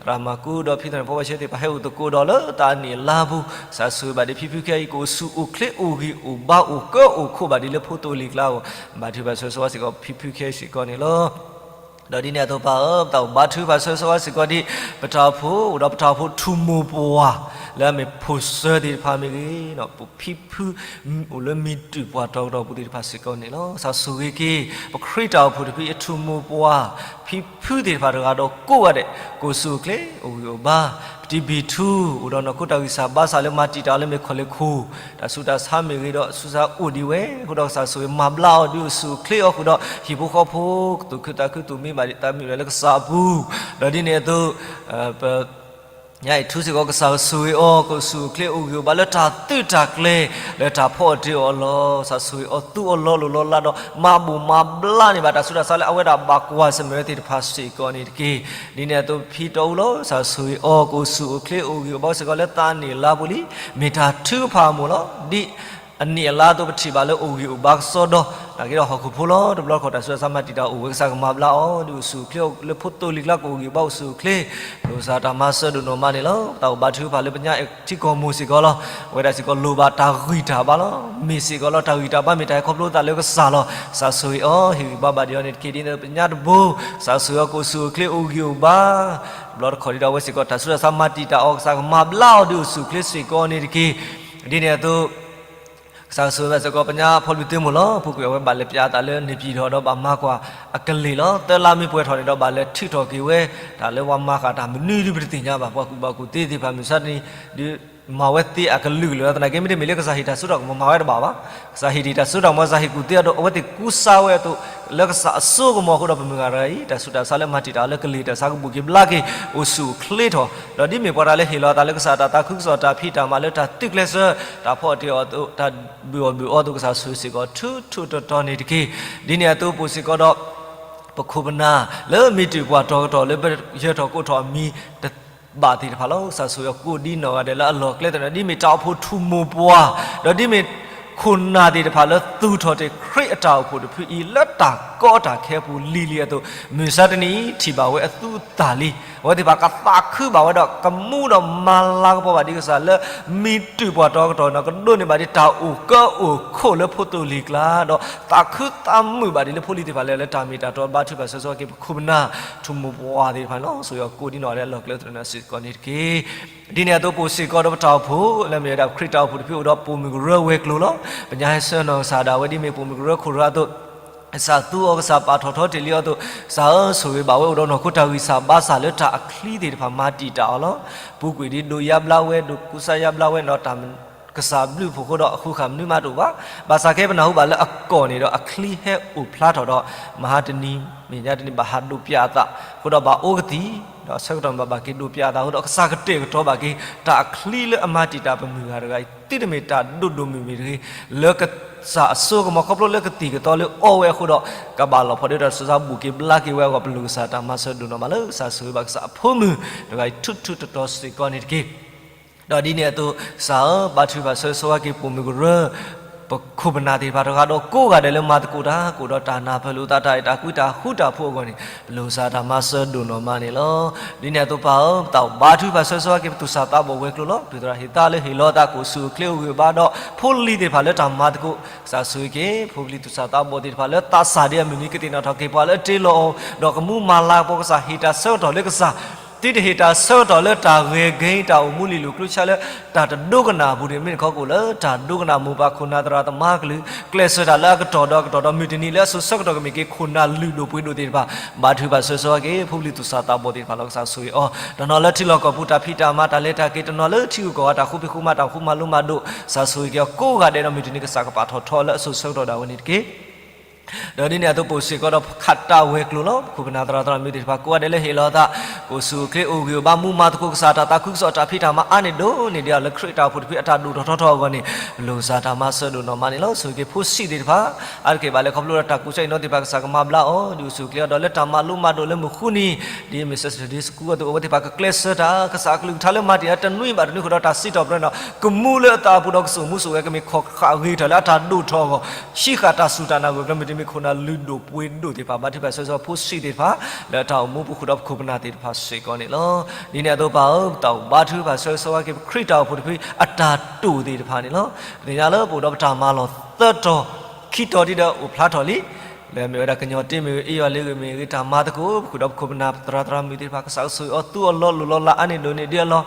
သရၣ်မၤကူဒီးဖံသရၣ်ဖိဝဲဆဲသ့ၣ်တဖၣ်ဟဲအိၣ်သကိးဒီးလၢတၢ်အနံၣ်အလါပူၤ ကစၢ်ဆိၣ်ဂ့ၤဘၣ်ဒံးဖံဖုခဲအံၤ ကအိၣ်ဆူၣ်အိၣ်ချ့အိၣ်ဂံၢ်အိၣ်ဘါအိၣ်ကၢအိၣ်ခိးဘၣ်ဒံးလၢဖိသိၣ်လံၤကျါအဂီၢ် ဘၣ်ထုကဖၣ်ဆိၣ်ဂ့ၤဆိၣ်ဝါစ့ၢ်ကီးဖံဖုခဲအံၤစ့ၢ်ကီးန့ၣ်လီၤ. ဒီးဒ်န့ၣ်အသိးပၢ်ဧၢ ပတၢ်အိၣ်ဘါထုကဖၣ်ဆိၣ်ဂ့ၤဆိၣ်ဝါစ့ၢ်ကီးဒ် ပတၢ်အိၣ်ဖှိၣ် အိၣ်ဒီးပတၢ်အိၣ်ဖှိၣ်ထူၣ်မိၢ်ပှၢ် လၢအမ့ၢ်ဖိစၢသ့ၣ်တဖၣ်မ့ၢ်ဂ့ၤ, ပဖံဖု အိၣ်လၢမံၤတုၢ်ပှၢ်တီၤကတီၢ်ပူၤသ့ၣ်တဖၣ်စ့ၢ်ကီးန့ၣ်လီၤ. ကစၢ်ဆိၣ်ဂ့ၤက့ၤ ပခရံာ်တၢ်အိၣ်ဖှိၣ်တဖုအထူၣ်မိၢ်ပှၢ် ဖံဖုသ့ၣ်တဖၣ်တဂၤဒီးကိးဂၤဒဲး ကအိၣ်ဆူၣ်အိၣ်ချ့ အိၣ်ဂံၢ်အိၣ်ဘါ, ပတံၤဘံၣ်ထူ အိၣ်ဒီးနီၢ်ခိတၢ်ဂံၢ်စၢ်ဘါစၢ်လၢမၤတံာ်တာ်အီၤလၢမ့ၢ်ခီၣ်လ့ၢ်ခိၣ် တၢ်ဆူးတၢ်ဆါမ့ၢ်ဂ့ၤဒီးဆူးစါအိၣ်ဒံးဝဲ, အဃိဒီးကစၢ်ဆိၣ်ဂ့ၤမၤဘျါအီၤဒုးအိၣ်ဆူၣ်အိၣ်ချ့အီၤဃုာ်ဒီး ဟံၣ်ဖိဃီဖိ သူၣ်ခုသးခုသူၣ်မံဘၣ်ဒံးသးမုာ်လၢကစၢ်အပူၤ, ဒီးဒ်န့ၣ်အသိး ပ ညါအံၤထူစ့ၢ်ကီး ကစၢ်ဆိၣ်ဂ့ၤအီၤ ကအိၣ်ဆူၣ်အိၣ်ချ့အိၣ်ဂံၢ်အိၣ်ဘါလၢတၢ်သုးတၢ်ကျဲၤ လၢတၢ်ဖီအီၣ်တ့ၤအီၤလီၤ. ကစၢ်ဆိၣ်ဂ့ၤအီၤသူအီၤလီၤလိၢ်လီၤလးဒီး မၤဘူၣ်မၤဘျါန့ၢ်ဘၣ်တၢ်ဆူးတၢ်ဆါလၢအဝဲဒၣ်ဘၣ်ကွၢ်ဆၢၣ်မဲာ်ဝဲသ့ၣ်တဖၣ်စ့ၢ်ကီးန့ၣ်တက့ၢ်. ဒ်န့ၣ်အသိးဖံတီအူလီၤ ကစၢ်ဆိၣ်ဂ့ၤအီၤ ကအိၣ်ဆူၣ်အိၣ်ချ့အိၣ်ဂံၢ်အိၣ်ဘါစ့ၢ်ကီးလၢတၢ်အနံၣ်အလါပူၤလံ. မ့ၢ်တၢ်ထုကဖၣ်အမိၢ်လီၤ. ဒ် အနံၣ်အလါအသိးပထံၣ်ဘၣ်လၢအိၣ်ဂံၢ်အိၣ်ဘါကစီဒီ, နာ်က့ဒီးဟီၣ်ခိၣ်ဖိလီၤ. တဘျီတခီၣ်တၢ်ဆူးတၢ်ဆါမၤတံာ်တာ်အိၣ်ဝဲ ကစၢ်ကမၤဘျါအီၤဒုးအိၣ်ဆူၣ်အိၣ်ချ့ လၢဖိသိၣ်လံၤကျါကအိၣ်ဂံၢ်အိၣ်ဘါအိၣ်ဆူၣ်အိၣ်ချ့, လိၣ်ကစၢ်တၢ်မၤစၢၤဒိၣ်နီၢ်မးန့ၣ်လီၤ. ပတၢ်အိၣ်ဘါထုကဖၣ်လၢပညါထံကီၢ်မိၢ်စ့ၢ်ကီးလီၤ. အဝဲဒၣ်စ့ၢ်ကီးလိၣ်ဘၣ်တၢ်ဂံၢ်တၢ်ဘါ မ့ၢ်စ့ၢ်ကီးလီၤ. တၢ်ဂံၢ်တၢ်ဘါမ့ၢ်တၢ်ဟဲခီဖျိသးလၢကစၢ်လီၤ. ကစၢ်ဆိၣ်ဂ့ၤအီၤ ဟ့ၣ်ဂံၢ်ဘါဘၣ်ဒံးအီၤန့ၣ်တက့ၢ်. ဒ်န့ၣ်ပညါတဘိ ကစၢ်ဆိၣ်ဂ့ၤအီၤကအိၣ်ဆူၣ်အိၣ်ချ့အိၣ်ဂံၢ်အိၣ်ဘါ တဘျီတခီၣ်ဒ်ဒီးအဝဲစ့ၢ်ကီး တၢ်ဆူးတၢ်ဆါမၤတံာ်တာ်အီၤ ကစၢ်ကမၤဘျါအီၤဒုးအိၣ်ဆူၣ်အိၣ်ချ့စ့ၢ်ကီးန့ၣ်တက့ၢ်. ဒ်န့ၣ်အသိး ကစၢ်ဆိၣ်ဂ့ၤဘၣ်စ့ၢ်ကီးပညါဖီလူၤသုးမိၢ်လီၤ. ပူၤကွံာ်အဝဲဘၣ်လဲၤပၠးအသးလၢန့ၣ်ပၠံၤထီၣ်ဒီးဘၣ်မၤကွၢ်အကလ့ၢ်လီၤ. သၢလါမ့ၢ်ပှဲၤထီၣ်န့ၣ်ဒီးဘၣ်လဲၤထုးထီၣ်က့ၤဝဲ တၢ်လၢပှၤမၤဃာ်တၢ်မနုၤဒုးပတသ့ၣ်ညါဘၣ်. ပှၤကူၣ်ဘၣ်ကူၣ်သ့သ့ၣ်တဖၣ်မုၢ်ဆါတနံၤဒုး မၤဝဲသ့အကလုာ်ကလုာ်လီၤ. သနာ်က့မ့တမ့ၢ်လၢကစၢ်ဟ့ၣ်တၢ်စိတၢ်ကမီၤမၤစၢ်ဟ့ၣ်တံာ်တာ်စိတၢ်ကမီၤ ကစၢ်ဟ့ၣ်ကူၣ်သ့အဒိ အဝဲသ့ၣ်ကူစါဝဲအသိး လၢကစၢ်အစိကမီၤအဃိဒီးပမုၢ်ဂၤတဂၤအံၤ တၢ်ဆူးတၢ်ဆါလၢမၤတံာ်တာ်အီၤလၢကလ့ၢ်တၢ်ဆါကဘူၣ်က့ၤဘျါက့ၤ အိၣ်ဆူၣ်အိၣ်ချ့ထီၣ် ဒီးဒ်မ့ၢ်ပှၤတၢ်လၢဟ့ၣ်လီၤအသးလၢကစၢ်တၢ်သးခုကစီၣ်တၢ်ဖံးတၢ်မၤလၢတၢ်သုးကျဲးစၢး တၢ်ဖီအီၣ်တ့ၤအီၤအသိး တၢ်ဘုၣ်အီၣ်ဘုၣ်အီအသိး ကစၢ်ဆိၣ်ဂ့ၤစ့ၢ်ကီးထူထူတီတီန့ၣ်တက့ၢ်. ဒ်န့ၣ်အသိးပအိၣ်စ့ၢ်ကီးဒီး ပခိၣ်ပနၢ်လၢမံၤတ့ၢ်ပှၢ်တီၤကတီၢ်လၢပယၢၤထီၣ်ကိးထီၣ်အမံၤတဘၣ်သ့ၣ်တဖၣ်လီၤ. ကစၢ်ဆိၣ်ဂ့ၤအီၤကိးဒ်နီၢ်ဂၤဒဲးလၢအလီၢ်ကျဲသနၢၣ် ဒ်မ့ၢ်တၢ်အိၣ်ဖှိၣ်ထူၣ်မိၢ်ပှၢ် ဒီးဒ်မ့ၢ်ခိၣ်နၢ်သ့ၣ်တဖၣ်လၢသူၣ်ထီၣ်တ့ၢ်ခရံာ်အတၢ်အိၣ်ဖှိၣ်တဖုအံၤ လၢတၢ်ကီတၢ်ခဲအပူၤလံၤလံၤအသိး မုၢ်ဆါတနံၤအံၤထံၣ်ဘၣ်ဝဲအသူအသၣ်လံ. အဝဲသ့ၣ်တဖၣ်ကသးခုဘၣ်ဝဲဒီး ကမူဒီးမၤလၤကပီၤဘၣ်ဒံးကစၢ်လၢ မံၤတ့ၢ်ပှၢ်တီၤကတီၢ်န့ၣ် ကဒိးန့ၢ်ဘၣ်ဒံးတၢ်အိၣ်ကၢအိၣ်ခိးလၢဖိသိၣ်လံၤကျါ ဒီးသးခုသးမုာ်ဘၣ်ဒံးလၢဖိလံၤသ့ၣ်တဖၣ်လၢ လၢတၢ်မ့ၢ်တၢ်တီဘါထုကဖၣ်ဆိၣ်ဂ့ၤဆိၣ်ဝါက့ၤ ပခိၣ်ပနၢ်ထူၣ်မိၢ်ပှၢ်သ့ၣ်တဖၣ်န့ၣ်လီၤ. ဆိၣ်ဂ့ၤအီၤကိးဒ်နီၢ်ဂၤဒဲးလၢအလီၢ်ကျဲသနၢၣ်စ့ၢ်ကီးန့ၣ်တက့ၢ်. ဒ်န့ၣ်အသိးပအိၣ်စ့ၢ်ကီးဒီးပတၢ်အိၣ်ဖှိၣ် လၢမ့ၢ်ဝဲဒၣ်ခရံာ်တၢ်အိၣ်ဖှိၣ်တဖုအိၣ်ဒီး ပိာ်မုၣ်ကရၢဝဲၤကျိၤလီၤ. ပညါဟဲဆှၢနီၢ်ကစၢ်ဒၣ်ဝဲဒ်မ့ၢ်ပိာ်မုၣ်ကရၢခိၣ်ရၢအသိး ကစၢ်သူအီၤ ကစၢ်ပာ်ထီၣ်ထီတ့ၢ်လံအီၤအသိး ကစၢ်ဧၢ ဆိၣ်ဂ့ၤဘၣ်ဝဲအိၣ်ဒီးနီၢ်ခိတၢ်ဂံၢ်စၢ်ဘါစၢ်လၢတၢ်အချံသ့ၣ်တဖၣ်မၤတံာ်တာ်အီၤလီၤ. ပူၤကွံာ်ဒ်ဒိးယါဘျါဝဲ ဒိးကူစါယါဘျါဝဲဒီးတၢ် ကစၢ်ဘျုးဖှိၣ်အဃိဒီးအဃုဃာ်မနုၤမးတအိၣ်ဘၣ်. ဘၣ်ဆၣ်ခဲပနၢ်ဟူဘၣ်လၢအကီၢ်န့ၣ်ဒီးအချံဟဲအိၣ်ဖျါထီၣ်ဒီး မဟါတနံၤ မဲာ်ညါတနံၤဘၣ်ဟးဒိးပျးအသး အဃိဒီးဘၣ်အိၣ်ကသံၣ် ဒီးဆၢကတီၢ်ဘၣ်ဘၣ်က့ၤဒိးပျးအသးအဃိဒီး ကစၢ်ကတဲာ်ကတီၤဘၣ်က့ၤ တၢ်အချံလၢအမၤတံာ်တာ်ပမုၢ်ဂၤတဂၤအံၤ သုတမ့ၢ်တၢ်ဒိၣ်ဒိၣ်မုၢ်မုၢ်တဂ့ၤ လၢကစၢ်အစိကမီၤခီဖျိလၢကသံၣ်ကသီလၢအီၣ်ဝဲအဃိဒီး ကဘၣ်လီၤဖီဒၣ်တၢ်ဆူးစါဘူၣ်က့ၤဘျါက့ၤဝဲအဂီၢ် ပလိၣ်ကစၢ်တၢ်မၤစၢၤဒိၣ်နီၢ်မးလၢကစၢ်ဆိၣ်ဂ့ၤဘၣ်ကစၢ်အဖိမုၣ် တဂၤအံၤထူထူတီတီစ့ၢ်ကီးန့ၣ်တက့ၢ်. ဒီးဒ်န့ၣ်အသိး ကစၢ်ဧၢ ဘါထုကဖၣ်ဆိၣ်ဂ့ၤဆိၣ်ဝါက့ၤပိာ်မုၣ်ကရၢ ပခိၣ်ပနၢ်သ့ၣ်တဖၣ်တဂၤဒီးကိးဂၤဒဲးလၢမၤသကိးတၢ် ကအိၣ်ဒီးတၢ်နၢ်ပၢၢ်လိာ်သး တၢ်အဲၣ်တၢ်ကွံတၢ်ဃူတၢ်ဖိးအဂီၢ်န့ၣ် ပလိၣ်စၢ်တၢ်မၤစၢၤဒိၣ်နီၢ်မးန့ၣ်လီၤ. ဒ်န့ၣ်အသိးပၢ်ဧၢ ပတၢ်အိၣ်ဘါထုကဖၣ်ဆၢဂ့ၤဆၢဝါက့ၤ ပသူၣ်စၢ်သးဘီၣ်ဝဲၤကျိၤလီၤ. ပသူၣ်သရၣ်ဟ့ၣ်သါလၢဟ့ၣ်လီၤသး ကအိၣ်ဆူၣ်အိၣ်ချ့အိၣ်ဂံၢ်အိၣ်ဘါဒီး ဖိလံၤသ့ၣ်တဖၣ်လၢတၢ်မၤသကိး ကစၢ်ဆိၣ်ဂ့ၤက့ၤ ဖိပလံၤသူၣ်စၢ်သးဘီၣ်သ့ၣ်တဖၣ်လၢသးစၢ်ဒ်အမုၢ်နံၤ ကသ့ၣ်နီၣ်ထီၣ်က့ၤပှၤလၢတ့လီၤအီၤ ဒီးကမူမၤလၤကပီၤ ကစၢ်ဟ့ၣ်တၢ်ဆၢကတီၢ်လၢကစၢ် သုတဟ့ၣ်တၢ်ဆၢကတီၢ်လၢတၢ်ဂဲၤက့ၤ တၢ်အိၣ်မူလံာ်လူၢ်ကျိဆါလၢ တၢ်တဒိကနၣ်အပူၤန့ၣ် မ့ၢ်တခီကအိၣ်လၢ တၢ်ဒိကနၣ်မိၢ်ပၢ်ခိၣ်နၢ်သရၣ်သမါကလုာ် ကျဲးစၢးတၢ်လၢအကတီၢ်ဒီးအကတီၢ်ဒီး မုၢ်တနံၤလၢအစိၤဆၢကတီၢ်ကမ့ၢ်က့ၤ ခိၣ်နၢ်လုၢ်ဒိၣ်ပှ့ၤဒိၣ်သ့ၣ်တဖၣ် ဘါထုကဖၣ်ဆၢဂ့ၤဆၢဝါက့ၤ ဖိပလံၤသူၣ်စၢ်သးဘီၣ်သ့ၣ်တဖၣ်လီၤ. ကစၢ်ဆိၣ်ဂ့ၤအီၤ တနီၤလၢထံလီၢ်ကီၢ်ပူၤတၢ်ဖံးတၢ်မၤ တၢ်လဲၤတၢ်က့ၤ တနီၤလၢထံဂုၤကီၢ်ဂၤ တၢ်ဃူဖံးဃူမၤ တၢ်ဃူမၤလိမၤဒိး ကစၢ်ဆိၣ်ဂ့ၤက့ၤအီၤကိးဂၤဒဲးဒီး မုၢ်တနံၤကစၢ်ကပာ်ထီၣ်ထီလၢအစိၤဆၢကတီၢ်ဒၣ်ဝဲန့ၣ်တက့ၢ်. ဒီးဒ်န့ၣ်အသိး ပအိၣ်စ့ၢ်ကီးဒီး ပခးတၢ်ဝဲၤကျိၤလီၤ. ပခိၣ်ပနၢ်သရၣ်သမါမုၢ်သ့ၣ်တဖၣ် ကိးဂၤဒဲးလၢဟ့ၣ်လီၤသး ကအိၣ်ဆူၣ်အိၣ်ချ့အိၣ်ဂံၢ်အိၣ်ဘါ မူမၤသကိးကစၢ်တၢ်သးခုကစီၣ် တၢ်ဖံးတၢ်မၤအါန့ၢ်ဒိၣ်န့ၢ်ဒံးအီၤ လၢခရံာ်တၢ်အိၣ်ဖှိၣ်တဖုအတၢ်ဒိၣ်ထီၣ်ထီထီၣ်အဂီၢ်န့ၣ် ပလိၣ်စၢ်တၢ်မၤစၢၤဒိၣ်နီၢ်မးန့ၣ်လီၤ. ဆိၣ်ဂ့ၤက့ၤဖိဆံးသ့ၣ်တဖၣ် အါတက့ၢ်ဘၣ်လၢခီဖျိဒီးတၢ်ကူၣ်ဆၢအံၤနီသ့ၣ်တဖၣ် ကစၢ်ကမၤဘျါအီၤ ဒ်အိၣ်ဆူၣ်အိၣ်ချ့အီၤဒီး လၢတၢ်မၤလိမၤဒိးလၢမုၢ်ဃုနံၤ ဒ်မ့ၢ် Sunday School အသိး အဝဲသ့ၣ်တဖၣ်ကကျဲးစၢးတၢ် ကစၢ်အကလုၢ်ကထါလၢမၤတ့ၢ်အတနွံဘၣ်တနွံဃုာ်ဒီး တၢ်စံးထီၣ်ပတြၢၤန့ၣ် ကမူလၢအသးအပူၤဒီးကစိာ်မူစိာ်ဂဲၤ ကမ့ၢ်ခီၣ်ဃာ်ဂ့ၤထီၣ်လၢအတၢ်ဒိၣ်ထီၣ်အဂီၢ် ဟံးဃာ်တၢ်စူၢ်တၢ်နာ်ဂၢၢ်ကျၢၤ မုၢ်တနံၤမ့ၢ်ခိၣ်နၢ်လုၢ်ဒိၣ်ပှ့ၤဒိၣ်သ့ၣ်တဖၣ် ဘါထုကဖၣ်ဆၢဂ့ၤဆၢဝါဖိဆံးသ့ၣ်တဖၣ် လၢတၢ်အိၣ်မူပူၤဃုာ်ဒီးပခိၣ်ပနၢ်သ့ၣ်တဖၣ်စ့ၢ်ကီးန့ၣ်လီၤ. ဒ်န့ၣ်အသိးပၢ်ဧၢ ပတၢ်အိၣ်ဘါထုကဖၣ်ဆၢဂ့ၤဆၢဝါက့ၤ ပခရံာ်တၢ်အိၣ်ဖှိၣ်တဖု အတၢ်တိာ်သ့ၣ်တဖၣ်န့ၣ်လီၤ. ပသ့ၣ်ညါလၢပအိၣ်ဒီးပတၢ်မၤလီၢ်သၢတီၤ ခံတီၤဒ်ဒီးအိၣ်ဖျါထီၣ်လံ လၢအမ့ၢ်ဝဲဒၣ်ကညီတ့မ့ၢ်ဂ့ၤ အ့ၣ်ယွၤလ့ဂ့ၤမ့ၢ်ဂ့ၤ တၢ်မၤသကိး ပဃုာ်ဒီးပခိၣ်ပနၢ်သရၣ်သမါမုၢ်သ့ၣ်တဖၣ် ကစၢ်ကဆိၣ်ဂ့ၤအီၤ သူအီၤလီၤလိၢ်လီၤလးအါန့ၢ်ဒိၣ်န့ၢ်ဒံးအလီၢ်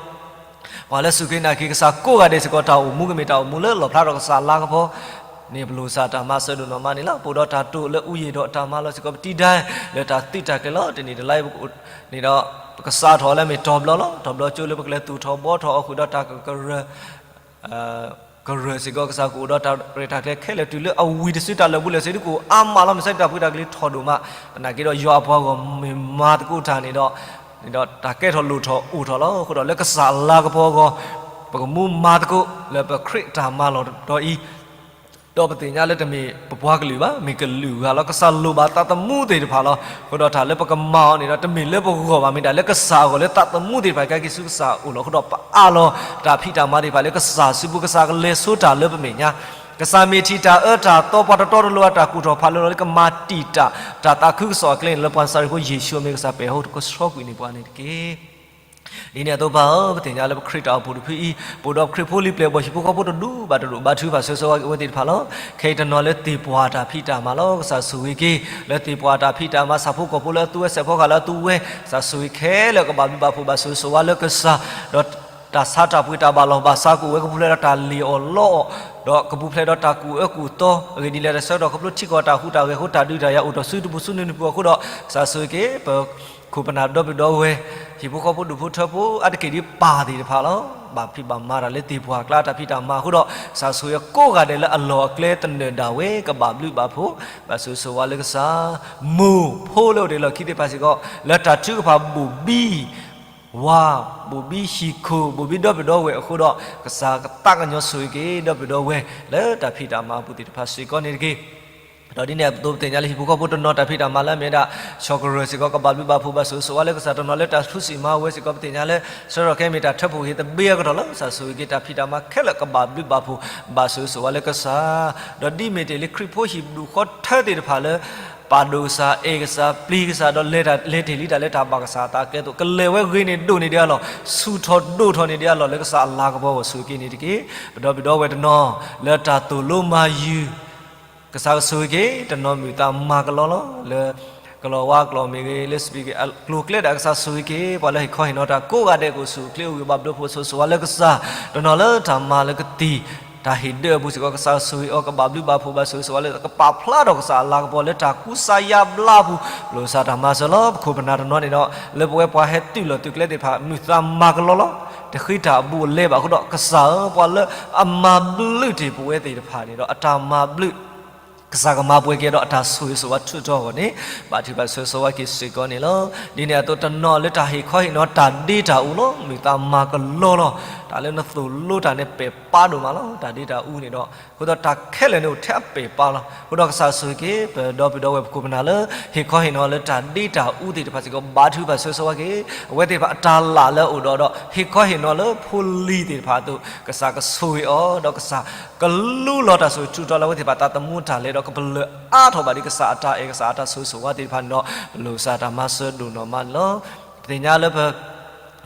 ပှၤလၢစူၢ်က့ၤနာ်က့ၤကစၢ်ကိးဂၤဒဲးစ့ၢ်ကီး တၢ်အိၣ်မူကမ့ၢ်တၢ်အိၣ်မူလၢလီၣ်ဖျါထီၣ်ကစၢ်အလၤကပီၤန့ၣ် ပလိၣ်စၢ်တၢ်မၤစၢၤဒိၣ်နီၢ်မးန့ၣ်လီၤ. ပအိၣ်ဒီးတၢ်တိာ်လၢအူယံာ်ဒီးတၢ်မၤလီၤစ့ၢ်ကီး ပတံၤဒါ လၢတၢ်သုးတၢ်ကျဲၤလီၤ. တနံၤတလါအံၤ ပအိၣ်န့ၣ်ဒီး ပကစးထီၣ်လၢမ့ၢ်တီၤဘျီလီၤ. တီၤဘျီကၠိလၢပကလဲၤသူၣ်ထီၣ်ဘှီထီၣ်အီၤဃုာ်ဒီးတၢ်ကရၢ ကရၢစ့ၢ်ကီး ကစၢ်ကအိၣ်ဒီးတၢ်ရဲၣ်တၢ်ကျဲၤခဲလၢာ်တုၤလၢအဝံၤတစု တၢ်လၢာ်ဘူၣ်လၢာ်စ့ၤဒုးကအိၣ်အါမးလီၤ. မ့ၢ်စ့ၢ်တၢ်ဖှံတၢ်ကလံၤထီၣ်ဒိၣ်မး သနာ်က့ဒီးယွၤအပှၤဂီၢ်မ့ၢ်မၤသကိးတၢ်န့ၣ်ဒီး န့ၣ်ဒီးတၢ်ကဲထီၣ်လိၣ်ထီၣ်အိၣ်ထီၣ်လီၤ. အဃိဒီးလၢကစၢ်အလၤကပီၤအဂီၢ် ပကမူမၤသကိးလၢပခရံာ်တၢ်မၤလီၢ်တတီၤအံၤ ဒီးပသ့ၣ်ညါလၢတမ့ၢ်ပပှၤကလုာ်ဘၣ် မ့ၢ်ကလုာ်ဂၤလီၤ. ကစၢ်လိၣ်ဘၣ်သးသမူသ့ၣ်တဖၣ်လီၤ. အဃိဒီးတၢ်လၢပကမၤအီၤန့ၣ်ဒီး တမ့ၢ်လၢပဂီၢ်ဘၣ် မ့ၢ်ဒၣ်လၢကစၢ်အဂီၢ် လၢသးသမူသ့ၣ်တဖၣ်ကဲက့ၤဆူကစၢ်အအိၣ်လီၤ. အဃိဒီးပအးလီၤတၢ်ဖံးတၢ်မၤသ့ၣ်တဖၣ်လၢကစၢ်စုပူၤ ကစၢ်ကလဲၤဆိတၢ်လၢပမဲာ်ညါ ကစၢ်မ့ၢ်ထံၣ်တၢ်အၢတၢ်သီ ပှၤတတီတလိၤအတၢ်ကူၣ်ထီၣ်ဖးလီၤလီၤ လၢကမၤတံာ်တာ် တၢ်သးခုကစီၣ်အကျဲန့ၣ် လၢပှၤနစၤရ့းဖိယ့ၣ်ၡူးအမံၤ ကစၢ်ပဲာ်ဟီၣ်ကဆှီကွံာ်န့ၢ်ပှၤန့ၣ်တက့ၢ်. ဒ်န့ၣ်အသိးပၢ်ဧၢ ပသ့ၣ်ညါလၢပခရံာ်တၢ်အိၣ်ဖှိၣ်တဖုအံၤ ပအိၣ်ဒီးပခရံာ်ဖိလံၤပျဲၢ်ဘီၣ်ဟံၣ်ဖိဃီဖိတဒူၣ်ဘၣ်တဒူၣ် ဘါထုကဖၣ်ဆၢဂ့ၤဆၢဝါက့ၤအဝဲသ့ၣ်တဖၣ်လီၤ. ခဲအံၤတနီၤလၢသ့ၣ်ပှၢ်တၢ်ဖံးတၢ်မၤလီၤ. ကစၢ်ဆိၣ်ဂ့ၤက့ၤ လၢသ့ၣ်ပှၢ်တၢ်ဖံးတၢ်မၤ ဆၣ်ဖိကီၢ်ဖိလၢအသူဝဲ စဲးဖီကဟၣ်လၢအသူဝဲ ကစၢ်ဆိၣ်ဂ့ၤခဲလၢာ် ကဘၣ်ဘျုးဘၣ်ဖှိၣ်ဘၣ်ဆိၣ်ဂ့ၤဆိၣ်ဝါလၢကစၢ် ဒီးတၢ်ဆါတၢ်ပှ့ၤတၢ်ဘၣ်လီၢ်ဘၣ်စး ကအိၣ်ဝဲကပူၤဖျဲးဒီးတၢ်လ့ၣ်အီၣ်လီအီၣ် ဒီးကပူၤဖျဲးဒီးတၢ်ကူၣ်အၢကူၣ်သီ အဂ့ၢ်ဒ်လဲၣ် တၢ်ဆၢကတီၢ်ခီဖျိထံကီၢ်တၢ်ဟူးတၢ်ဂဲၤ ဃိတၢ်ဒုးတၢ်ယၤအိၣ်ထီၣ်ဆူတပူၤဆူနုၤနပူၤအဃိဒီး ကစၢ်ဆိၣ်ဂ့ၤက့ၤ ပခိၣ်ပနၢ်ဒီပုၢ်ဒီဝဲၢ် ဟံၣ်ဖိဃီဖိဒူၣ်ဖိထၢဖိ အါတက့ၢ်ဒ်ပၢ်သ့ၣ်တဖၣ်လီၤ. ဘၣ်ဖံးဘၣ်မၤတၢ်လၢသ့ၣ်ပှၢ်ကျါတၢ်ဖံးတၢ်မၤအဃိဒီး ကစၢ်ဆိၣ်ဂ့ၤကိးဂၤဒဲးလၢအလီၢ်အကျဲသနၢၣ်ဒၣ်ဝဲ ကဘၣ်ဘျုးဘၣ်ဖှိၣ် ဘၣ်ဆိၣ်ဂ့ၤဆိၣ်ဝါလၢကစၢ် မိၢ်ဖိလၢအိၣ်တ့ၢ်လီၢ်ခံသ့ၣ်တဖၣ်စ့ၢ်ကီး လၢတၢ်ထုကဖၣ်ဘိၣ်ဘံ ဝၤ ဘိၣ်ဘံဟံၣ်ခိၣ် ဘိၣ်ဘံဒီပုၢ်ဒီဝဲၢ်အဃိဒီး ကစၢ်ကသးကညီၤဆိၣ်ဂ့ၤက့ၤ ဒီပုၢ်ဒီဝဲၢ် လၢတၢ်ဖံးတၢ်မၤအပူၤသ့ၣ်တဖၣ်စ့ၢ်ကီးန့ၣ်တက့ၢ်. ဒီးဒ်န့ၣ်အသိးပသ့ၣ်ညါလၢဟံၣ်ဖိဃီဖိတနီၤတၢ်ဖံးတၢ်မၤလၢအမ့ၢ်ဝဲဒၣ် ဆီၣ်ကရၢၢ်စ့ၢ်ကီး ကဘၣ်ဘျုးဘၣ်ဖှိၣ်ဘၣ်ဆိၣ်ဂ့ၤဆိၣ်ဝါလၢကစၢ် တနီၤလၢတၢ်ထူစံၣ်မၤဝဲစ့ၢ်ကီး ပသ့ၣ်ညါလၢ ဆၢထီၣ်ခဲအံၤမ့ၢ်တၢ်ထၢဖှိၣ်က့ၤသဘျ့အကတီၢ်လီၤ. ကစၢ်ဆိၣ်ဂ့ၤက့ၤတၢ်ဖံးတၢ်မၤခဲလၢာ် ကဘၣ်ဘျုးဘၣ်ဖှိၣ်ဘၣ်ဆိၣ်ဂ့ၤဆိၣ်ဝါလၢကစၢ် ဒီးဒ်မ့ၢ်တ့ၢ်လၢခရံာ်ဖိဟံၣ်ဒူၣ်ဃီထၢသ့ၣ်တဖၣ်လၢ ပာ်ဒိၣ်ကစၢ် အဲၣ်ကစၢ် ပျံၤကစၢ် ဒီးလဲၤတ့ၢ်လံတၢ်လၢတၢ်ဘၣ်ကစၢ်အသးအကျဲအသိး ကလဲၤဝဲဂ့ၤန့ၢ်ဒိၣ်န့ၢ်ဒံးအလီၢ် ဆူၣ်ထီၣ်ဒိၣ်ထီၣ်န့ၢ်ဒံးအလီၢ်လၢကစၢ်အလၤကပီၤအဂီၢ် ဆိၣ်ဂ့ၤက့ၤန့ၣ်တက့ၢ်. ပဒီပုၢ်ဒီဝဲၢ်တနီၤ လၢတၢ်သိၣ်လိမၤယုၤ ကစၢ်ကဆိၣ်ဂ့ၤက့ၤ တနီၤမုာ်သးမၤကလီလီၤ လၢ ကလီၤဝါကျိာ်မ့ၢ်ဂ့ၤ လၢ speaker အကျိၤအကျဲဒၣ် ကစၢ်ဆိၣ်ဂ့ၤက့ၤ ပှၤလၢဟ့ၣ်ခီဟ့ၣ်နီၤတၢ်ကိးဂၤဒဲး ကအိၣ်ဆူၣ်အိၣ်ချ့အိၣ်ဂံၢ်ဘၣ်ဘျုးဖှိၣ်ဆိၣ်ဂ့ၤဆိၣ်ဝါလၢကစၢ် တနီၤလၢတၢ်မၤလၢကသံၣ် တၢ်ဟ့ၣ်ဒၢအပူၤစ့ၢ်ကီး ကစၢ်ဆိၣ်ဂ့ၤအီၤ ကဘၣ်ဘျုးဘၣ်ဖှိၣ်ဘၣ်ဆိၣ်ဂ့ၤဆိၣ်ဝါလၢ ကပာ်ဖျါထီၣ်ကစၢ်အလၤကပီၤလၢတၢ်ကူစါယါဘျါအပူၤ ပလိၣ်စၢ်တၢ်မၤစၢၤလီၤ. ပခိၣ်ပနၢ်တနီၤန့ၣ်ဒီး လၢပဝဲပှၤဟဲသုးလီၢ်သုးကျဲသ့ၣ်တဖၣ် မုာ်သးမၤကလီလီၤ တဃ့တၢ်အဘူးအလဲဘၣ်အဃိဒီး ကစၢ်ဧၢ ပှၤလၢအမၤဘျုးတ့ၢ်ပဝဲသ့ၣ်တဖၣ်န့ၣ်ဒီး အတၢ်မၤဘျုး ကစၢ်ကမၤပှဲၤက့ၤဒီးအတၢ်ဆိၣ်ဂ့ၤဆိၣ်ဝါထူးထီၣ်အဂီၢ်န့ၣ် ဘၣ်ထုကဖၣ်ဆၢဂ့ၤဆၢဝါက့ၤစ့ၢ်ကီးန့ၣ်လီၤ. ဒ်န့ၣ်အသိးတနီၤလၢတၢ်ဟ့ၣ်ခီဟ့ၣ်နီၤတၢ်ဒ့တၢ်အူလီၤ မုာ်သးမၤကလီလီၤ. တၢ်လၢနသိၣ်လိတၢ်န့ၣ်ပဲာ်ပါဒိၣ်မးလီၤ. တၢ်ဒ့တၢ်အူန့ၣ်ဒီး အဃိဒီးတၢ်ခဲလၢာ်န့ၣ်အိၣ်ထဲအပဲာ်ပါလီၤ. အဃိဒီးကစၢ်ဆိၣ်ဂ့ၤက့ၤ ပဒီပုၢ်ဒီဝဲၢ်ပခိၣ်ပနၢ်လၢ ဟ့ၣ်ခီဟ့ၣ်နီၤလၢတၢ်ဒ့တၢ်အူသ့ၣ်တဖၣ်စ့ၢ်ကီး ဘါထုကဖၣ်ဆိၣ်ဂ့ၤဆိၣ်ဝါက့ၤ အဝဲသ့ၣ်တဖၣ်အတၢ်လၢ်လၢအအိၣ်ဒီးဒီး ဟ့ၣ်ခီဟ့ၣ်နီၤလၢဖိလံၤသ့ၣ်တဖၣ်အသိး ကစၢ်ကဆိၣ်ဂ့ၤအီၤ ဒီးကစၢ်ကလူလီၤတၢ်ဆိၣ်ဂ့ၤထူးထီၣ်လၢအဝဲသ့ၣ်တဖၣ်တၢ်သမူတၢ်လဲၤဒီး ကပလၢၢ်အါထီၣ်ဘၣ်ဒ်ကစၢ်အတၢ်အဲၣ် ကစၢ်အတၢ်ဆိၣ်ဂ့ၤဆိၣ်ဝါသ့ၣ်တဖၣ်န့ၣ်ဒီး ပလိၣ်ကစၢ်တၢ်မၤစၢၤဒိၣ်နီၢ်မးန့ၣ်လီၤ. ပသ့ၣ်ညါလၢပ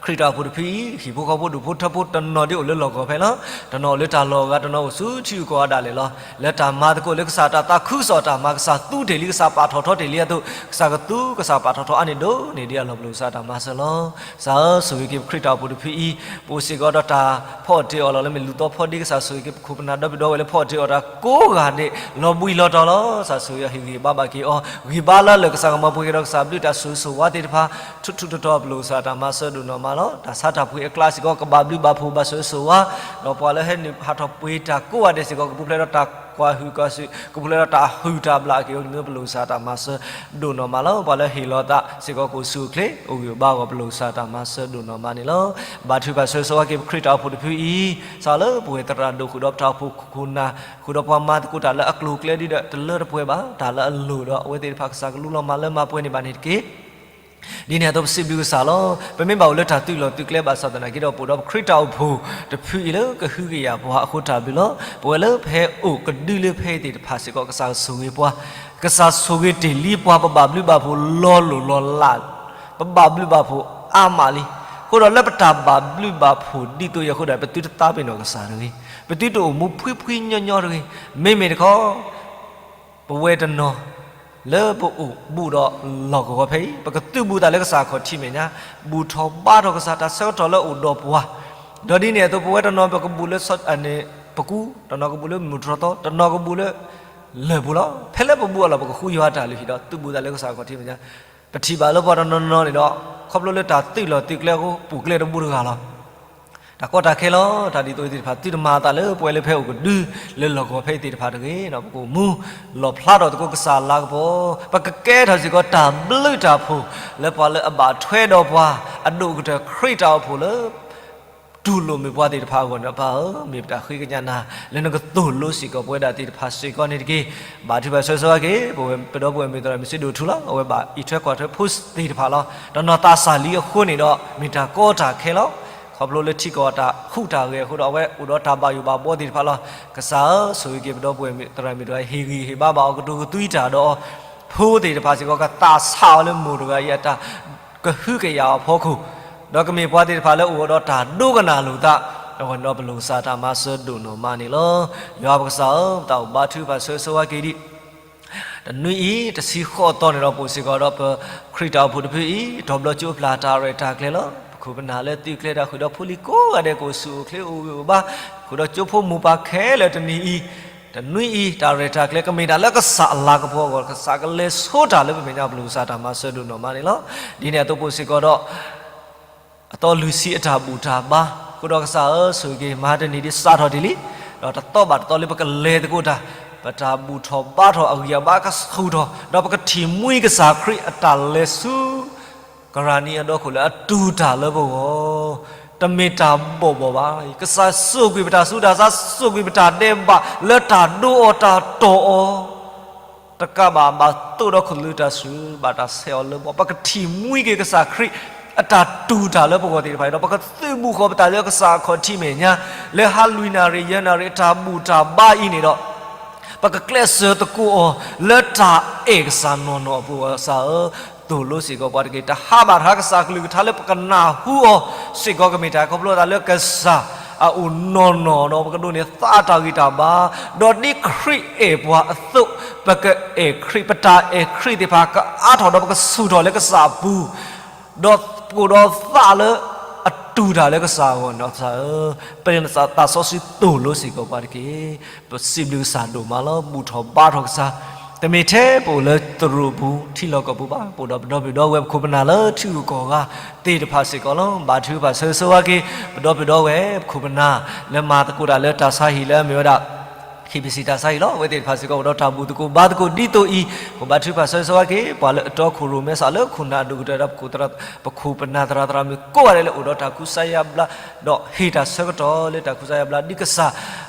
ခရံာ်တၢ်အိၣ်ဖှိၣ်တဖုအံၤ ဟံၣ်ဖိဃီဖိဒူၣ်ဖိထၢဖိ တနီၤဒ်အိၣ်လၢလီၢ်ကဝီၤဖဲလီၤ. တနီၤအိၣ်လၢတၢ်လီၢ်အဂၤ တနီၤအိၣ်ဆူထံဂုၤကီၢ်ဂၤဒၣ်လဲာ်လီၤ. လၢတၢ်မၤသကိးလၢကစၢ်တၢ်သးခုကစီၣ်တၢ်မၤ ကစၢ်သူတ့ၢ်လံ ကစၢ်ပာ်ထီၣ်ထီတ့ၢ်လံအသိး ကစၢ်ကသူကစၢ်ပာ်ထီၣ်ထီအါန့ၢ်ဒိၣ်န့ၢ်ဒံးအလီၢ် ပလိၣ်ကစၢ်တၢ်မၤစၢၤလီၤ. ကစၢ်ဧၢ ဆိၣ်ဂ့ၤက့ၤပခရံာ်တၢ်အိၣ်ဖှိၣ်တဖုအံၤ ပအိၣ်စ့ၢ်ကီးဒီးတၢ်ဖီအီၣ်တ့ၢ်အီၣ်လီၤ လၢမ့ၢ်လူၤသီဖီဒ့ ကစၢ်ဆိၣ်ဂ့ၤက့ၤပခိၣ်ပနၢ်ဒီပုၢ်ဒီဝဲၢ်လၢဖီအီၣ်တ့ၢ်အီၣ်တၢ် ကိးဂၤဒဲး လီၤဘှံးလီၤတီၤလီၤ. ကစၢ်ဆိၣ်ဂ့ၤဟ့ၣ်ဂံၢ်ဘါဘၣ်က့ၤအီၤ ဂံၢ်ဘါလၢလၢာ် ကစၢ်ကမၤပှဲၤက့ၤဒီးကစၢ်ဘျုးတၢ်ဆိၣ်ဂ့ၤဆိၣ်ဝါသ့ၣ်တဖၣ် ထူးထူးတီၤတီၤ ပလိၣ်ကစၢ်တၢ်မၤစၢၤဒိၣ်နီၢ်မးလီၤ. တၢ်ဆါတၢ်ပှ့ၤအကျါစ့ၢ်ကီး ကဘၣ်ဘျုးဘၣ်ဖှိၣ်ဘၣ်ဆိၣ်ဂ့ၤဆိၣ်ဝါ ဒီးပှၤလၢဟဲနုာ်ဟးထီၣ်ပှ့ၤတၢ်ကိးဂၤဒဲးစ့ၢ်ကီး ကပူၤဖျဲးဒီးတၢ်ကွၢ်ဟုၣ်ကွၢ်စူၣ် ကပူၤဖျဲးဒီးတၢ်ဟုၣ်တၢ်ဘျၣ်က့ၤအီၤန့ၣ် ပလိၣ်ကစၢ်တၢ်မၤစၢၤဒိၣ်နီၢ်မးလီၤ. ပှၤလၢဟ့ၣ်လီၤသးစ့ၢ်ကီး ကအိၣ်ဆူၣ်အိၣ်ချ့ အိၣ်ဂံၢ်အိၣ်ဘါအဂီၢ် ပလိၣ်ကစၢ်တၢ်မၤစၢၤဒိၣ်နီၢ်မးန့ၣ်လီၤ. ဘါထုကဖၣ်ဆိၣ်ဂ့ၤဆိၣ်ဝါက့ၤ ပခရံာ်တၢ်အိၣ်ဖှိၣ်တဖုအံၤ စးလၢပဝဲသရၣ်ဒိၣ် ဃုာ်ဒီးပတၢ်အိၣ်ဖှိၣ်ခိၣ်နၢ် ဃုာ်ဒီးပှၤမၤသကိးတၢ်လၢအကျိၤအကျဲဒ်ဒီး တလၢတပှဲၤဘၣ် တၢ်လၢအလိၣ်ဒီး အဝဲသ့ၣ်တဖၣ် ကစၢ်ကလူလီၤမၤလၢမၤပှဲၤန့ၢ်ဘၣ်န့ၣ်တက့ၢ်. ဒ်န့ၣ်အသိး ပစံးဘျုးကစၢ်လီၤ. ပမ့ၢ်ဘၣ်အိၣ်လၢတၢ်သုးလီၢ်သုးကျဲဘၣ်ဆၣ်သနာ်က့ဒီး ပအိၣ်ဒီးပခရံာ်တၢ်အိၣ်ဖှိၣ်တဖုအံၤလၢကဟုကယာ်ပှၤအဃိ တၢ်ဘျုးလီၤ. ပဝဲလၢပဟဲအိၣ်ကဒုလၢဖဲအံၤသ့ၣ်တဖၣ်စ့ၢ်ကီး ကစၢ်ကဆိၣ်ဂ့ၤပှၤ, ကစၢ်ဆိၣ်ဂ့ၤတ့ၢ်လံပှၤ ပဘၣ်ဘျုးဘၣ်ဖှိၣ်လီၤလိၢ်လီၤလး, ပဘၣ်ဘျုးဘၣ်ဖှိၣ်အါမးလံ. အဃိဒီးလၢပတၢ်ဘၣ်ဘျုးဘၣ်ဖှိၣ်ဒ်သိးအံၤအဃိဒီး ပသုတသးပ့ၤနီၣ်ကစၢ်တဂ့ၤ, ပသုတအိၣ်မူဖှံဖှံညီညီတဂ့ၤ. မ့မ့ၢ်တခီ ပဝဲတနီၤ လၢပအိၣ်ဘူးဒီးလီၢ်ကဝီၤဖဲအံၤ ပကသုးဘူးသးလၢကစၢ်အခီၣ်ထံးမဲာ်ညါ, ဘူၣ်ထီၣ်ဘါထီၣ်ကစၢ် တၢ်ဆၢကတီၢ်လၢအိၣ်ဒီးပှၤ, ဒီးဒ်န့ၣ်အသိး ပဝဲတနီၤ ပကဘူးလၢ ပကူ, တနီၤကဘူးလၢမုၢ်တြီၢ်သီ, တနီၤကဘူးလၢ လၢၢ်ပူၤလီၤ. ဖဲလၢပဘူးအလီၢ် ပကဃုယွၤတၢ်လုၢ်ဟံၣ်ဒီး သုးဘူးသးလၢကစၢ်အခီၣ်ထံးမဲာ်ညါ, ပထံၣ်ဘၣ်လၢပှၤတနီၤနီၤန့ၣ်ဒီး ခီဖျိလၢတၢ်သုးလီၢ်သုးကျဲအဃိ ပူၤကျဲတဘူးတဂၤလီၤ. တၢ်ကီတၢ်ခဲလီၤ. တၢ်ဒ်သိးအံၤသ့ၣ်တဖၣ် သုတမၤအသးလၢပဝဲလၢဖဲအိၣ်ကဒု လၢလီၢ်ကဝီၤဖဲအံၤသ့ၣ်တဖၣ်တဂ့ၤ. ပကအိၣ်မူလီၣ်ဖျါထီၣ်သကိးကစၢ်အလၤကပီၤ, ပကကဲထီၣ်စ့ၢ်ကီးတၢ်ဘျုးတၢ်ဖှိၣ် လၢပှၤလၢအဘၣ်ထွဲဒီးပှၤ အဒိၣ်ကတၢၢ်ခရံာ်တၢ်အိၣ်ဖှိၣ်လၢ တူၢ်လိာ်မုာ်ပှၤသ့ၣ်တဖၣ်အဂီၢ်န့ၣ် ပၢ်ဧၢ, မ့ၢ်ပတၢ်ဃ့ကညးနၤ လၢနကသိၣ်လိစ့ၢ်ကီးပဝဲဒၣ်သ့ၣ်တဖၣ်စ့ၢ်ကီးန့ၣ်တက့ၢ်. ဘါထုကဖၣ်ဆိၣ်ဂ့ၤဆိၣ်ဝါက့ၤ ပဝဲပဒီပုၢ်ဝဲၢ်မုၢ်သရၣ် မုၢ်စ့ဒိၣ်ထူလီၤ. အဝဲဘၣ်အံးထွဲကွၢ်ထွဲဖိသ့ၣ်တဖၣ်လီၤ. တနီၤသးစၢ်လံအဃိန့ၣ်ဒီး မ့ၢ်တၢ်ကီတၢ်ခဲလီၤ. ခီဖျိလၢထံကီၢ်အတၢ်ဟူးတၢ်ဂဲၤအဃိဒီး အဝဲအိၣ်ဒီးတၢ်ဘၣ်ယိၣ်ဘၣ်ဘှီသ့ၣ်တဖၣ်လီၤ. ကစၢ်ဧၢ, ဆိၣ်ဂ့ၤက့ၤပဒီပုၢ်ဝဲၢ်မုၢ်သရၣ်မုၢ်တဂၤ ဟ့ၣ်ဂံၢ်ဟ့ၣ်ဘါဘၣ်အီၤ ကတိၤကသွံတၢ်ဒီး ဖိသ့ၣ်တဖၣ်စ့ၢ်ကီး ကသးဆးအီၤလၢမိၢ်တဂၤအံၤအတၢ် ကဟုကယာ်အဖီခိၣ်, ဒီးကမ့ၢ်ပှၤသ့ၣ်တဖၣ်လၢအိၣ်ဒီးတၢ်ဒိကနၣ်လိာ်သး, အဝဲန့ၣ်ဒီးပလိၣ်ကစၢ်တၢ်မၤစၢၤဒိၣ်နီၢ်မးန့ၣ်လီၤ. ယွၤပကစၢ်ဧၢ, ပတၢ်အိၣ်ဘါထုကဖၣ်ဆိၣ်ဂ့ၤဆိၣ်ဝါက့ၤဒံး တနွံအံၤ တဆံဃိးသီန့ၣ်ဒီး ပအိၣ်စ့ၢ်ကီးဒီး ပခရံာ်တၢ်အိၣ်ဖှိၣ်တဖုအံၤ ထီၣ်ဘျီကၠိအပျၢ်တၢ်ရဲၣ်တၢ်ကျဲၤလီၤ. ပခိၣ်ပနၢ်လၢသုးကျဲၤတၢ်ဃုာ်ဒီးဖိလံၤကိးဂၤဒဲး ကအိၣ်ဆူၣ်အိၣ်ချ့အိၣ်ဂံၢ်အိၣ်ဘါ, ဃုာ်ဒီးကၠိဖိမိၢ်ပၢ်ခဲလၢာ်တနံၤအံၤ, တနွံအံၤ တၢ်ရဲၣ်တၢ်ကျဲၤ ကမ့ၢ်တၢ်လၢကစၢ်အလၤကပီၤအဂီၢ် ကစၢ်ကလဲၤဆိတၢ်လၢပမဲာ်ညါ ပလိၣ်ကစၢ်တၢ်မၤစၢၤဒိၣ်နီၢ်မးန့ၣ်လီၤ. ဒ်န့ၣ်အသိးပအိၣ်စ့ၢ်ကီးဒီး အသီလွံၢ်ဆံအတၢ်ဘူၣ်တၢ်ဘါ, အဃိဒီးကစၢ်ဧၢ, ဆိၣ်ဂ့ၤက့ၤမဟါတနံၤဒ်စးထီၣ်တ့ၢ်လံ, ဒီးတသီဘၣ်တသီလၢပကလဲၤသကိးတၢ်, ပတၢ်ဘူၣ်ထီၣ်ဘါထီၣ်အဂံၢ်အဘါကဆူၣ်ထီၣ်, ဒီးပကထံၣ်မှံကစၢ်ခရံာ်အတၢ်လဲၤဆူ ကရၤနံအဒီခိၣ်လၢအတူၢ်တၢ်လၢပဂီၢ်, တမ့ၢ်တၢ်ဘီၣ်ဘီၣ်ဘၣ်. ကစၢ်စိာ်ကွံာ်ပတၢ်ဆူးတၢ်ဆါ, စိာ်ကွံာ်ပတၢ်ဒဲးဘး လၢတၢ်ဒိအီၤတၢ်တီၢ်အီၤ တကးဘၣ်ဘၣ်သိၣ်ဒီးခလုၢ်တၢ်ဆူၣ် ဘၣ်တၢ်ဆဲးအီၤလၢဘီၣ်, ပကထံၣ်မှံက့ၤကစၢ်ခရံာ်အတၢ်တူၢ်တၢ်လၢပဂီၢ်သ့ၣ်တဖၣ်ဒီး ပကသုးဘူးဃီၤပသးလၢကစၢ်အခီၣ်ထံးမဲာ်ညါ, လၢဟါလွံၢ်နၣ်ရံၣ်ယဲၢ်နၣ်ရံၣ်အတၢ်ဘူၣ်တၢ်ဘါအံၤန့ၣ်ဒီး ပကကျဲးစၢးသကိးအီၤ လၢတၢ်အဲၣ်ကစၢ်နီၢ်နီၢ်အပူၤ ကစၢ်ဧၢ, သိၣ်လိစ့ၢ်ကီးပှၤတက့ၢ်. တဟးဘၣ်တဟါ ကစၢ်ကလုၢ်ကထါလၢပကနၢ်ဟူအီၤစ့ၢ်ကီး ကမ့ၢ်တၢ်ခီဖျိသးလၢကစၢ်အအိၣ်နီၢ်နီၢ်ဒီး ပကဒိးန့ၢ်သးတၢ်ဂံၢ်တၢ်ဘါ, ဒီးဒ်ခရံာ်အဲၣ်ပှၤအသိး ပကအဲၣ်ခရံာ်, ပတၢ်အဲၣ်ခရံာ်သ့ၣ်တဖၣ် ကအါထီၣ်ဒီးပကဆူၣ်ထီၣ်လၢကစၢ်အပူၤ ဒီးသကိးဒီးသးလၢအတူၢ်တၢ်လၢကစၢ်အဂီၢ်န့ၣ် ကစၢ်ဧၢ, ပသးစီဆှံသိၣ်လိစ့ၢ်ကီးပှၤတက့ၢ်. ပစံးဘျုးကစၢ်ဒိၣ်မးလီၤ. ဘူၣ်ထီၣ်ဘါထီၣ်ကစၢ်, တမ့ၢ်ထဲပအိၣ်လၢသရိာ်ပူၤထံလီၢ်ကီၢ်ပူၤဘၣ်, ပအိၣ်ဒီးပဒီပုၢ်ဒီဝဲၢ်ပခိၣ်ပနၢ်လၢထံဂုၤကီၢ်ဂၤသ့ၣ်တဖၣ်စ့ၢ်ကီးလီၤ. ဘါထုကဖၣ်ဆိၣ်ဂ့ၤဆိၣ်ဝါက့ၤ ပဒီပုၢ်ဒီဝဲၢ်ပခိၣ်ပနၢ် လၢမၤသကိးတၢ်လၢတၢ်ဆါဟံၣ်လၢအမ့ၢ်ဝဲဒၣ် ဟ့ၣ်ပစံးတၢ်ဆါအံၤလီၤ. အဝဲသ့ၣ်တဖၣ်စ့ၢ်ကီးအိၣ်ဒီးတၢ်ဘူၣ်သကိးဘါသကိးဒ်သိးအံၤ, ပဘါထုကဖၣ်ဆၢဂ့ၤဆၢဝါက့ၤ ပှၤလၢအတီခိၣ်ရိၣ်မဲစးလၢခိၣ်နၢ်ဒိၣ်ကတၢၢ်ဒီး ပခိၣ်ပနၢ်သရၣ်သရၣ်မုၣ်ကိးဂၤဒဲး လၢအိၣ်ဒီးတၢ်ကူစါယါဘျါ, ဒီးဟ့ၣ်တၢ်ဆၢကတီၢ်လၢတၢ်ကူစါယါဘျါ ဒ်ကစၢ်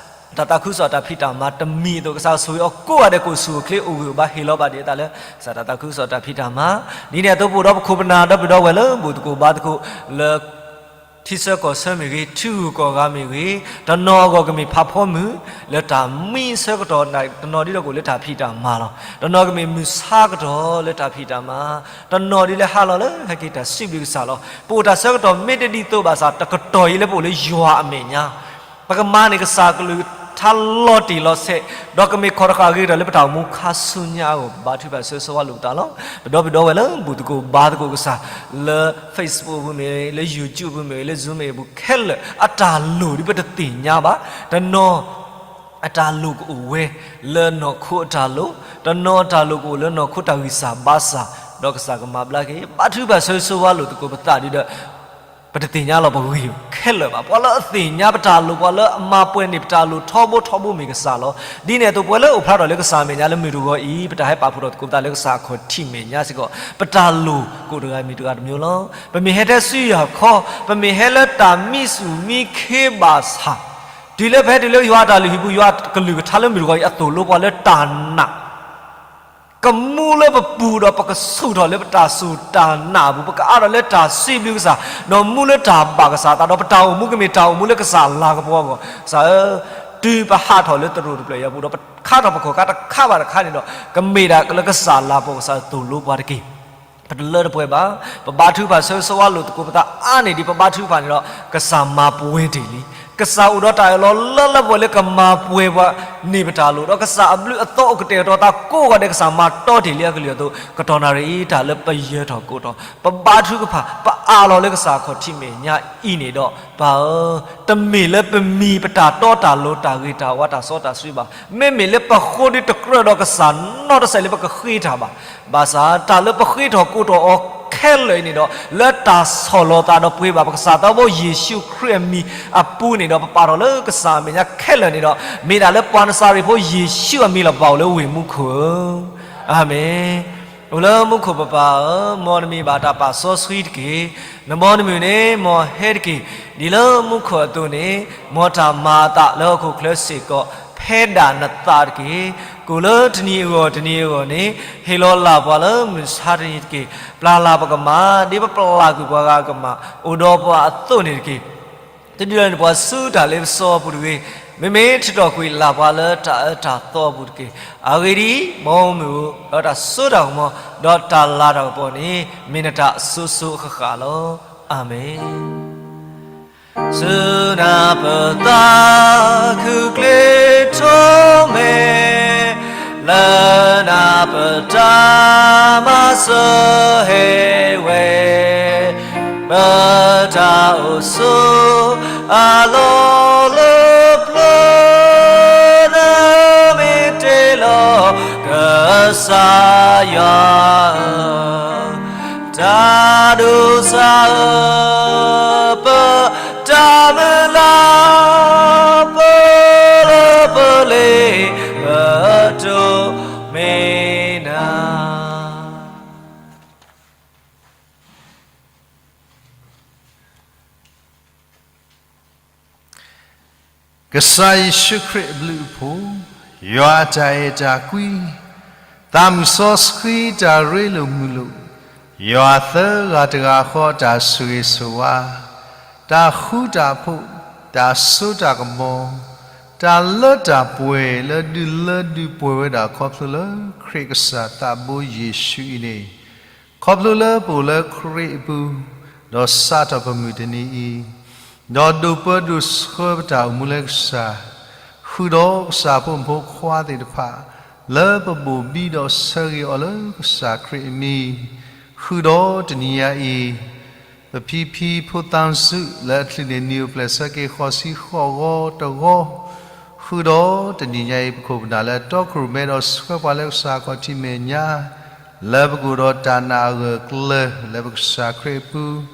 တၢ်သးခုကစီၣ်တၢ်ဖံးတၢ်မၤတမံၤအသိး ကစၢ်ဆိၣ်ဂ့ၤအီၤကိးဂၤဒဲး ကအိၣ်ဆူၣ်အိၣ်ချ့အိၣ်ဂၢၢ်အိၣ်ဘါ ဟ့ၣ်လီၤဘၣ်ဒံးအသးလၢ ကစၢ်တၢ်သးခုကစီၣ်တၢ်ဖံးတၢ်မၤ, ဒ်န့ၣ်အသိးပအိၣ်ဒီးပခိၣ်ပနၢ်ဒီပုၢ်ဒီဝဲၢ်လၢဘူၣ်သကိးဘါသကိးလၢ ထံဆၢကီၢ်ဆၢမ့ၢ်ဂ့ၤ, ထံဂုၤကီၢ်ဂၤမ့ၢ်ဂ့ၤ, တနီၤအဂီၢ်ကမ့ၢ်ဖးဖီမုၢ် လၢတၢ်မံဆၢကတီၢ်, တနီၤဒ်ဒီးကအိၣ်လၢတၢ်ဖံးတၢ်မၤလီၤ. တနီၤကမ့ၢ်မုၢ်ဆါကတီၢ်လၢတၢ်ဖံးတၢ်မၤ, တနီၤဒ်လၢဟါလီၤလၢဟဲက့ၤတၢ်စံးဘျုးကစၢ်လီၤ. ပအိၣ်တၢ်ဆၢကတီၢ်မ့ၢ်တဒ်သိးဘၣ်ဆၣ် တကတီၢ်အံၤလၢပအိၣ်လၢယွၤအမဲာ်ညါ ပကမၤန့ၢ်ကစၢ်ကလုၢ်ကထါလီၤတံၢ်လီၤဆဲး, ဒီးကမ့ၢ်ခီၣ်တဃာ်ဂ့ၤကတၢၢ်လၢပတၢ်အိၣ်မူခါဆူညါအဂီၢ် ပဘါထုကဖၣ်ဆၢဂ့ၤဆၢဝါလိာ်ပသးလီၤ. ပဒီပုၢ်ဒီဝဲၢ်လၢဘူၣ်သကိးဘါသကိးကစၢ် လၢ Facebook ပူၤမ့ၢ်ဂ့ၤ, လၢ YouTube ပူၤမ့ၢ်ဂ့ၤ, လၢ Zoom မ့ၢ်ဂ့ၤ ပူၤခဲလၢာ် အတၢ်လိၣ်ဒ်ပတသ့ၣ်ညါဘၣ်. တနီၤ အတၢ်လိၣ်ကအိၣ်ဝဲလၢနီၢ်ခိအတၢ်လိၣ်, တနီၤအတၢ်လိၣ်ကအိၣ်လၢနီၢ်ခိတၢ်ဂံၢ်စၢ်ဘါစၢ်, ဒီးကစၢ်ကမၤဘျါက့ၤ ဘါထုကဖၣ်ဆၢဂ့ၤဆၢဝါလိာ်သကိးပသးဒ်ဒီး ပတသ့ၣ်ညါလီၤပဂ့ၢ်ခဲလၢာ်ဘၣ်. ပှၤလၢအသ့ၣ်ညါပတၢ်လိၣ်, ပှၤလၢအမၤပှဲၤန့ၢ်ပတၢ်လိၣ်ထီဘိထီဘိမ့ၢ်ကစၢ်လီၤ. ဒ်န့ၣ်အသိးပဝဲလၢအိၣ်ဖျါထီၣ်လၢကစၢ်အမဲာ်ညါလၢမုၢ်တဂီၤအံၤ ပတၢ်ဟဲပာ်ဖှိၣ်ထီၣ်သကိးပသးလၢကစၢ်အခီၣ်ထံးမဲာ်ညါစ့ၢ်ကီး ပတၢ်လိၣ်ကအိၣ်တဂၤမ့ၢ်တဂၤတမျိုးလီၤ. ပမ့ၢ်ဟဲထဲဆူယၤခီ, ပမ့ၢ်ဟဲလၢတၢ်မံဆူၣ်မံခ့ဘၣ်ဆၣ် တုၤလၢပဟဲတုၤလၢယွၤအတၢ်လုၢ်ဟံၣ်ပူၤ ယွၤကလုၢ်ကထါလၢမုၢ်တဂီၤအံၤ အသိၣ်လိပှၤလၢတၢ်နာ် ကမူလၢပပူၤဒီးပကဆူၣ်ထီၣ်လၢပတၢ်စူၢ်တၢ်နာ်အပူၤ, ပကအါထီၣ်လၢတၢ်စံးဘျုးကစၢ်, ဒီးမူလၢတၢ်ဘၣ်ကစၢ်အသး, ဒီးပတၢ်အိၣ်မူကမ့ၢ်တၢ်အိၣ်မူလၢကစၢ်လၤကပီၤအဂီၢ်, ကစၢ်ဧၢ, တုၤပဟးထီၣ်လၢသရိာ်တဖျၢၣ်အံၤအပူၤ ဒီးပခါထီၣ်ပခိၣ်ခါတခါဘၣ်တခါန့ၣ်ဒီး ကမ့ၢ်ဒၣ်လၢကစၢ်လၤပီၤကစၢ်သိၣ်လိပှၤတက့ၢ်. ပတလၢတပှဲၤဘၣ်. ပဘါထုကဖၣ်ဆၢဂ့ၤဆၢဝါလိာ်သကိးပသးအါန့ၢ်ဒံး ပဘါထုကဖၣ်န့ၣ်ဒီး ကစၢ်မၤပှဲၤတ့ၢ်လံ. ကစၢ်အိၣ်ဒီးတၢ်အၢၣ်လီၤလၢလၢပှဲၤပှဲၤလၢကမၤပှဲၤပှၤန့ၢ်ပတၢ်လိၣ်, ဒီးကစၢ်အဘျုးအသီအိၣ်ကတဲာ်ကတီၤသးကိးဂၤဒဲး ကစၢ်မၤတီတ့ၢ်လံအကလုၢ်အသိး ကတီၢ်နၣ်ရံၣ်အံၤ တၢ်လၢပယၢၤထီၣ်ကိးထီၣ် ပဘါထုကဖၣ် ပအၢၣ်လီၤလၢကစၢ်အခီၣ်ထံးမဲာ်ညါအံၤန့ၣ်ဒီး ပၢ်ဧၢ, တမ့ၢ်လၢပမံၤပတၢ်တီတၢ်လိၤ တၢ်ဂ့ၤတၢ်ဝါတၢ်စီတၢ်ဆှံဘၣ်. မ့မ့ၢ်လၢပဃိဒုးတကြၢးဒီးကစၢ်နီတစဲးလၢပကဃ့တၢ်ဘၣ်. ဘၣ်ဆၣ်တၢ်လၢပဃ့ထီၣ်ကိးထီၣ်အီၤခဲလၢာ်အံၤန့ၣ်ဒီး လၢတၢ်ဆီၣ်လီၤသးဒီးပှ့ၤဘၣ်ပကစၢ်သးဘိယ့ၣ်ၡူးခရံာ်အမံၤအပူၤန့ၣ်ဒီး ပပာ်ထီၣ်လၢကစၢ်အမဲာ်ညါခဲလၢာ်န့ၣ်ဒီး မ့ၢ်ဒၣ်လၢပှၤနစၤရ့းဖိယ့ၣ်ၡူးအမံၤလီၤ. ပပာ်အိၣ်လၢဝ့ၢ်မူခိၣ်ဧၢ, အၤမ့ၣ်. အိၣ်လၢမူခိၣ်ပပၢ်ဧၢ, မ်နမံၤဘၣ်တၢ်ပာ်စီဆှံတက့ၢ်. နဘီနမုၢ်န့ၣ် မ်ဟဲတက့ၢ်. ဒ်လၢမူခိၣ်အသိးန့ၣ် မ်တၢ်မၤအသးလၢဟီၣ်ခိၣ်ချၢစ့ၢ်ကီး ဖဲဒၣ်နသးတက့ၢ်. ကိၣ်လၢတနံၤအဂီၢ်တနံၤအဂီၢ်န့ၣ် ဟ့ၣ်လီၤလၢ်ပှၤလၢမုၢ်ဆါတနံၤတက့ၢ်. ပျၢ်လၢ်ပကမၣ် ဒ်ပပျၢ်ကွံာ်ပှၤဂၤအကမၣ် အိၣ်ဒီးပှၤအသိးန့ၣ်တက့ၢ်. တဒုးလၢန့ၣ်ပှၤဆူတၢ်လ့ပစီအပူၤတဂ့ၤ. မ့မ့ၢ်ထုးထီၣ်ကွံာ်လၢ်ပှၤလၢတၢ်အၢတၢ်သီအပူၤတက့ၢ်. အဂ့ၢ်ဒ်အံၤ, မ်မုၢ်ဧိၤ, ဒီးတၢ်စိတၢ်ကမီၤ, ဒီးတၢ်လၤတၢ်ကပီၤန့ၣ် မ့ၢ်နတၢ်အစိၤစိၤအဃၣ်ဃၣ်လီၤ. အၤမ့ၣ်. ဆူနၤပသးခုကျ့ထိးမဲာ်, လၢနၤပတၢ်မၤစၢၤဟ့ၣ်ဝဲ, ပတၢ်အိၣ်ဆိးအလီၢ်လၢပျၢၤ, နမ့ၢ်တ့လီၤကစၢ်ယွၤ တၢ်ဒိးစၢ်ဧၢ, ပတၢ်မုၢ်လၢ် ပလၢပလ့ၤ ပတိၢ်မ့ၢ်နၤ. ကစၢ်ယ့ၣ်ၡူးခရံာ်အဘျုးအဖှိၣ်, ယွၤအတၢ်အဲၣ်တၢ်ကွံ, သးမုၢ်စီဆှံတၢ်ရ့လိာ်မုာ်လိာ်, ယွၤသၢဂၤတဂၤဃီအတၢ်ဆိၣ်ဂ့ၤဆိၣ်ဝါ, တၢ်ဃူတၢ်ဖိး, တၢ်စိတၢ်ကမီၤ, တၢ်လၢတၢ်ပှဲၤလၢဒုးလၢဒုးပှဲၤဝဲဒၣ်ခီဖျိလၢခရံာ်ကစၢ်သးဘိယ့ၣ်ၡူးအံၤန့ၣ်, ခီဖျိလၢပအိၣ်လၢခရံာ်အပူၤ, ဒီးစးထီၣ်ပမုၢ်တနံၤအံၤ, ဒီးဒိးပၢဒိးဆှၢပတၢ်အိၣ်မူလၢကစၢ်, ဃုာ်ဒီးကစၢ်ဖိမုၣ်ဖိခွါသ့ၣ်တဖၣ်, လၢပဘိၣ်ဘံဒီးဆၢဂ့ၤအီၤလၢကစၢ်ခရံာ်အမံၤ, ဃုာ်ဒီးတနံၤညါအံၤ ပဖံဖံဖိသၣ်စူၣ်လၢအချုးန့ၣ်နံၤအိၣ်ဖျဲၣ်ဆၢက့ၤဃီၤဆံဃီၣ်ဂီၤတဂီၤ, ဃုာ်ဒီးတနံၤညါအံၤ ပခိၣ်ပနၢ်လၢအတီခိၣ်ရိၣ်မဲဒီးဆှၢပှၤလၢကစၢ်အခီၣ်ထံးမဲာ်ညါ, လၢပကအိၣ်ဒီးတၢ်နာ်အဂၢၢ်အကျၢၤလၢပကစၢ်ခရံာ်အပူၤ,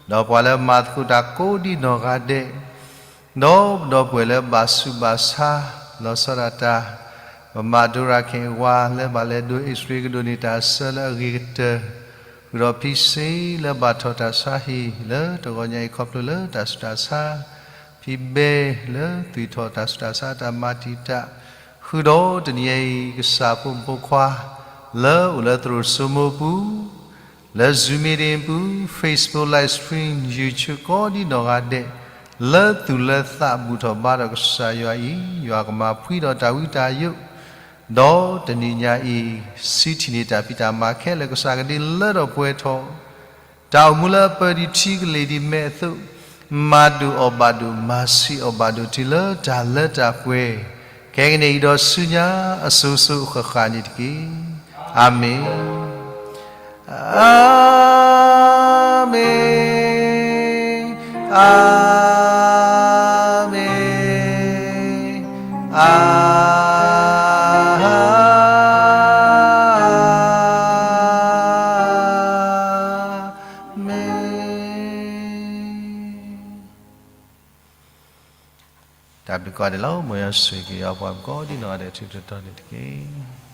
ဒီးပှၤလၢမၤသကိးတၢ်ကိးဒံနီၢ်ဂၤဒဲး, ဒီးပဒီပုၢ်ဝဲၢ်လၢဘၣ်ဆူးဘၣ်ဆါ လီၤဆီဒၣ်တၢ်, ပမၤဒိရၤခဲအဝါလၢဘၣ်လဲၤဒိ X-ray ကဒိးန့ၢ်တၢ်ဆၢလၢအဂ့ၤကတၢၢ်, ဃုာ်ဒီးဖံစ့လၢဘၣ်ထီၣ်တၢ်ဆါဟံၣ်လၢတဂီၤညါအံၤခီဖျိလၢတၢ်ဆူးတၢ်ဆါ, ဖံဘဲလၢသွံၣ်ထီၣ်တၢ်ဆူးတၢ်ဆါအတၢ်မၤတံာ်တာ်, ဃုာ်ဒီးတနံၤညါအံၤ ကစၢ်ဖိမုၣ်ဖိခွါ လၢအိၣ်လၢသရိာ်စိမိပူၤ လၢ Zoom meeting ပူၤ, Facebook live stream, YouTube ကိးဒ်နီၢ်ဂၤဒဲး, လၢသူၣ်လၢသးဘူၣ်ထီၣ်ဘါထီၣ်ကစၢ်ယွၤအံၤ, ယွၤကမၤဖှံဒီးတၢ်ဝံတၢ်ယိး, ဒီးတနံၤညါအံၤ စံးထံၣ်န့ၢ်တၢ်ဖံးတၢ်မၤခဲလၢာ် ကစၢ်ကဒုးလၢထီၣ်ပှဲၤထီၣ် တၢ်အိၣ်မူလၢအပၢၢ်ဒံးထံကလ့ၢ်ဒံးမဲာ်အသိး, မၤဒိၣ်အီၣ်ဘၣ်ဒိၣ် မၤဆံးအီၣ်ဘၣ်ဒိၣ်တုၤလၢတၢ်လၢတၢ်ပှဲၤ, ခဲကနံၣ်အံၤဒီးဆူညါအစိၤစိၤအဃၣ်ဃၣ်န့ၣ်တက့ၢ်. အၤမ့ၣ်. အၤမ့ၣ်, အၤမ့ၣ်, အၤမ့ၣ်. တၢ်ဘျုးကိးဂၤဒဲးလီၤ. မ်ယွၤဆိၣ်ဂ့ၤက့ၤပှၤကိးဒ်နီၢ်ဂၤဒဲး ထူးထူးတီၤတီၤန့ၣ်တက့ၢ်.